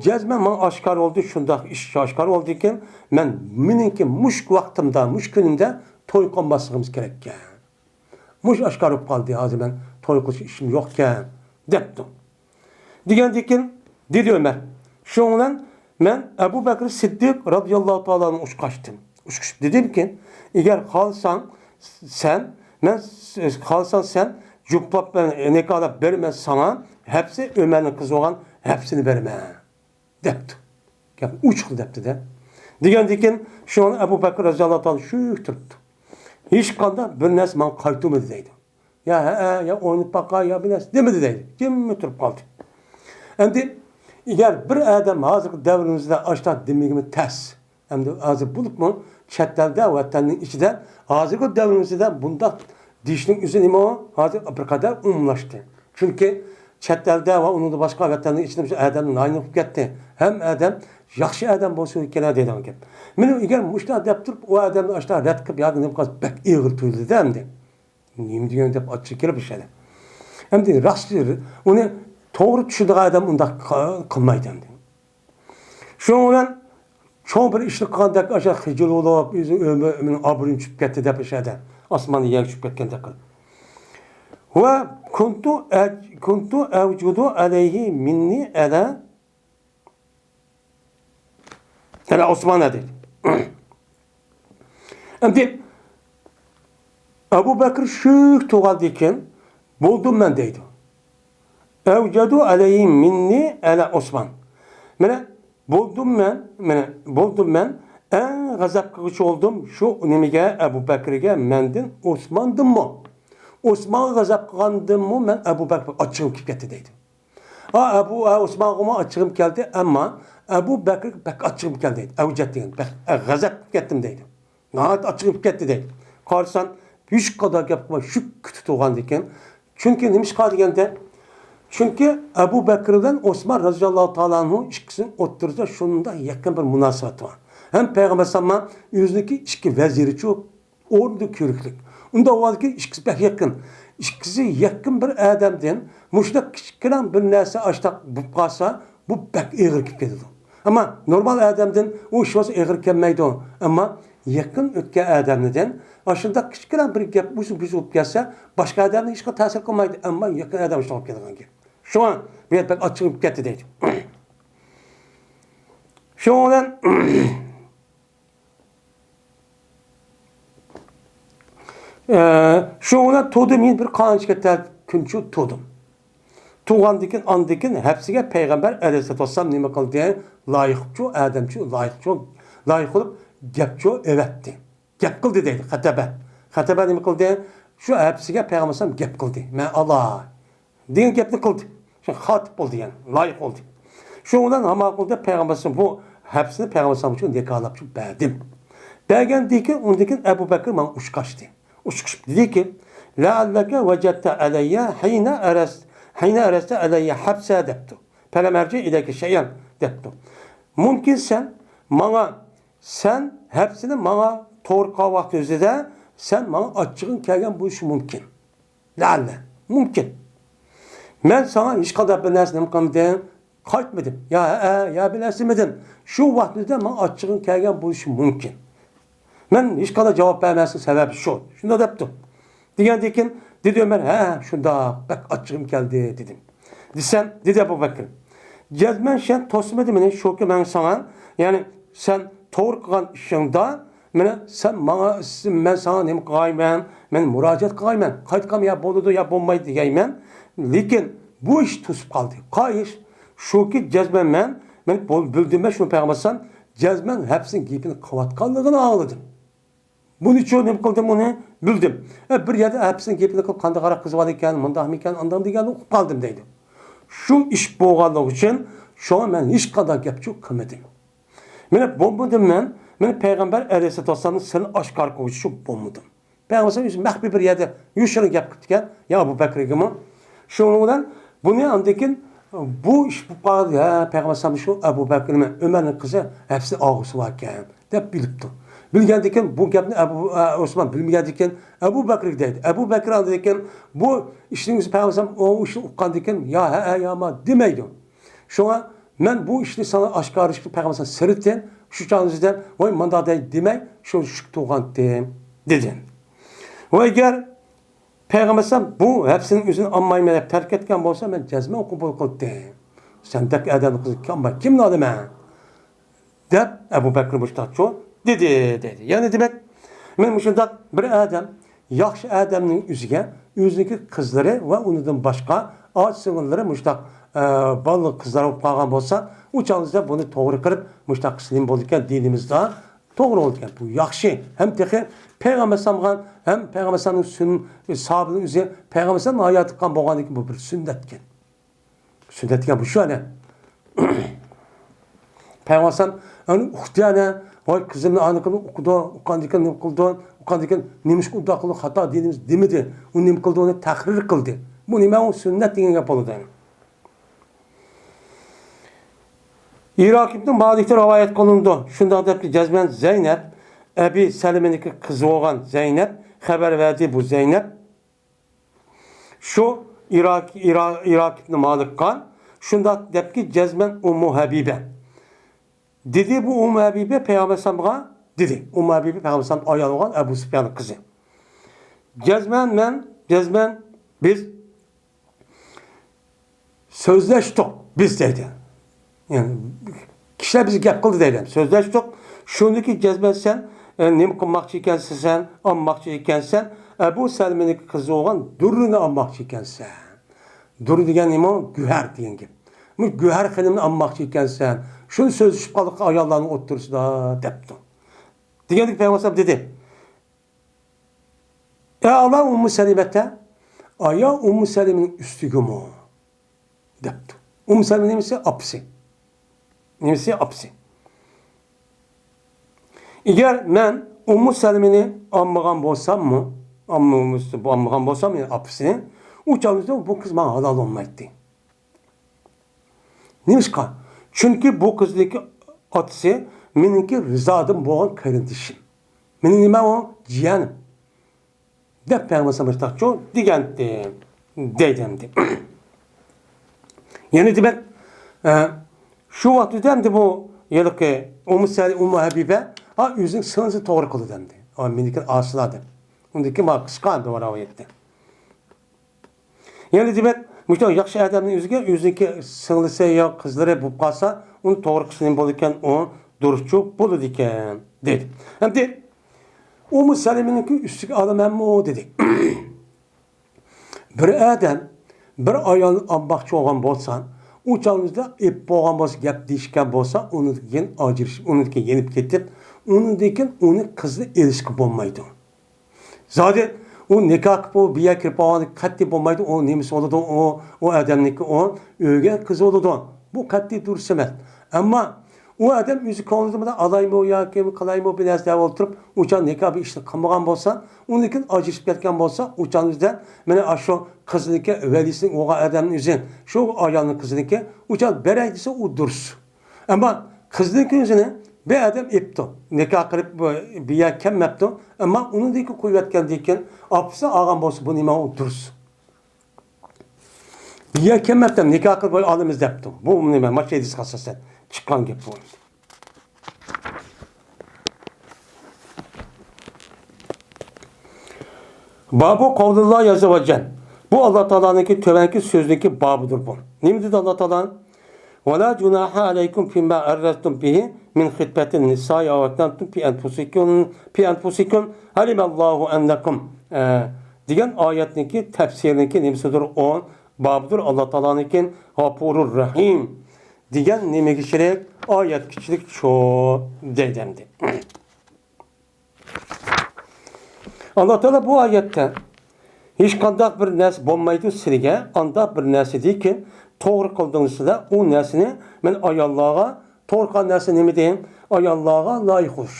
جەزمەن ماڭا ئاشكارا بولدى، شۇنداق ئىش ئاشكارا بولدىكەن، مەن مېنىڭكى مۇشۇ ۋاقتىمدا، مۇشۇ كۈنۈمدە توي قىلماسلىقىمىز كېرەككەن. مۇشۇ ئاشكارا بولۇپ قالدى، ھازىر مەن توي قىلىش ئىشىم يوقكەن، دەپتۇ. دېگەندىكىن، دېدى ئۆمەر، شۇنىڭ بىلەن مەن ئەبۇ بەكرى سىددىق رازىياللاھۇ تائالا ئانھۇ ئۇچقاچتىم. ئۇچقۇچۇپ دېدىمكى، ئەگەر خالىساڭ سەن، مەن، خالىساڭ سەن جۇپلاپ، نىكاھلاپ بېرىمەن ساڭا، ھەپسە ئۆمەرنىڭ قىزى بولغان ھەپسىنى بېرىمەن. دەپتۇ. گەپ ئۇچۇق دەپتۇ-دە. دېگەندىكىن شۇڭا ئەبۇ بەكرى رەزىياللاھۇ تائالا شۈك تۇرۇپتۇ. ھېچقانداق بىر نەرسە ماڭا قايتۇرمىدى دەيدۇ. يا ھەئە، يا ئويناپ باقاي، يا بىر نەرسە دېمىدى دەيدۇ. جىممىدە تۇرۇپ قالدى. ئەمدى ئەگەر بىر ئادەم ھازىرقى دەۋرىمىزدە ئاشۇنداق دېمىگىمۇ تەس. ئەمدى ھازىر بولۇپمۇ چەت ئەلدە، ۋەتەننىڭ ئىچىدە ھازىرقى دەۋرىمىزدە بۇنداق دېيىشنىڭ ئۆزى نېمە ئۇ؟ ھازىر بىر قەدەر ئومۇملاشتى. چۈنكى چەت ئەلدە ۋە ئۇنىڭدىن باشقا ۋەتەننىڭ ئىچىدە مۇشۇ ئادەمنى ناھايىتى قىلىپ كەتتى. ھەممە ئادەم ياخشى ئادەم بولسا كېرەك دەيدىغان گەپ. مېنىڭ ئەگەر مۇشۇنداق دەپ تۇرۇپ، ئۇ ئادەمنى ئاشۇنداق رەت قىلىپ ياكى نېمە قىلسا بەك ئېغىر تۇيۇلىدۇ ئەمدى. نېمە دېگەن دەپ ئاچچىقى كېلىپ ئىشلەيدۇ. ئەمدى راست ئۇنى توغرا چۈشىنىدىغان ئادەم ئۇنداق قىلمايدۇ ئەمدى. شۇنىڭ بىلەن چوڭ بىر ئىشنى قىلغاندەك ئاشۇ خىجىل بولۇپ، ئۆزى ئۆمرىنىڭ ئابرۇيى چۈشۈپ كەتتى دەپ ئىشەدە. ئاسماننى يەرگە چۈشۈپ كەتكەندەك قىلىپ. ۋە كۇنتۇ ئەج-، كۇنتۇ ئەۋجۇدۇ ئەلەيھى مىننى ئەلە، ئەلە ئوسمان دەيدۇ. ئەمدى ئەبۇ بەكرى شۈك تۇرغاندىن كېيىن، بولدۇم مەن دەيدۇ. ئەۋجەدۇ ئەلەيھى مىننى ئەلە ئوسمان. مانا بولدۇم مەن، مانا بولدۇم مەن، ئەڭ غەزەپ قىلغۇچى بولدۇم شۇ نېمىگە، ئەبۇ بەكرىگە مەندىن ئوسماندىنمۇ. ئوسمانغا غەزەپ قىلغاندىنمۇ مەن ئەبۇ بەكرى ئاچچىقىم كېلىپ كەتتى دەيدۇ. ھا، ئەبۇ، ھا، ئوسمانغىمۇ ئاچچىقىم كەلدى، ئەمما ئەبۇ بەكرىگە بەك ئاچچىقىم كەلدى دەيدۇ. ئەۋجەت دېگەن، بەك، ئە، غەزەپ قىلىپ كەتتىم دەيدۇ. ناھايىتى ئاچچىقىم كەتتى دەيدۇ. قارىسام، ھېچقانداق گەپ قىلماي شۈك كۈتۈپ تۇرغاندىكىن. چۈنكى نېمىشقا دېگەندە، چۈنكى ئەبۇ بەكرى بىلەن ئوسمان رەزىياللاھۇ تائالا ئەنھۇ ئىككىسىنىڭ ئوتتۇرىسىدا شۇنداق يېقىن بىر مۇناسىۋەت بار. ھەم پەيغەمبەر ئەلەيھىسسالام ئۆزىنىڭكى ئىككى ۋەزىرىچۇ ئورنىدا كۆرۈكلۈك. ئۇنداق بولغاندىكىن ئىككىسى بەك يېقىن. ئىككىسى يېقىن بىر ئادەمدىن مۇشۇنداق كىچىككىنە بىر نەرسە ئاشتاق بولۇپ قالسا، بۇ بەك ئېغىر كېلىپ كېتىدۇ. ئەمما نورمال ئادەمدىن ئۇ ئىش بولسا ئېغىر كەلمەيدۇ. ئەمما يېقىن ئۆتكەن ئادەمدىن ئاشۇنداق كىچىككىنە بىر گەپ ئۇزۇن بۇزۇلۇپ كەتسە، باشقا ئادەمنى ھېچقانداق تەسىر قىلمايدۇ. ئەمما يېقىن ئادەم شۇنداق بولۇپ كەتكەن گەپ. شۇڭا بۇ يەردە بەك ئاچچىقىم كەتتى دەيدۇ. شۇنىڭ بىلەن ئە، شۇنىڭ بىلەن تۇردۇم، يەنە بىر قانچە كەتتى كۈنچۇ تۇردۇم. تۇرغاندىكىن ئاندىكىن ھەپسىگە پەيغەمبەر ئەلەيھىسسالاتۇ ۋەسسالام نېمە قىلدى؟ لايىقچۇ ئادەمچۇ، لايىقچۇ، لايىق بولۇپ گەپچۇ ئەۋەتتى. گەپ قىلدى دەيدۇ خەتەبە. خەتەبە نېمە قىلدى؟ شۇ ھەپسىگە پەيغەمبەر ئەلەيھىسسالام گەپ قىلدى. مەن ئالاي دېگەن گەپنى قىلدى. شۇ خاتىپ بولدى يەنى، لايىق بولدى. شۇنىڭ بىلەن ھامان قىلدى، پەيغەمبەر ئەلەيھىسسالام بۇ ھەپسىنى پەيغەمبەر ئەلەيھىسسالام ئۈچۈن نىكاھلاپ بەردىم. بەرگەندىن كېيىن، ئۇندىن كېيىن ئەبۇ بەكرى ماڭا ئۇچقاچتى. ئۇچقۇچۇپ دېدىكى، لەئەللەكە ۋەجەدتە ئەلەييە ھىينە ئەرەس-، ھىينە ئەرەستە ئەلەييە ھەپسە دەپتۇ. فەلەم ئەرجى ئىلەيكە شەيئەن دەپتۇ. مۇمكىن سەن ماڭا، سەن ھەپسىنى ماڭا توغرا قىلغان ۋاقتى ئۆزىدە سەن ماڭا ئاچچىقىڭ كەلگەن بولۇشى مۇمكىن. لەئەللە، مۇمكىن. مەن ساڭا ھېچقانداق بىر نەرسە نېمە قىلمىدىم، قايتمىدىم. يا ھەئە، يا بىلەسىمىدىم. شۇ ۋاقتىدا ماڭا ئاچچىقىڭ كەلگەن بولۇشى مۇمكىن. مەن ھېچقانداق جاۋاب بەرمەسنىڭ سەۋەبى شۇ. شۇنداق دەپتۇ. دېگەندىن كېيىن دېدى ئۆمەر، ھە، شۇنداق، بەك ئاچچىقىم كەلدى، دېدىم. دېسەم، دېدى ئەبۇ بەكرى، جەزمەن سەن توسمىدى مېنى، شۇكى مەن ساڭا، يەنى سەن توغرا قىلغان ئىشىڭدا مانا سەن ماڭا، مەن ساڭا نېمە قىلايمەن؟ مەن مۇراجىئەت قىلايمەن. قايتقان يا بولىدۇ، يا بولمايدۇ دېگەيمەن. لېكىن بۇ ئىش توسۇپ قالدى. قايسى ئىش؟ شۇكى جەزمەن مەن، مەن بىلدىم، مەن شۇنى پەيغەمبەر ئەلەيھىسسالام جەزمەن ھەپسىنىڭ گېپىنى قىلىۋاتقانلىقىنى ئاڭلىدىم. بۇنىچۇ نېمە قىلدىم ئۇنى؟ بىلدىم. ئە، بىر يەردە ھەپسىنىڭ گېپىنى قىلىپ، قانداقراق قىز بار ئىكەن، مۇنداقمىكەن، ئانداق دېگەننى ئۇقۇپ قالدىم دەيدۇ. شۇ ئىش بولغانلىقى ئۈچۈن شۇڭا مەن ھېچقانداق گەپچۇ قىلمىدىم. مېنى بولمىدىم مەن، مېنى پەيغەمبەر ئەلەيھىسسالاتۇ ۋەسسالامنىڭ سىرىنى ئاشكارا قىلغۇچى شۇ بولمىدىم. پەيغەمبەر ئۆزى مەخپىي بىر يەردە يوشۇرۇن گەپ قىپتىكەن، يا ئەبۇ بەكرىگىمۇ. شۇنىڭ بىلەن بۇنى ئاندىن كېيىن بۇ ئىش بولۇپ قالدى، ھە، پەيغەمبەر ئەلەيھىسسالام شۇ ئەبۇ بەكرىمۇ ئۆمەرنىڭ قىزى ھەپسە ئاغۇسى باركەن دەپ بىلىپتۇ. بىلگەندىن كېيىن بۇ گەپنى ئەبۇ، ئە، ئوسمان بىلمىگەندىن كېيىن ئەبۇ بەكرىگە دەيدۇ. ئەبۇ بەكرى ئاندىن كېيىن بۇ ئىشنىڭ يۈزى پەيغەمبەر ئەلەيھىسسالام ئۇ ئىشنى ئۇققاندىن كېيىن يا ھەئە، يا ما دېمەيدۇ. شۇڭا مەن بۇ ئىشنى ساڭا ئاشكارىلىشقا پەيغەمبەر سىرتتىن شۇ چاغنىڭ ئۆزىدە ۋاي مانداق دەي دېمەي شۇ شۈك تۇرغانتىم دېدى. ۋە ئەگەر پەيغەمبەر بۇ ھەپسىنىڭ ئۆزىنى ئالمايمەن دەپ تەرك ئەتكەن بولسا مەن جەزمەن قوبۇل قىلاتتىم. سەندەك ئادەمنى قىزىنى ئالماي كىمنى ئالىمەن؟ دەپ ئەبۇ بەكرى مۇشۇنداقچۇ دېدى، دەيدۇ. يەنى دېمەك، مەن مۇشۇنداق بىر ئادەم ياخشى ئادەمنىڭ ئۆزىگە ئۆزىنىڭكى قىزلىرى ۋە ئۇنىڭدىن باشقا ئاچا-سىڭىللىرى مۇشۇنداق، ئە، بالىلىق قىزلار بولۇپ قالغان بولسا، ئۇ چاغدا بۇنى توغرا قىلىپ مۇشۇنداق قىلسا نېمە بولىدىكەن؟ دىنىمىزدا توغرا بولىدىكەن. بۇ ياخشى. ھەم تېخى پەيغەمبەر ئەلەيھىسسالامغا ھەم پەيغەمبەر ئەلەيھىسسالامنىڭ سۈن-، ساھابىنىڭ ئۆزى پەيغەمبەر ئەلەيھىسسالام ھاياتىدا قىلغان بولغاندىن كېيىن بۇ بىر سۈننەتكەن. سۈننەت دېگەن بۇ شۇ ئەنە. پەيغەمبەر ئەلەيھىسسالام ئۇنى ئۇقتى ئەنە. ۋاي قىزىمنى ئانىكىنى ئۇقىدۇ، ئۇققاندىكىن نېمە قىلىدۇ، ئۇققاندىكىن نېمىشقا ئۇنداق قىلدى، خاتا دىنىمىز دېمىدى. ئۇ نېمە قىلدى، ئۇنى تەھرىر قىلدى. بۇ نېمە ئۇ سۈننەت دېگەن گەپ بولىدۇ ئەنە. ئىراق ئىبنى مالىكتىن رىۋايەت قىلىنىدۇ. شۇنداق دەپتۇ، جەزمەن زەينەپ، ئەبى سەلىمىنىڭكى قىزى بولغان زەينەپ خەۋەر بەردى. بۇ زەينەپ شۇ ئىراك، ئىرا-، ئىراك ئىبنى مالىكقا شۇنداق دەپتىكى، جەزمەن ئۇممۇ ھەبىبە. دېدى بۇ ئۇممۇ ھەبىبە پەيغەمبەر ئەلەيھىسسالامغا دېدى. ئۇممۇ ھەبىبە پەيغەمبەر ئەلەيھىسسالام ئايالى بولغان ئەبۇ سۇپياننىڭ قىزى. جەزمەن مەن، جەزمەن بىز سۆزلەشتۇق، بىز دەيدۇ. يەنى كىشىلەر بىزگە گەپ قىلدى دەيدۇ. سۆزلەشتۇق. شۇندىكى جەزمەن سەن، ئە، نېمە قىلماقچى ئىكەنسەن، سەن ئالماقچى ئىكەنسەن. ئەبۇ سەلىمىنىڭ قىزى بولغان دۇررىنى ئالماقچى ئىكەنسەن. دۇررە دېگەن نېمە؟ گۆھەر دېگەن گەپ. مۇ گۆھەر خېنىمنى ئالماقچى ئىكەنسەن. شۇنى سۆزلىشىپ قالدۇق ئاياللارنىڭ ئوتتۇرىسىدا، دەپتۇ. دېگەندىكى پەيغەمبەر دېدى، ئەئەلا ئۇممۇ سەلىمەتە، ئايا ئۇممۇ سەلىمىنىڭ ئۈستىگىمۇ؟ دەپتۇ. ئۇممۇ سەلىمە نېمىسى؟ ئاپىسى. نېمىسى؟ ئاپىسى. ئەگەر مەن ئۇممۇ سەلىمىنى ئالمىغان بولساممۇ، ئالمىغان بولسام، يەنى ئاپىسىنى، ئۇ چاغدا بۇ قىز ماڭا ھالال بولمايتتى. نېمىشقا؟ چۈنكى بۇ قىزنىڭكى ئاتىسى مېنىڭكى رىزادىن بولغان قېرىندىشىم. مېنىڭ نېمە ئۇ؟ جىيەنىم. دەپ پەيغەمبەر مۇشتاقچۇ دېگەنتى، دەيدۇ ئەمدى. يەنى دېمەك، ئە، شۇ ۋاقىتتا ئەمدى بۇ ھېلىقى ئۇممۇ سەل-، ئۇممۇ ھەبىبە، ئا، ئۆزىنىڭ سىڭلىسى توغرا قىلدى ئەمدى. ئا، مېنىڭكى ئاسىلا دەپ. ئۇندىن كېيىن مانا قىسقا ئەمدى بۇ رىۋايەتتە. يەنى دېمەك، مۇشۇنداق ياخشى ئادەمنىڭ ئۆزىگە ئۆزىنىڭكى سىڭلىسى يا قىزلىرى بولۇپ قالسا، ئۇنى توغرا قىلسا نېمە بولىدىكەن، ئۇ دۇرۇسچۇ بولىدىكەن، دېدى. ئەمدى ئۇممۇ سەلىمىنىڭكى ئۈستىگە ئالىمەنمۇ دېدى. بىر ئادەم بىر ئايالنى ئالماقچى بولغان بولسا، ئۇ چاغدا ئېلىپ بولغان بولسا، گەپ دېيىشكەن بولسا، ئۇنىڭدىن كېيىن ئاجرىشىپ، ئۇنىڭدىن كېيىن يېنىپ كېتىپ، ئۇنىڭدىن كېيىن ئۇنى قىزنى ئېلىشقا بولمايدۇ. زادى ئۇ نىكاھ قىلىپ، ئۇ بىيە كىرىپ بولغاندىن قەتئىي بولمايدۇ. ئۇ نېمىسى بولىدۇ؟ ئۇ، ئۇ ئادەمنىڭكى ئۇ ئۆيگە قىزى بولىدۇ. بۇ قەتئىي دۇرۇس ئەمەس. ئەمما ئۇ ئادەم ئۆزى كۆڭلىدە مۇنداق ئالايمۇ ياكى قىلايمۇ بىر نەرسە دەپ ئولتۇرۇپ، ئۇ چاغ نىكاھ بىر ئىشنى قىلمىغان بولسا، ئۇنىڭدىن كېيىن ئاجرىشىپ كەتكەن بولسا، ئۇ چاغ ئۆزىدە مانا ئاشۇ قىزنىڭكى ۋەلىسىنى بولغان ئادەمنىڭ ئۆزى شۇ ئايالنىڭ قىزىنىڭكى ئۇ چاغ بېرەي دېسە، ئۇ دۇرۇس. ئەمما قىزنىڭكى ئۆزىنى بىر ئادەم ئېپتۇ، نىكاھ قىلىپ بۇ، بۇ يەرگە كەلمەپتۇ. ئەمما ئۇنىڭدىن كېيىن قويۇۋەتكەندىن كېيىن ئاپىسى ئالغان بولسا، بۇ نېمە ئۇ دۇرۇس. بۇ يەرگە كەلمەپتۇ، نىكاھ قىلىپ ئالىمىز دەپتۇ. بۇ نېمە؟ مانا شۇ ھەدىسكە ئاساسەن چىققان گەپ بۇ. بابۇ قەۋلىللاھى ئەززە ۋە جەل. بۇ ئاللا تائالانىڭكى تۆۋەنكى سۆزىنىڭكى بابىدۇر بۇ. نېمە دېدى ئاللا تائالا؟ «ولا جناح عليكم فيما عرضتم به من خطبة النساء أو أكننتم في أنفسكم، في أنفسكم، علم الله أنكم»، ئە، دېگەن ئايەتنىڭكى تەپسىرىنىڭكى نېمىسىدۇر؟ ئۇ بابىدۇر، ئاللا تائالانىڭكى غەپۇرۇر رەھىم دېگەن نېمىگە شېرىك؟ ئايەتكە شېرىك شۇ دەيدۇ ئەمدى. ئاللا تائالا بۇ ئايەتتە، «ھېچقانداق بىر نەرسە بولمايدۇ سىلىگە، ئانداق بىر نەرسىدىكى توغرا قىلدىڭىز سىلەر، ئۇ نەرسىنى مەن ئاياللارغا، توغرا قىلغان نەرسە نېمە دېدىم؟ ئاياللارغا لايىق بولۇش.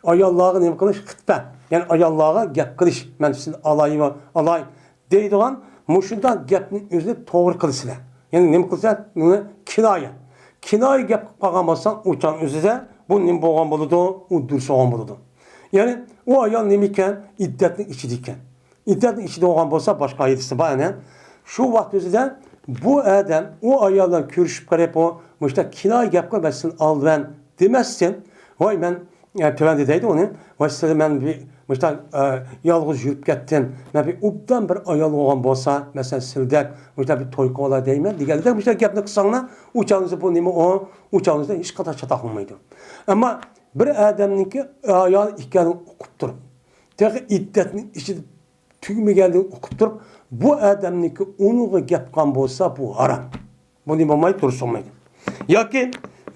ئاياللارغا نېمە قىلىش؟ خىتبە، يەنى ئاياللارغا گەپ قىلىش، مەن سىلىنى ئالايمۇ، ئالاي دەيدىغان مۇشۇنداق گەپنى ئۆزىنى توغرا قىلىسىلەر.» يەنى نېمە قىلىسىلەر؟ ئۇنى كىنايە. كىنايە گەپ قىلىپ قالغان بولساڭ، ئۇ چاغ ئۆزىدە بۇ نېمە بولغان بولىدۇ؟ ئۇ دۇرۇس بولغان بولىدۇ. يەنى ئۇ ئايال نېمە ئىكەن؟ ئىددەتنىڭ ئىچىدە ئىكەن. ئىددەتنىڭ ئىچىدە بولغان بولسا، باشقا ھەدىسى بار يەنە. شۇ ۋاقىت ئۆزىدە بۇ ئادەم ئۇ ئايال بىلەن كۆرۈشۈپ قېلىپ، ئۇ مۇشۇنداق كىنايە گەپ قىلىپ، مەن سىلىنى ئالىمەن دېمەستىن، ۋاي مەن، ئە، تۆۋەندە دەيدۇ ئۇنى، ۋاي سىلى مەن بىر مۇشۇنداق، ئە، يالغۇز يۈرۈپ كەتتىم، مەن بىر ئوبدان بىر ئايال بولغان بولسا، مەسىلەن سىلىدەك مۇشۇنداق بىر توي قىلىۋالاي دەيمەن دېگەندەك مۇشۇنداق گەپنى قىلساڭلار، ئۇ چاغنىڭدا بۇ نېمە ئۇ؟ ئۇ چاغنىڭدا ھېچقانداق چاتاق بولمايدۇ. ئەمما بىر ئادەمنىڭكى ئايال ئىكەنلىكىنى ئۇقۇپ تۇرۇپ، تېخى ئىددەتنىڭ ئىچىدە تۈگىمىگەنلىكىنى ئۇقۇپ تۇرۇپ، بۇ ئادەمنىڭكى ئۇنىڭغا گەپ قىلغان بولسا، بۇ ھارام. بۇ نېمە بولمايدۇ؟ دۇرۇس بولمايدۇ. ياكى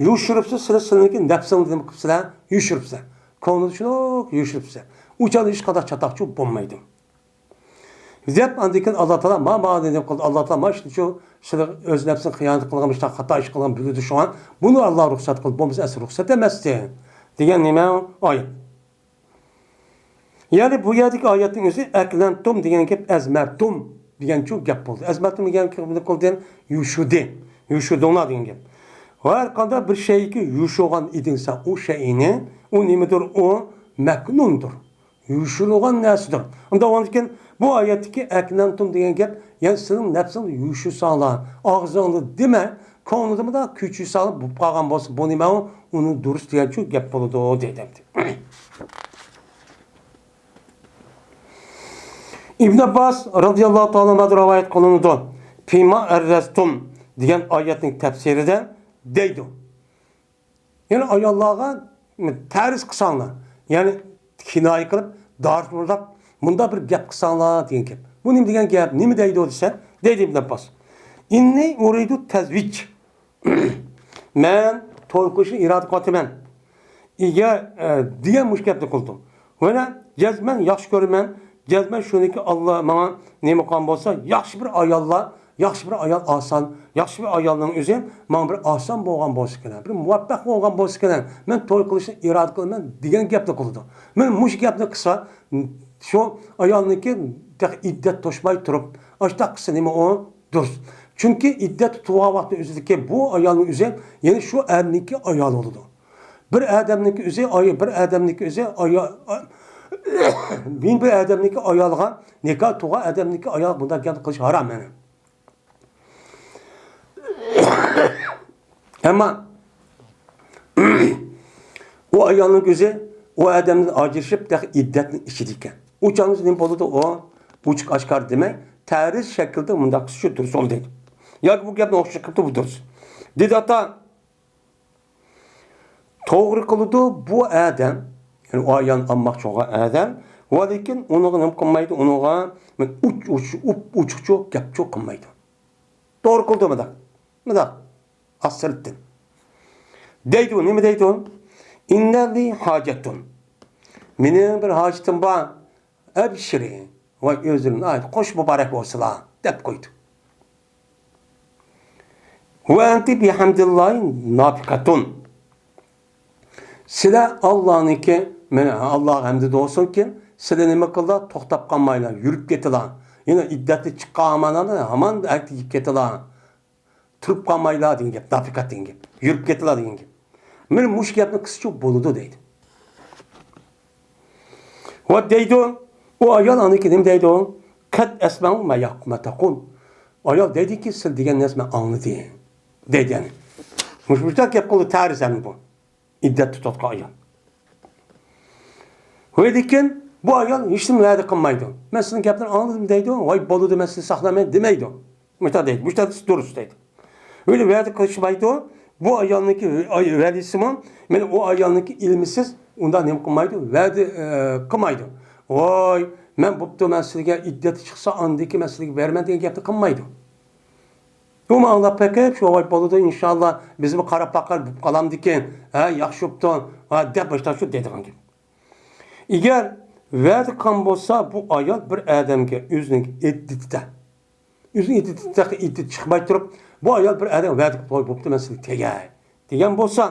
يوشۇرۇپسىز، سىلەر سىلىنىڭكى نەپسىڭىزنى نېمە قىلىپسىلەر؟ يوشۇرۇپسىلەر. كۆڭلىدە شۇنداق يوشۇرۇپسىلەر. ئۇ چاغدا ھېچقانداق چاتاقچۇ بولمايدۇ. دەپ ئاندىن كېيىن ئاللا تائالا ما، ما نېمە قىلدى؟ ئاللا تائالا ما شۇ، شۇ سىلەر ئۆز نەپسىنى خىيانەت قىلغان، مۇشۇنداق خاتا ئىش قىلغان بىلىدۇ، شۇڭا بۇنى ئاللا رۇخسەت قىلدى. بولمىسا ئەسلى رۇخسەت ئەمەستى دېگەن نېمە؟ ئايەت. يەنى بۇ يەردىكى ئايەتنىڭ ئۆزى ئەكنەنتۇم دېگەن گەپ ئەزمەرتۇم دېگەنچۇ گەپ بولدى. ئەزمەرتۇم دېگەن گەپ قىلدى، يوشۇردى. يوشۇردۇڭلار دېگەن گەپ. ھەر قانداق بىر شەيگە يوشۇرغان ئىدىڭ سەن ئۇ شەينى، ئۇ نېمىدۇر؟ ئۇ مەكنۇندۇر. يوشۇرۇلغان نەرسىدۇر. ئۇنداق بولغاندىكىن بۇ ئايەتتىكى ئەكنەنتۇم دېگەن گەپ، يەنى سىلىڭ نەپسىڭنى يوشۇرساڭلار، ئاغزىڭنى دېمە، كۆڭلىدە مۇنداق كۈچى سالىپ بولۇپ قالغان بولسا، بۇ نېمە ئۇ؟ ئۇنى دۇرۇس دېگەنچۇ گەپ بولىدۇ، دەيدۇ ئەمدى. ئىبن ئابباس رازىياللاھۇ تائالا ئەنھۇدىن رىۋايەت قىلىنىدۇ. فىما ئەررەزتۇم دېگەن ئايەتنىڭ تەپسىرىدە دەيدۇ. يەنى ئاياللارغا تەرىز قىلساڭلار، يەنى كىنايە قىلىپ، دارىسى بۇنداق، مۇنداق بىر گەپ قىلساڭلار دېگەن گەپ. بۇ نېمە دېگەن گەپ؟ نېمە دەيدۇ دېسە، دەيدۇ ئىبن ئابباس. ئىننى ئۇرىدۇ تەزۋىج. مەن توي قىلىشنى ئىرادە قىلىۋاتىمەن. ئىگە، ئە، دېگەن مۇشۇ گەپنى قىلدىم. ۋەنە جەزمەن ياخشى كۆرىمەن. جەزمەن شۇنىكى ئاللا ماڭا نېمە قىلغان بولسا، ياخشى بىر ئاياللار، ياخشى بىر ئايال ئاسان، ياخشى بىر ئايالنىڭ ئۆزى ماڭا بىر ئاسان بولغان بولسا كېرەك، بىر مۇۋەپپەق بولغان بولسا كېرەك، مەن توي قىلىشنى ئىرادە قىلىمەن دېگەن گەپنى قىلىدۇ. مەن مۇشۇ گەپنى قىلسا، شۇ ئايالنىڭكى تېخى ئىددەت توشماي تۇرۇپ، ئاشۇنداق قىلسا نېمە ئۇ؟ دۇرۇس. چۈنكى ئىددەت تۇرغان ۋاقىتنىڭ ئۆزىدىكى بۇ ئايالنىڭ ئۆزى يەنە شۇ ئەرنىڭكى ئايالى بولىدۇ. بىر ئادەمنىڭكى ئۆزى ئاي-، بىر ئادەمنىڭكى ئۆزى ئايا-، بىر ئادەمنىڭكى ئايالىغا، نىكاھ تۇغان ئادەمنىڭكى ئايالىغا بۇنداق گەپنى قىلىش ھارام، يەنى. ئەمما ئۇ ئايالنىڭ ئۆزى ئۇ ئادەمدىن ئاجرىشىپ، تېخى ئىددەتنىڭ ئىچىدە ئىكەن. ئۇ چاغدا نېمە بولىدۇ؟ ئۇ ئوچۇق ئاشكارا دېمەي، تەرىز شەكىلدە مۇنداق قىلسا شۇ دۇرۇس بولدى دەيدۇ. ياكى بۇ گەپنى ئوخشاش قىپتۇ، بۇ دۇرۇس. دېدى ئاتا، توغرا قىلىدۇ بۇ ئادەم، يەنى ئۇ ئايالنى ئالماقچى بولغان ئادەم، ۋە لېكىن ئۇنىڭغا نېمە قىلمايدۇ؟ ئۇنىڭغا ئوچ-، ئوچ-، ئوچۇقچۇ گەپچۇ قىلمايدۇ. توغرا قىلدى مۇنداق. مۇنداق. ئاستىرتتىن. دەيدۇ، نېمە دەيدۇ؟ «ئىننە لى ھاجەتۇن.» مېنىڭ بىر ھاجىتىم بار. «ئەبشىرى.» ۋاي ئۆزلىرى ناھايىتى خوش مۇبارەك بولسىلا، دەپ قويدى. «ۋە ئەنتى بىھەمدىللاھى نافىقەتۇن.» سىلەر ئاللانىڭكى، مانا، ئاللاغا ھەمدى بولسۇنكى، سىلەر نېمە قىلدىلا؟ توختاپ قالمايلا، يۈرۈپ كېتىلا. يەنە ئىددەتتىن چىققان ھامان، ھامان ئەتىگە كېتىلا. تۇرۇپ قالمايلا دېگەن گەپ، نافىقەت دېگەن گەپ. يۈرۈپ كېتىلا دېگەن گەپ. مانا مۇشۇ گەپنى قىلسىچۇ بولىدۇ دەيدۇ. ۋە دەيدۇ، ئۇ ئايال ئاندىن كېيىن نېمە دەيدۇ؟ «قەد ئەسمەئۇ ما يەق-، ما تەقۇل.» ئايال دەيدۇكى، سىز دېگەن نەرسە مەن ئاڭلىدىم. دەيدۇ يەنى. مۇشۇ، مۇشۇنداق گەپ قىلدى تەرىز ئەمدى بۇ. ئىددەت تۇتۇۋاتقان ئايال. ۋە لېكىن بۇ ئايال ھېچنېمە ۋەدە قىلمايدۇ. «مەن سىزنىڭ گەپلىرىنى ئاڭلىدىم» دەيدۇ. «ۋاي بولىدۇ، مەن سىزنى ساقلايمەن» دېمەيدۇ. مۇشۇنداق دەيدۇ. مۇشۇنداق دېسە دۇرۇس دەيدۇ. ئۆيدە ۋەدە قىلىشمايدۇ. بۇ ئايالنىڭكى ۋە-، ۋەدىسىمۇ، مانا ئۇ ئايالنىڭكى ئىلمىسىز ئۇنداق نېمە قىلمايدۇ، ۋەدە، ئە، قىلمايدۇ. «ۋاي، مەن بوپتۇ، مەن سىلىگە ئىددەت چىقسا ئاندىن كېيىن مەن سىلىگە بېرىمەن» دېگەن گەپنى قىلمايدۇ. ئۇمۇ ئاڭلاپ بېقىپ، شۇ، «ۋاي بولىدۇ، ئىنشاللا بىزمۇ قاراپ باقار بوپ قالامدىكىن، ھە، ياخشى بوپتۇ، ھە» دەپ باشلاپ شۇ دەيدىغان گەپ. ئەگەر ۋەدە قىلغان بولسا، بۇ ئايال بىر ئادەمگە ئۆزىنىڭ ئىددىتىدە، ئۆزىنىڭ ئىددىتىدە، ئىددىتى چىقماي تۇرۇپ، بۇ ئايال بىر ئادەمگە ۋەدە قىلىپ، «ۋاي بوپتۇ، مەن سىزگە تېگەي» دېگەن بولسا،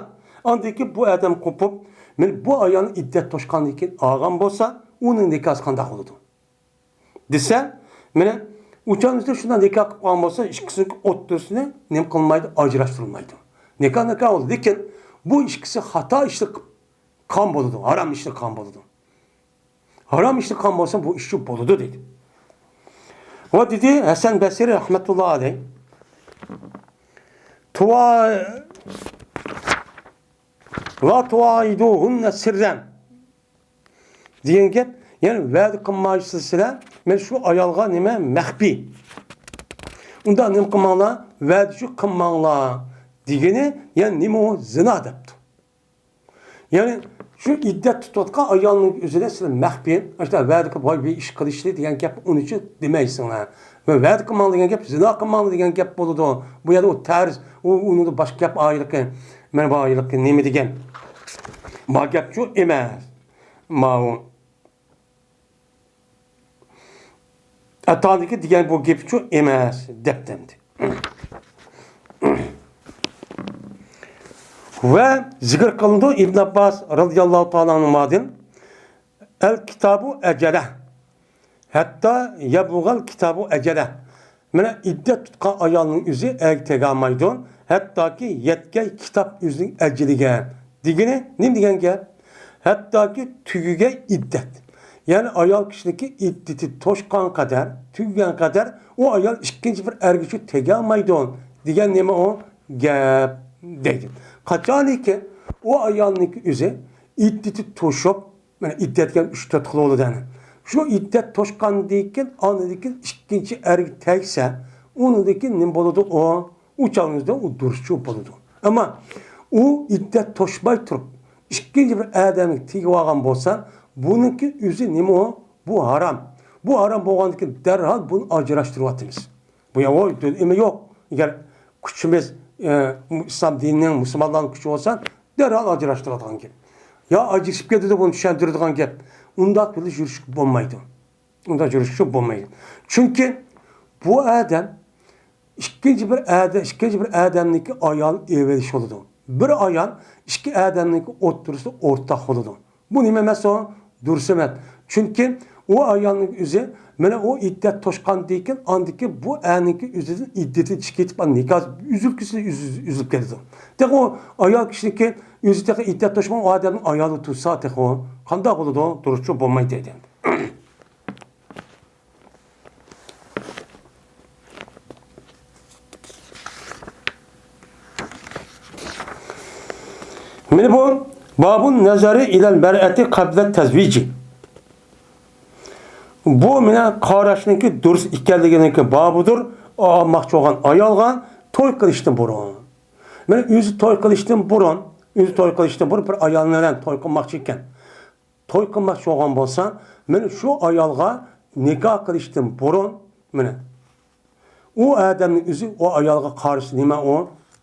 ئاندىن كېيىن بۇ ئادەم قوپۇپ، مانا بۇ ئايالنى ئىددەت توشقاندىن كېيىن ئالغان بولسا، ئۇنىڭ نىكاھى قانداق بولىدۇ؟ دېسە، مانا، ئۇچان ئۈستىدە شۇنداق نىكاھ قىلىپ قالغان بولسا، ئىككىسىنىڭ ئوتتۇرىسىنى نېمە قىلمايدۇ؟ ئاجراشتۇرمايدۇ. نىكاھ نىكاھ بولىدۇ، لېكىن بۇ ئىككىسى خاتا ئىشنى قىلغان بولىدۇ، ھارام ئىشنى قىلغان بولىدۇ. ھارام ئىشنى قىلغان بولسا، بۇ ئىش شۇ بولىدۇ، دېدى. ۋە دېدى ھەسەن بەسرى رەھمەتۇللا ئەلەيھ، تۇۋا-، لا تۇۋائىدۇھۇننە سىررەن. دېگەن گەپ، يەنى ۋەدە قىلمايسىلەر، مەن شۇ ئايالغا نېمە مەخپىي. ئۇنداق نېمە قىلماڭلار، ۋەدە شۇ قىلماڭلار دېگىنى، يەنى نېمە ئۇ؟ زىنا دەپتۇ. يەنى شۇ ئىددەت تۇتۇۋاتقان ئايالنىڭ ئۆزىدە سىلەر مەخپىي، ئاشۇنداق ۋەدە قىلىپ، ۋاي بىر ئىش قىلىشلى دېگەن گەپنى ئۇنىڭ ئۈچۈن دېمەيسىلەر. ۋە ۋەدە قىلماڭ دېگەن گەپ، زىنا قىلماڭ دېگەن گەپ بولىدۇ. بۇ يەردە ئۇ تەرىز، ئۇ، ئۇنىڭدا باشقا گەپ ئايرىقى. مانا بۇ ئايرىقى نېمە دېگەن؟ ما گەپچۇ ئەمەس. ماۋۇ ئاتادىكى دېگەن بۇ گەپچۇ ئەمەس، دەپتىمدى. ۋە زىكىر قىلىنىدۇ ئىبن ئابباس رازىياللاھۇ تائالا ئەنھۇمادىن، ئەل كىتابۇ ئەجەلە. ھەتتا يەبلۇغەل كىتابۇ ئەجەلە. مانا ئىددەت تۇتقان ئايالنىڭ ئۆزى ئەرگە تېگەلمەيدۇ. ھەتتاكى يەتكەي كىتاب ئۆزىنىڭ ئەجىلىگە. دېگىنى نېمە دېگەن گەپ؟ ھەتتاكى تۈگىگەي ئىددەت. يەنى ئايال كىشىنىڭكى ئىددىتى توشقان قەدەر، تۈگىگەن قەدەر ئۇ ئايال ئىككىنچى بىر ئەرگىچۇ تېگەلمەيدۇ. دېگەن نېمە ئۇ؟ گەپ دەيدۇ. قاچانكى ئۇ ئايالنىڭكى ئۆزى ئىددىتى توشۇپ، مانا ئىددەت دېگەن ئۈچ تۆت خىل بولىدۇ ئەنە. شۇ ئىددەت توشقاندىن كېيىن، ئاندىن كېيىن ئىككىنچى ئەرگە تەگسە، ئۇنىڭدىن كېيىن نېمە بولىدۇ ئۇ؟ ئۇ چاغنىڭىزدا ئۇ دۇرۇسچۇ بولىدۇ. ئەمما ئۇ ئىددەت توشماي تۇرۇپ، ئىككىنچى بىر ئادەمگە تېگىۋالغان بولسا، بۇنىڭكى ئۆزى نېمە ئۇ؟ بۇ ھارام. بۇ ھارام بولغاندىن كېيىن دەرھال بۇنى ئاجراشتۇرۇۋاتىمىز. بۇ يا، ئۇ، نېمە يوق. ئەگەر كۈچىمىز، ئە، ئىسلام دىنىنىڭ، مۇسۇلمانلارنىڭ كۈچى بولسا، دەرھال ئاجراشتۇرىدىغان گەپ. يا ئاجرىشىپ كېتىدۇ، بۇنى چۈشەندۈرىدىغان گەپ. ئۇنداق بىلەن يۈرۈشكە بولمايدۇ. ئۇنداق يۈرۈشكە بولمايدۇ. چۈنكى بۇ ئادەم ئىككىنچى بىر ئادەم، ئىككىنچى بىر ئادەمنىڭكى ئايال ئېۋېلىش بولىدۇ. بىر ئايال ئىككى ئادەمنىڭكى ئوتتۇرىسىدا ئورتاق بولىدۇ. بۇ نېمە ئەمەس ئۇ؟ دۇرۇس ئەمەس. چۈنكى ئۇ ئايالنىڭ ئۆزى، مانا ئۇ ئىددەت توشقاندىن كېيىن، ئاندىن كېيىن بۇ ئەرنىڭكى ئۆزىدىن ئىددىتى چىقىپ كېتىپ، نىكاھ ئۈزۈلگۈسى ئۈز-، ئۈزۈلۈپ كېتىدۇ. تېخى ئۇ ئايال كىشىنىڭكى ئۆزى تېخى ئىددەت توشمىغان ئۇ ئادەمنىڭ ئايالى تۇرسا، تېخى ئۇ قانداق بولىدۇ؟ دۇرۇسچۇ بولمايدۇ دەيدۇ. مانا بۇ بابۇن نەزەرى ئىلەل مەرئەتى قەبلە تەزۋىجى. بۇ مانا قاراشنىڭكى دۇرۇس ئىكەنلىكىنىڭكى بابىدۇر، ئالماقچى بولغان ئايالغا توي قىلىشتىن بۇرۇن. مانا ئۆزى توي قىلىشتىن بۇرۇن، ئۆزى توي قىلىشتىن بۇرۇن بىر ئايال بىلەن توي قىلماقچى ئىكەن. توي قىلماقچى بولغان بولسا، مانا شۇ ئايالغا نىكاھ قىلىشتىن بۇرۇن، مانا ئۇ ئادەمنىڭ ئۆزى ئۇ ئايالغا قارىسى نېمە ئۇ؟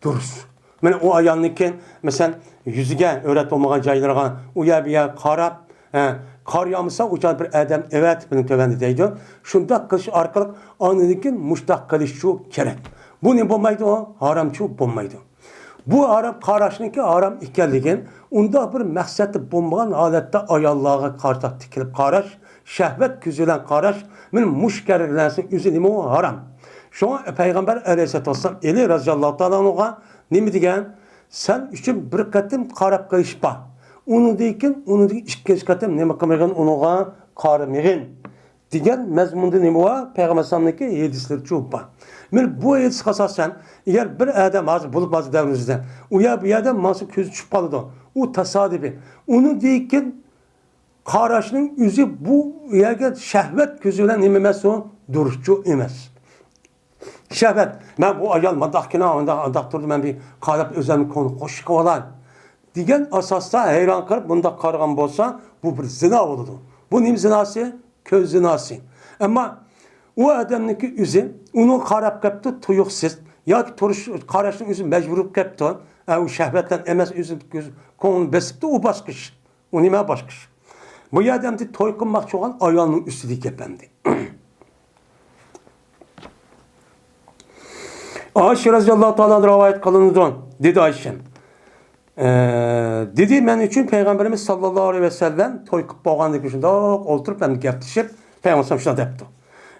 دۇرۇس. مانا ئۇ ئايالنىڭكى، مەسىلەن، يۈزىگە ئۆرەت بولمىغان جايلىرىغا، ئۇ يەر بۇ يەر قاراپ، ھە، قار ياغمىسا، ئۇ جايدا بىر ئادەم ئەۋەتىپ مېنى تۆۋەندە دەيدۇ. شۇنداق قىلىش ئارقىلىق ئاندىن كېيىن مۇشتاق قىلىشچۇ كېرەك. بۇ نېمە بولمايدۇ؟ ھارامچۇ بولمايدۇ. بۇ ھارام قاراشنىڭكى ھارام ئىكەنلىكىن، ئۇنداق بىر مەقسەتتە بولمىغان ھالەتتە ئاياللارغا قارىتا تىكىلىپ قاراش، شەھۋەت كۆزى بىلەن قاراش، مانا مۇشۇ كەلگەن نەرسىنىڭ ئۆزى نېمە ئۇ؟ ھارام. شۇڭا پەيغەمبەر ئەلەيھىسسالاتۇ ۋەسسالام ئېلى رازىياللاھۇ تائالا ئەنھۇغا نېمە دېگەن؟ سەن ئۈچۈن بىر قېتىم قاراپ قېلىش بار. ئۇنىڭدىن كېيىن، ئۇنىڭدىن كېيىن ئىككىنچى قېتىم نېمە قىلمىغىن؟ ئۇنىڭغا قارىمىغىن. دېگەن مەزمۇندا نېمە بار؟ پەيغەمبەر ئەلەيھىسسالامنىڭكى ھەدىسلىرى چوپ بار. مانا بۇ ھەدىسكە ئاساسەن، ئەگەر بىر ئادەم ھازىر بولۇپ ھازىر دەۋرىمىزدە ئۇ يەر بۇ يەردە ماڭسا كۆزى چۈشۈپ قالىدۇ. ئۇ تاسادىپىي. ئۇنىڭدىن كېيىن قاراشنىڭ ئۆزى بۇ يەرگە شەھۋەت كۆزى بىلەن نېمە ئەمەس ئۇ؟ دۇرۇسچۇ ئەمەس. شەھۋەت، مەن بۇ ئايال مانداقكىنا، ئانداق، ئانداق تۇردى، مەن بىر قاراپ ئۆزۈمنى كۆڭلى خوش قىلىۋالاي دېگەن ئاساستا ھەيران قېلىپ بۇنداق قارىغان بولسا، بۇ بىر زىنا بولىدۇ. بۇ نېمە زىناسى؟ كۆز زىناسى. ئەمما ئۇ ئادەمنىڭكى ئۆزى ئۇنىڭغا قاراپ قېپتۇ تۇيۇقسىز ياكى تۇرۇش، قاراشنىڭ ئۆزى مەجبۇر بولۇپ قېپتۇ. ئە، ئۇ شەھۋەتتىن ئەمەس، ئۆزى كۆز-، كۆڭلىنى بېسىپتۇ، ئۇ باشقا ئىش. ئۇ نېمە باشقا ئىش؟ بۇ يەردە ئەمدى توي قىلماقچى بولغان ئايالنىڭ ئۈستىدىكى گەپ ئەمدى. ئائىشە رەزىياللاھۇ تائالا ئەنھا رىۋايەت قىلىنىدۇ. دېدى ئائىشە. ئە، دېدى، مەن ئۈچۈن پەيغەمبىرىمىز ساللاللاھۇ ئەلەيھى ۋەسەللەم توي قىلىپ بولغاندىن كېيىن شۇنداق ئولتۇرۇپ ھەم گەپلىشىپ، پەيغەمبەر شۇنداق دەپتۇ.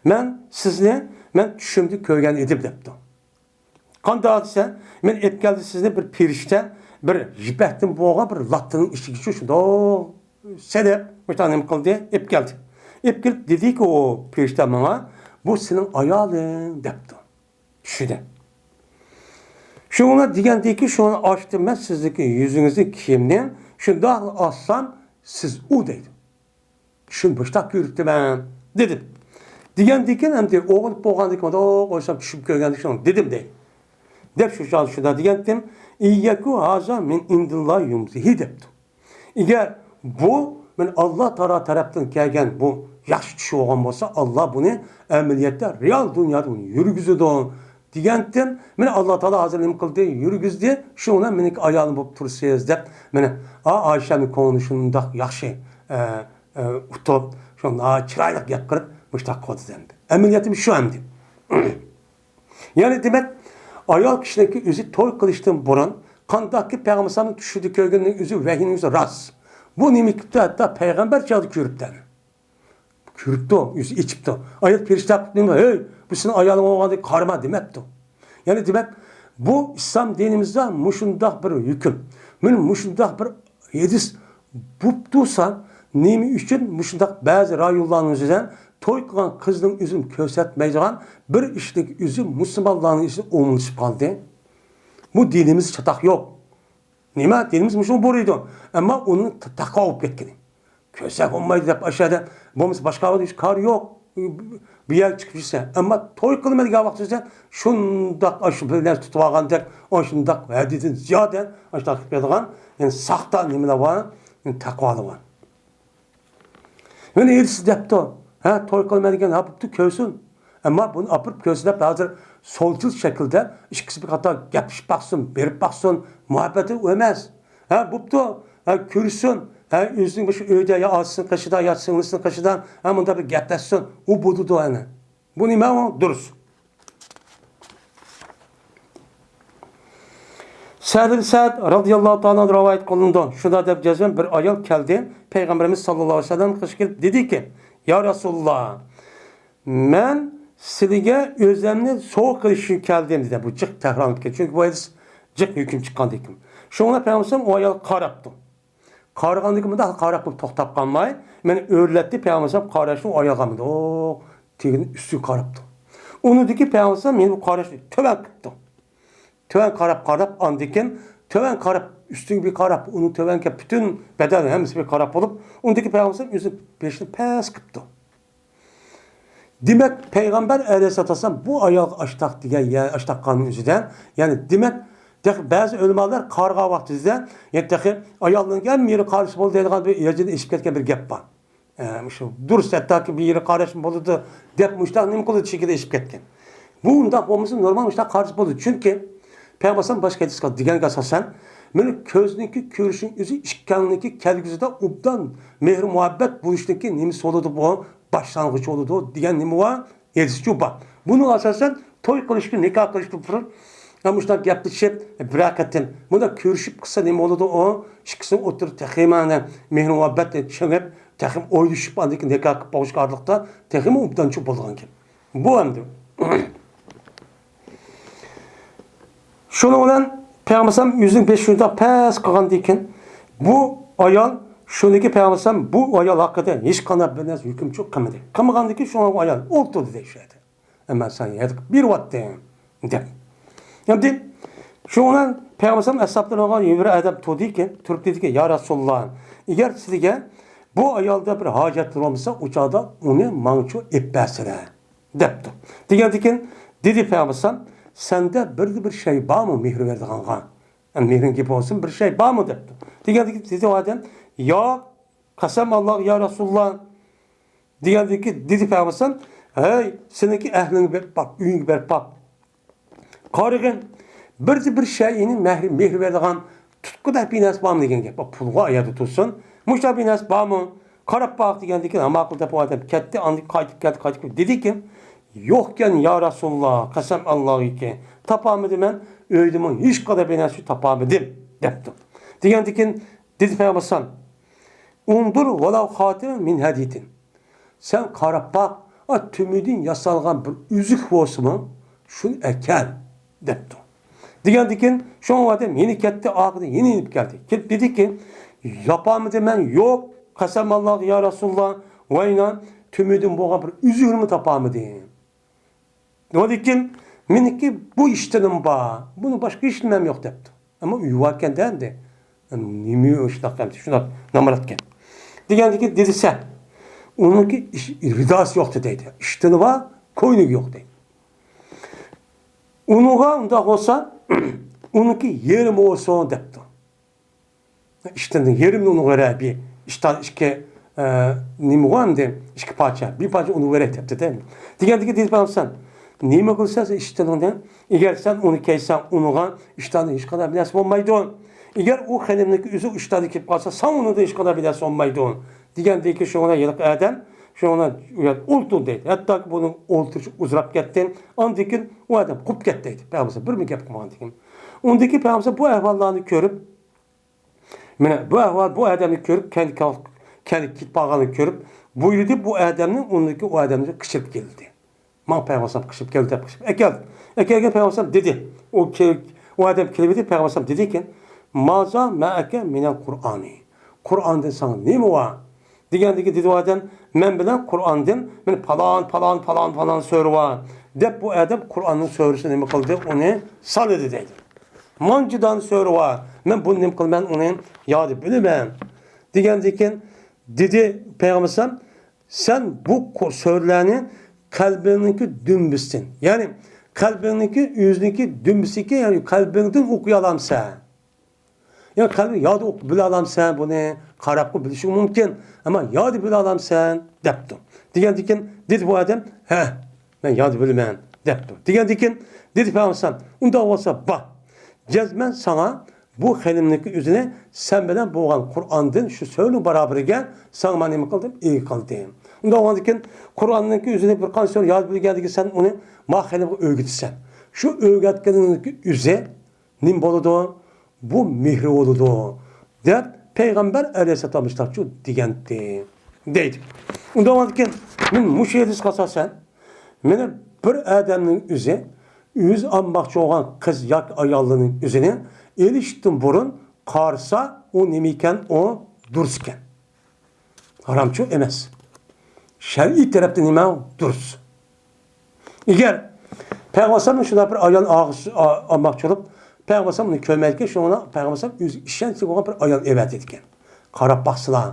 مەن سىزنى، مەن چۈشۈمدە كۆرگەن ئىدىم دەپتۇ. قانداق دېسە، مەن ئېلىپ كەلدى سىزنى بىر پېرىشتە، بىر يىپەكتىن بولغان بىر لاتتىنىڭ ئىچىگە شۇنداق سېلىپ، مۇشۇنداق نېمە قىلدى، ئېلىپ كەلدى. ئېلىپ كېلىپ دېدىكى ئۇ پېرىشتە ماڭا، بۇ سېنىڭ ئايالىڭ دەپتۇ. چۈشىدە. شۇڭا دېگەندىكى، شۇنى ئاچتىم مەن سىزنىڭكى يۈزىڭىزنى، كىيىمنى، شۇنداقلا ئاچسام، سىز ئۇ دەيدۇ. چۈشۈم مۇشتاق كۆرۈپتىمەن، دېدىم. دېگەندىكىن ئەمدى ئوغرىلىق بولغاندىكىن، مۇنداق ئويلىسام چۈشۈم كۆرگەندىكىن شۇنى دېدىم دەي. دەپ شۇ چاغدا شۇنداق دېگەنتىم. ئىن يەكۇ ھازا مىن ئىندىللا يۇمزىھى دەپتۇ. ئەگەر بۇ مەن ئاللا تائالا تەرەپتىن كەلگەن بۇ ياخشى چۈش بولغان بولسا، ئاللا بۇنى ئەمەلىيەتتە رېئال دۇنيادا بۇنى يۈرگۈزىدۇ. دېگەنتىم، مانا ئاللا تائالا ھازىر نېمە قىلدى؟ يۈرگۈزدى. شۇنىڭ بىلەن مېنىڭكى ئايالىم بولۇپ تۇرىسىز دەپ، مانا، ئا، ئائىشەنىڭ كۆڭلى شۇنداق ياخشى، ئە، ئە، ئۇتۇپ، شۇنداق چىرايلىق گەپ قىلىپ، مۇشۇنداق قىلدى ئەمدى. ئەمەلىيىتىم شۇ ئەمدى. يەنى دېمەك، ئايال كىشىنىڭكى ئۆزى توي قىلىشتىن بۇرۇن، قانداقكى پەيغەمبەرنىڭ چۈشىدە كۆرگىنىنىڭ ئۆزى ۋەھىينىڭ ئۆزى راست. بۇ نېمە كېپتۇ؟ ھەتتا پەيغەمبەر چاغدا كۆرۈپتۇ. كۆرۈپتۇ، يۈزى ئېچىپتۇ. ئايال پېرىشتە قىلىپ نېمە، ھەي، بۇ سېنىڭ ئايالىڭ بولغاندىن كېيىن قارىما دېمەپتۇ. يەنى دېمەك، بۇ ئىسلام دىنىمىزدا مۇشۇنداق بىر ھۆكۈم، مانا مۇشۇنداق بىر ھەدىس بوپ تۇرسا، نېمە ئۈچۈن مۇشۇنداق بەزى رايونلارنىڭ ئۆزىدە توي قىلغان قىزنىڭ ئۆزىنى كۆرسەتمەيدىغان بىر ئىشنىڭ ئۆزى مۇسۇلمانلارنىڭ ئىچىدە ئومۇملىشىپ قالدى؟ بۇ دىنىمىزدا چاتاق يوق. نېمە؟ دىنىمىز مۇشۇنى بۇيرۇيدۇ. ئەمما ئۇنىڭ تا-، تەقۋا بولۇپ كەتكىنى. كۆرسە بولمايدۇ دەپ ئاشۇ يەردە، بولمىسا باشقا ھېچ كارى يوق. بۇ يەرگە چىقىپ يۈرسە. ئەمما توي قىلىمەن دېگەن ۋاقىت يۈرسە، شۇنداق ئاشۇ بىر نەرسە تۇتۇپ ئالغاندەك، ئاشۇنداق ھەددىدىن زىيادە، ئاشۇنداق قىلىپ بېرىدىغان، يەنى ساختا نېمىلەر بار، يەنى تەقۋالار بار. يەنە ھېلىسى دەپتۇ، ھە، توي قىلىمەن دېگەن، ھە، بوپتۇ، كۆرسۇن. ئەمما بۇنى ئاپىرىپ كۆرسە دەپ، ھازىر سولچىل شەكىلدە ئىككىسى بىر قاتار گەپلىشىپ باقسۇن، بېرىپ باقسۇن، مۇھەببەتى ئۇ ئەمەس. ھە، بوپتۇ، ھە، كۆرسۇن، ھە، ئۆزىنىڭ مۇشۇ ئۆيدە يا ئاچىسىنىڭ قېشىدا، يا سىڭلىسىنىڭ قېشىدا، ھە، مۇنداق بىر گەپلەشسۇن، ئۇ بولىدۇ ئەنە. بۇ نېمە ئۇ؟ دۇرۇس. سەھل بىن سەئد رەزىياللاھۇ تائالا ئەنھۇ رىۋايەت قىلىنىدۇ. شۇنداق دەپ جەزمەن بىر ئايال كەلدى. پەيغەمبىرىمىز ساللاللاھۇ ئەلەيھى ۋەسەللەمنىڭ قېشىغا كېلىپ دېدىكى، يا رەسۇلاللا، مەن سىلىگە ئۆزەمنى سوۋغا قىلىش ئۈچۈن كەلدىم، دېدى. بۇ جىق تەھرانغا كەلدى. چۈنكى بۇ ھەدىس جىق ھۆكۈم چىققاندىكىن. شۇڭا پەيغەمبەر ئۇ ئايالغا قاراپتۇ. قارىغاندىكىن مۇنداق قاراپ توختاپ قالماي، مېنى ئۆرلەتتى. پەيغەمبەر قاراشنى ئۇ ئايالغا ئۇ تېگىنى ئۈستىگە قاراپتۇ. ئۇنىڭدىكى پەيغەمبەر مېنى بۇ قاراشنى تۆۋەن قىپتۇ. تۆۋەن قاراپ، قاراپ، ئاندىكىن تۆۋەن قاراپ، ئۈستىگە بىر قاراپ، ئۇنىڭ تۆۋەنكى پۈتۈن بەدەن ھەممىسى بىر قاراپ بولۇپ، ئۇندىكى پەيغەمبەر ئۆزىنىڭ بېشىنى پەس قىپتۇ. دېمەك، پەيغەمبەر ئەلەيھىسسالاتۇ ۋەسسالام بۇ ئايالغا ئاشتاق دېگەن، يا-، ئاشتاق قانۇن ئۆزىدە، يەنى دېمەك، تېخى بەزى ئۆلىمالار قارىغان ۋاقتىدا، يەنى تېخى ئايالنىڭ ھەممە يېرى قارىسى بولىدۇ دەيدىغان بىر يەردىن ئېشىپ كەتكەن بىر گەپ بار. ئە، مۇشۇ دۇرۇس، ھەتتاكى بىر يېرى قاراشمۇ بولىدۇ دەپ مۇشۇنداق نېمە قىلىدۇ، چېكىدە ئېشىپ كەتكەن. بۇ ئۇنداق بولمىسا، نورمال مۇشۇنداق قارىسا بولىدۇ. چۈنكى پەيغەمبەر باشقا ھەدىسكە دېگەنگە ئاساسەن، مېنىڭ كۆزنىڭكى كۆرۈشنىڭ ئۆزى ئىككىڭنىڭكى كەلگۈسىدە ئوبدان مېھىر-مۇھەببەت بولۇشنىڭكى نېمىسى بولىدۇ، بۇ باشلانغۇچ بولىدۇ دېگەن نېمە بار؟ ھەدىسچۇ بار. بۇنىڭغا ئاساسەن توي قىلىشقا، نىكاھ قىلىشقا بۇرۇن، مۇشۇنداق گەپلىشىپ، بىرەر قېتىم مۇنداق كۆرۈشۈپ قىلسا نېمە بولىدۇ؟ ئۇ ئىككىسىنىڭ ئوتتۇرىدا تېخىمۇ مېھىر-مۇھەببەت چىڭىپ، تېخىمۇ ئويلىشىپ، ئاندىن كېيىن نىكاھ قىلىپ بولۇشقا ئارىلىقتا تېخىمۇ ئوبدانچۇ بولىدىغان گەپ. بۇ ئەمدى. شۇنىڭ بىلەن پەيغەمبەر ئۆزىنىڭ بېشىنى شۇنداق پەس قىلغاندىن كېيىن، بۇ ئايال، شۇنىڭكى پەيغەمبەر بۇ ئايال ھەققىدە ھېچقانداق بىر نەرسە ھۆكۈم چىقىپ قىلمىدى. قىلمىغاندىن كېيىن شۇڭا ئۇ ئايال ئولتۇردى دەيدۇ شۇ يەردە. مەن ساڭا ھېلىقى بېرىۋاتتىم، دەپ. ئەمدى شۇنىڭ بىلەن پەيغەمبەر ئەسھابلىرىغا بىر ئادەم تۇردىكى، تۇرۇپ دېدىكى، يا رەسۇلاللا، ئەگەر سىزگە بۇ ئايالدا بىر ھاجەتلىرى بولمىسا، ئۇ چاغدا ئۇنى ماڭچۇ ئېلىپ بەرسىلە، دەپتۇ. دېگەندىكىن دېدى پەيغەمبەر، سەندە بىردە بىر شەي بارمۇ مېھىر بېرىدىغانغا؟ مېھرىڭ گېپى بولسۇن، بىر شەي بارمۇ؟ دەپتۇ. دېگەندىكىن دېدى ئۇ ئادەم، ياق، قەسەم ئاللاغا، يا رەسۇلاللا، دېگەندىكىن دېدى پەيغەمبەر، ھەي، سېنىڭكى ئەھلىڭگە بېرىپ باق، ئۆيۈڭگە بېرىپ باق. قارىغىن، بىردە بىر شەيئىنى مەھرى، مېھىر بېرىدىغان تۇتقۇدەك بىر نەرسە بارمۇ دېگەن گەپ. پۇلغا ئايادا تۇرسۇن. مۇشۇنداق بىر نەرسە بارمۇ؟ قاراپ باق دېگەندىكىن، ھاما قىل دەپ ئۇ ئادەم كەتتى، ئاندىن كېيىن قايتىپ كەلدى، قايتىپ كېلىپ دېدىكى، يوقكەن، يا رەسۇلاللا، قەسەم ئاللاغىكى، تاپالمىدىم مەن، ئۆيدىمۇ ھېچقانداق بىر نەرسە تاپالمىدىم، دەپتۇ. دېگەندىكىن دېدى پەيغەمبەر، ئۇندۇر ۋەلەۋ خاتىمەن مىن ھەدىدىن. سەن قاراپ باق، ئا، تۈمۈدىن ياسالغان بىر ئۈزۈك بولسىمۇ، شۇنى ئەكەل، دەپتۇ. دېگەندىكىن شۇڭا ئۇ ئادەم يەنە كەتتى، ئارقىدىن يەنە يېنىپ كەلدى. كېلىپ دېدىكى، ياپالمىدىم مەن، يوق، قەسەم ئاللاغا، يا رەسۇلاللا، ۋاينا، تۈمۈدىن بولغان بىر ئۈزۈكنىمۇ تاپالمىدىم. لېكىن مېنىڭكى بۇ ئىشتىنىم بار، بۇنىڭ باشقا ھېچ نېمەم يوق، دەپتۇ. ئەمما ئۆيى باركەن-دە ئەمدى. نېمە ئۇ شۇنداق ئەمدى، شۇنداق نامراتكەن. دېگەندىكىن دېدى، سەن ئۇنىڭكى ئىش، رىداسى يوقتى دەيدۇ. ئىشتىنى بار، كوينىكى يوق دەيدۇ. ئۇنىڭغا ئۇنداق بولسا، ئۇنىڭكى يېرىمى بولسۇن، دەپتۇ. ئىشتىنىڭ يېرىمىنى ئۇنىڭغا بېرەي، بىر ئىشتان ئىككى، ئە، نېمىغۇ ئەمدى، ئىككى پارچە، بىر پارچە ئۇنىڭغا بېرەي دەپتۇ-دە. دېگەندىكىن دېدى پەيغەمبەر، نېمە قىلىسەن سەن ئىشتىنىڭدىن؟ ئەگەر سەن ئۇنى كىيسەڭ، ئۇنىڭغا ئىشتاندىن ھېچقانداق بىر نەرسە بولمايدۇ. ئەگەر ئۇ خېنىمنىڭكى ئۆزى ئىشتاندا كېلىپ قالسا، ساڭا ئۇنىڭدىن ھېچقانداق بىر نەرسە بولمايدۇ. دېگەندىكىن شۇڭا ھېلىقى ئادەم شۇڭا ئولتۇردى دەيدۇ. ھەتتاكى بۇنىڭ ئولتۇرۇشى ئۇزىراپ كەتتى. ئاندىن كېيىن ئۇ ئادەم قوپۇپ كەتتى دەيدۇ. پەيغەمبەر بىرمۇ گەپ قىلمىغاندىن كېيىن. ئۇندىن كېيىن پەيغەمبەر بۇ ئەھۋاللارنى كۆرۈپ، مانا بۇ ئەھۋال، بۇ ئادەمنى كۆرۈپ، كەن-، كەن-، كېتىپ قالغاننى كۆرۈپ، بۇيرۇدى بۇ ئادەمنى، ئۇنىڭكى ئۇ ئادەمنى قىچىرىپ كەلدى. ماڭ پەيغەمبەر قىچىرىپ كەل دەپ قىچىرىپ ئەكەلدى. ئەكەلگەن پەيغەمبەر دېدى. ئۇ كېل-، ئۇ ئادەم كېلىۋىدى، پەيغەمبەر دېدىكەن، مازا مەئەكە مىنەل قۇرئانى. قۇرئاندىن ساڭا نېمە بار؟ دېگەندىكىن دېدى ئۇ ئادەم، مەن بىلەن قۇرئاندىن مانا پالان، پالان، پالان، پالان سۈرە بار، دەپ بۇ ئادەم قۇرئاننىڭ سۈرىسىنى نېمە قىلدى؟ ئۇنى سانىدى دەيدۇ. مانچە دانە سۈرە بار، مەن بۇنى نېمە قىلىمەن؟ ئۇنى ياد بىلىمەن. دېگەندىكىن دېدى پەيغەمبەر، سەن بۇ قۇ-، سۈرىلەرنى قەلبىڭنىڭكى دۈمبىسىدىن، يەنى قەلبىڭنىڭكى ئۆزىنىڭكى دۈمبىسىدىكى، يەنى قەلبىڭدىن ئوقۇيالامسەن؟ يەنى قەلبىڭ ياد ئوقۇپ بىلەلامسەن بۇنى؟ قاراپمۇ بىلىشىڭ مۇمكىن، ئەمما ياد بىلەلامسەن؟ دەپتۇ. دېگەندىكىن دېدى بۇ ئادەم، ھە، مەن ياد بىلىمەن، دەپتۇ. دېگەندىكىن دېدى پەيغەمبەر، ئۇنداق بولسا بار، جەزمەن ساڭا بۇ خېنىمنىڭكى ئۆزىنى سەن بىلەن بولغان قۇرئاندىن شۇ سۈرىنىڭ باراۋىرىگە ساڭا مەن نېمە قىلدىم؟ ئىگە قىلدىم. ئۇنداق بولغاندىكىن قۇرئاننىڭكى ئۆزىنى بىر قانچە سۈرە ياد بىلگەندىكىن سەن ئۇنى ما خېنىمغا ئۆگىتىسەن. شۇ ئۆگەتكىنىڭنىڭكى ئۆزى نېمە بولىدۇ؟ بۇ مېھرى بولىدۇ، دەپ پەيغەمبەر ئەلەيھىسسالام مۇشۇنداقچۇ دېگەنتى، دەيدۇ. ئۇنداق بولغاندىكىن، مەن مۇشۇ ھەدىسكە ئاساسەن، مېنى بىر ئادەمنىڭ ئۆزى، ئۆزى ئالماقچى بولغان قىز ياكى ئاياللىرىنىڭ ئۆزىنى ئېلىشتىن بۇرۇن قارىسا، ئۇ نېمە ئىكەن؟ ئۇ دۇرۇس ئىكەن. ھارامچۇ ئەمەس. شەرئىي تەرەپتىن نېمە دۇرۇس؟ ئەگەر پەيغەمبەر ئەلەيھىسسالام شۇنداق بىر ئايال ئالماقچى بولۇپ، پەيغەمبەر ئەلەيھىسسالام ئۇنى كۆرمەيدىكەن، شۇڭا پەيغەمبەر ئەلەيھىسسالام ئۆزى ئىشەنچلىك بولغان بىر ئايال ئەۋەتىدىكەن. «قاراپ باقسىلا،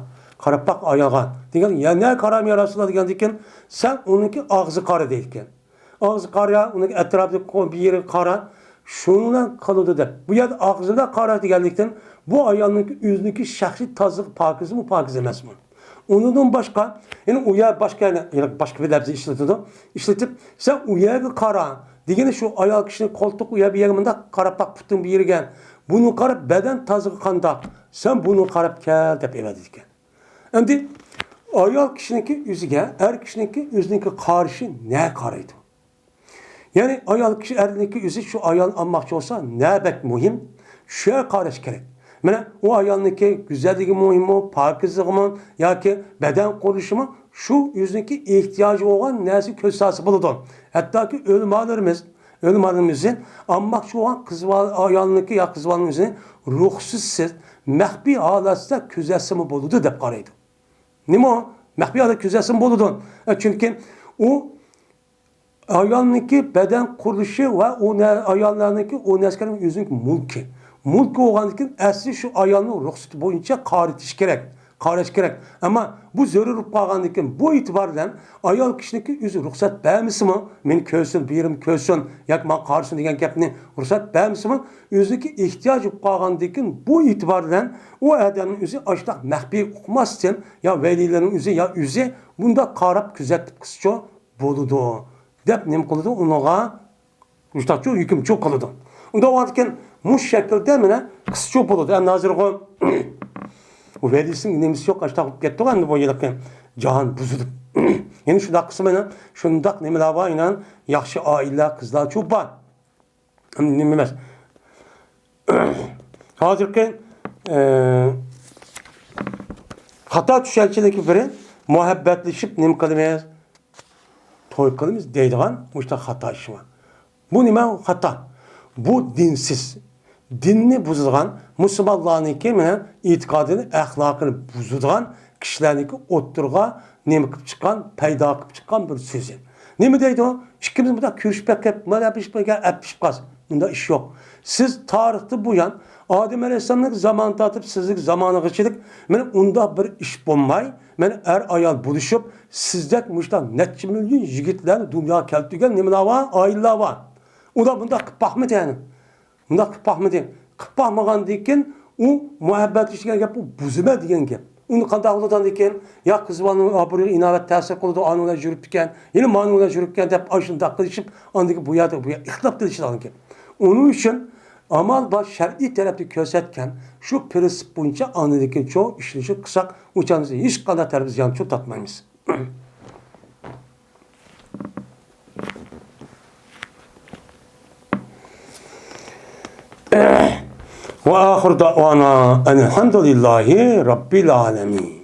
قاراپ باق ئايالغا» دېگەن، «يەنە قارايمەن يا رەسۇلاللا» دېگەندىكىن، «سەن ئۇنىڭكى ئاغزىغا قارا» دەيدىكەن. «ئاغزىغا قارا، ئۇنىڭ ئەتراپىدىكى بىر يېرىگە قارا، شۇنىڭ بىلەن قالىدۇ» دەپ. بۇ يەردە «ئاغزىغا قارا» دېگەنلىكتىن، بۇ ئايالنىڭكى ئۆزىنىڭكى شەخسىي تازىلىقى پاكىزمۇ، پاكىز ئەمەسمۇ؟ ئۇنىڭدىن باشقا، يەنە ئۇ يەر باشقا، يەنە باشقا بىر لەپزنى ئىشلىتىدۇ. ئىشلىتىپ، «سەن ئۇ يەرگە قارا» دېگىنى شۇ ئايال كىشىنىڭ قولتۇق ئۇ يەر بۇ يەرگە مۇنداق قاراپ باق، پۇتۇڭ بۇ يېرىگە. بۇنىڭغا قاراپ، بەدەن تازىلىقى قانداق؟ سەن بۇنىڭغا قاراپ كەل دەپ ئەۋەتىدىكەن. ئەمدى ئايال كىشىنىڭكى ئۆزىگە، ئەر كىشىنىڭكى ئۆزىنىڭكى قارىشى نە قارايدۇ؟ يەنى ئايال كىشى ئەرنىڭكى ئۆزى شۇ ئايالنى ئالماقچى بولسا، نە بەك مۇھىم، شۇ يەرگە قاراش كېرەك. مانا ئۇ ئايالنىڭكى گۈزەللىكى مۇھىممۇ، پاكىزلىقىمۇ ياكى بەدەن قۇرۇلۇشىمۇ، شۇ ئۆزىنىڭكى ئېھتىياجى بولغان نەرسىگە كۆز سالسا بولىدۇ. ھەتتاكى ئۆلىمالىرىمىز، ئۆلىمالىرىمىز ئالماقچى بولغان قىز بالا، ئايالنىڭكى يا قىز بالىنىڭ ئۆزىنى رۇخسەتسىز، مەخپىي ھالەتتە كۆزەتسىمۇ بولىدۇ دەپ قارايدۇ. نېمە ئۇ؟ مەخپىي ھالەتتە كۆزەتسىمۇ بولىدۇ. ئە، چۈنكى ئۇ ئايالنىڭكى بەدەن قۇرۇلۇشى ۋە ئۇ نە-، ئاياللارنىڭكى ئۇ نەرسىلەر ئۆزىنىڭكى مۇلكى. مۇلكى بولغاندىكىن، ئەسلى شۇ ئايالنىڭ رۇخسىتى بويىچە قارىتىش كېرەك، قاراش كېرەك. ئەمما بۇ زۆرۈر بولۇپ قالغاندىكىن، بۇ ئېتىبار بىلەن ئايال كىشىنىڭكى ئۆزى رۇخسەت بەرمىسىمۇ، مېنى كۆرسۇن، بىر يېرىم كۆرسۇن ياكى ماڭا قارىسۇن دېگەن گەپنى رۇخسەت بەرمىسىمۇ، ئۆزىنىڭكى ئېھتىياجى بولۇپ قالغاندىكىن، بۇ ئېتىبار بىلەن ئۇ ئادەمنىڭ ئۆزى ئاشۇنداق مەخپىي ئۇقماستىن، يا ۋەلىيلىرىنىڭ ئۆزى، يا ئۆزى بۇنداق قاراپ كۆزەتتى قىلسىچۇ بولىدۇ دەپ نېمە قىلىدۇ؟ ئۇنىڭغا مۇشتاقچۇ ھۆكۈمچۇ قىلىدۇ. ئۇنداق بولغاندىكىن، مۇشۇ شەكىلدە مانا قىلسىچۇ بولىدۇ. ئەمدى ھازىرغۇ ۋەلىسىنىڭ نېمىسى يوق، ئاشۇنداق بولۇپ كەتتىغۇ ئەمدى بۇ يىلقى جاھان بۇزۇلۇپ. يەنە شۇنداق قىلسا مانا شۇنداق نېمىلەر بار، ئىنان ياخشى ئائىلىلەر، قىزلارچۇ بار. نېمە ئەمەس. ھازىرقى، ئە، خاتا چۈشەنچىلىكى بىرى، مۇھەببەتلىشىپ نېمە قىلىمىز؟ توي قىلىمىز دەيدىغان مۇشۇنداق خاتا ئىش بار. بۇ نېمە؟ خاتا. بۇ دىنسىز. دىننى بۇزىدىغان، مۇسۇلمانلارنىڭكى مانا ئېتىقادىنى، ئەخلاقىنى بۇزىدىغان كىشىلەرنىڭكى ئوتتۇرىغا نېمە قىلىپ چىققان، پەيدا قىلىپ چىققان بىر سۆزى. نېمە دەيدۇ؟ ئىككىمىز مۇنداق كۆرۈشۈپ باقىپ، مانا بىر ئىش بولغان، ئەپلىشىپ قالسا. مۇنداق ئىش يوق. سىز تارىختىن بۇيان، ئادەم ئەلەيھىسسالامنىڭ زامانى تارتىپ سىزنىڭ زامانىغىچىلىك، مانا ئۇنداق بىر ئىش بولماي، مانا ئەر ئايال بولۇشۇپ، سىزدەك مۇشۇنداق نەچچە مىليون يىگىتلەرنى دۇنياغا كەلتۈرگەن نېمىلەر بار؟ ئائىلىلەر بار. ئۇلار مۇنداق قىلىپ باقمىدى يەنى. مۇنداق قىلىپ باقمىدى. قىلىپ باقمىغاندىن كېيىن، ئۇ مۇھەببەتلىشىش دېگەن گەپ، ئۇ بۇزىمەن دېگەن گەپ. ئۇنى قانداق قىلىدىغاندىكىن، يا قىز بالىنىڭ ئابرۇيىغا ئىناۋەت تەسىر قىلىدۇ، ئانىڭ بىلەن يۈرۈپتىكەن، يەنە مانىڭ بىلەن يۈرۈپتىكەن دەپ، ئاشۇنداق قىلىشىپ، ئاندىن كېيىن بۇ يەردە، بۇ يەردە ئىختىلاپ قىلىشىدىغان گەپ. ئۇنىڭ ئۈچۈن ئامال بار، شەرئىي تەرەپتە كۆرسەتكەن شۇ پىرىنسىپ بويىچە ئاندىن كېيىن چوڭ ئىشلىشىپ قىلساق، ئۇ چاغدا ھېچقانداق تەرەپ زىيان تارتمايمىز. وآخر دعوانا أن الحمد لله رب العالمين.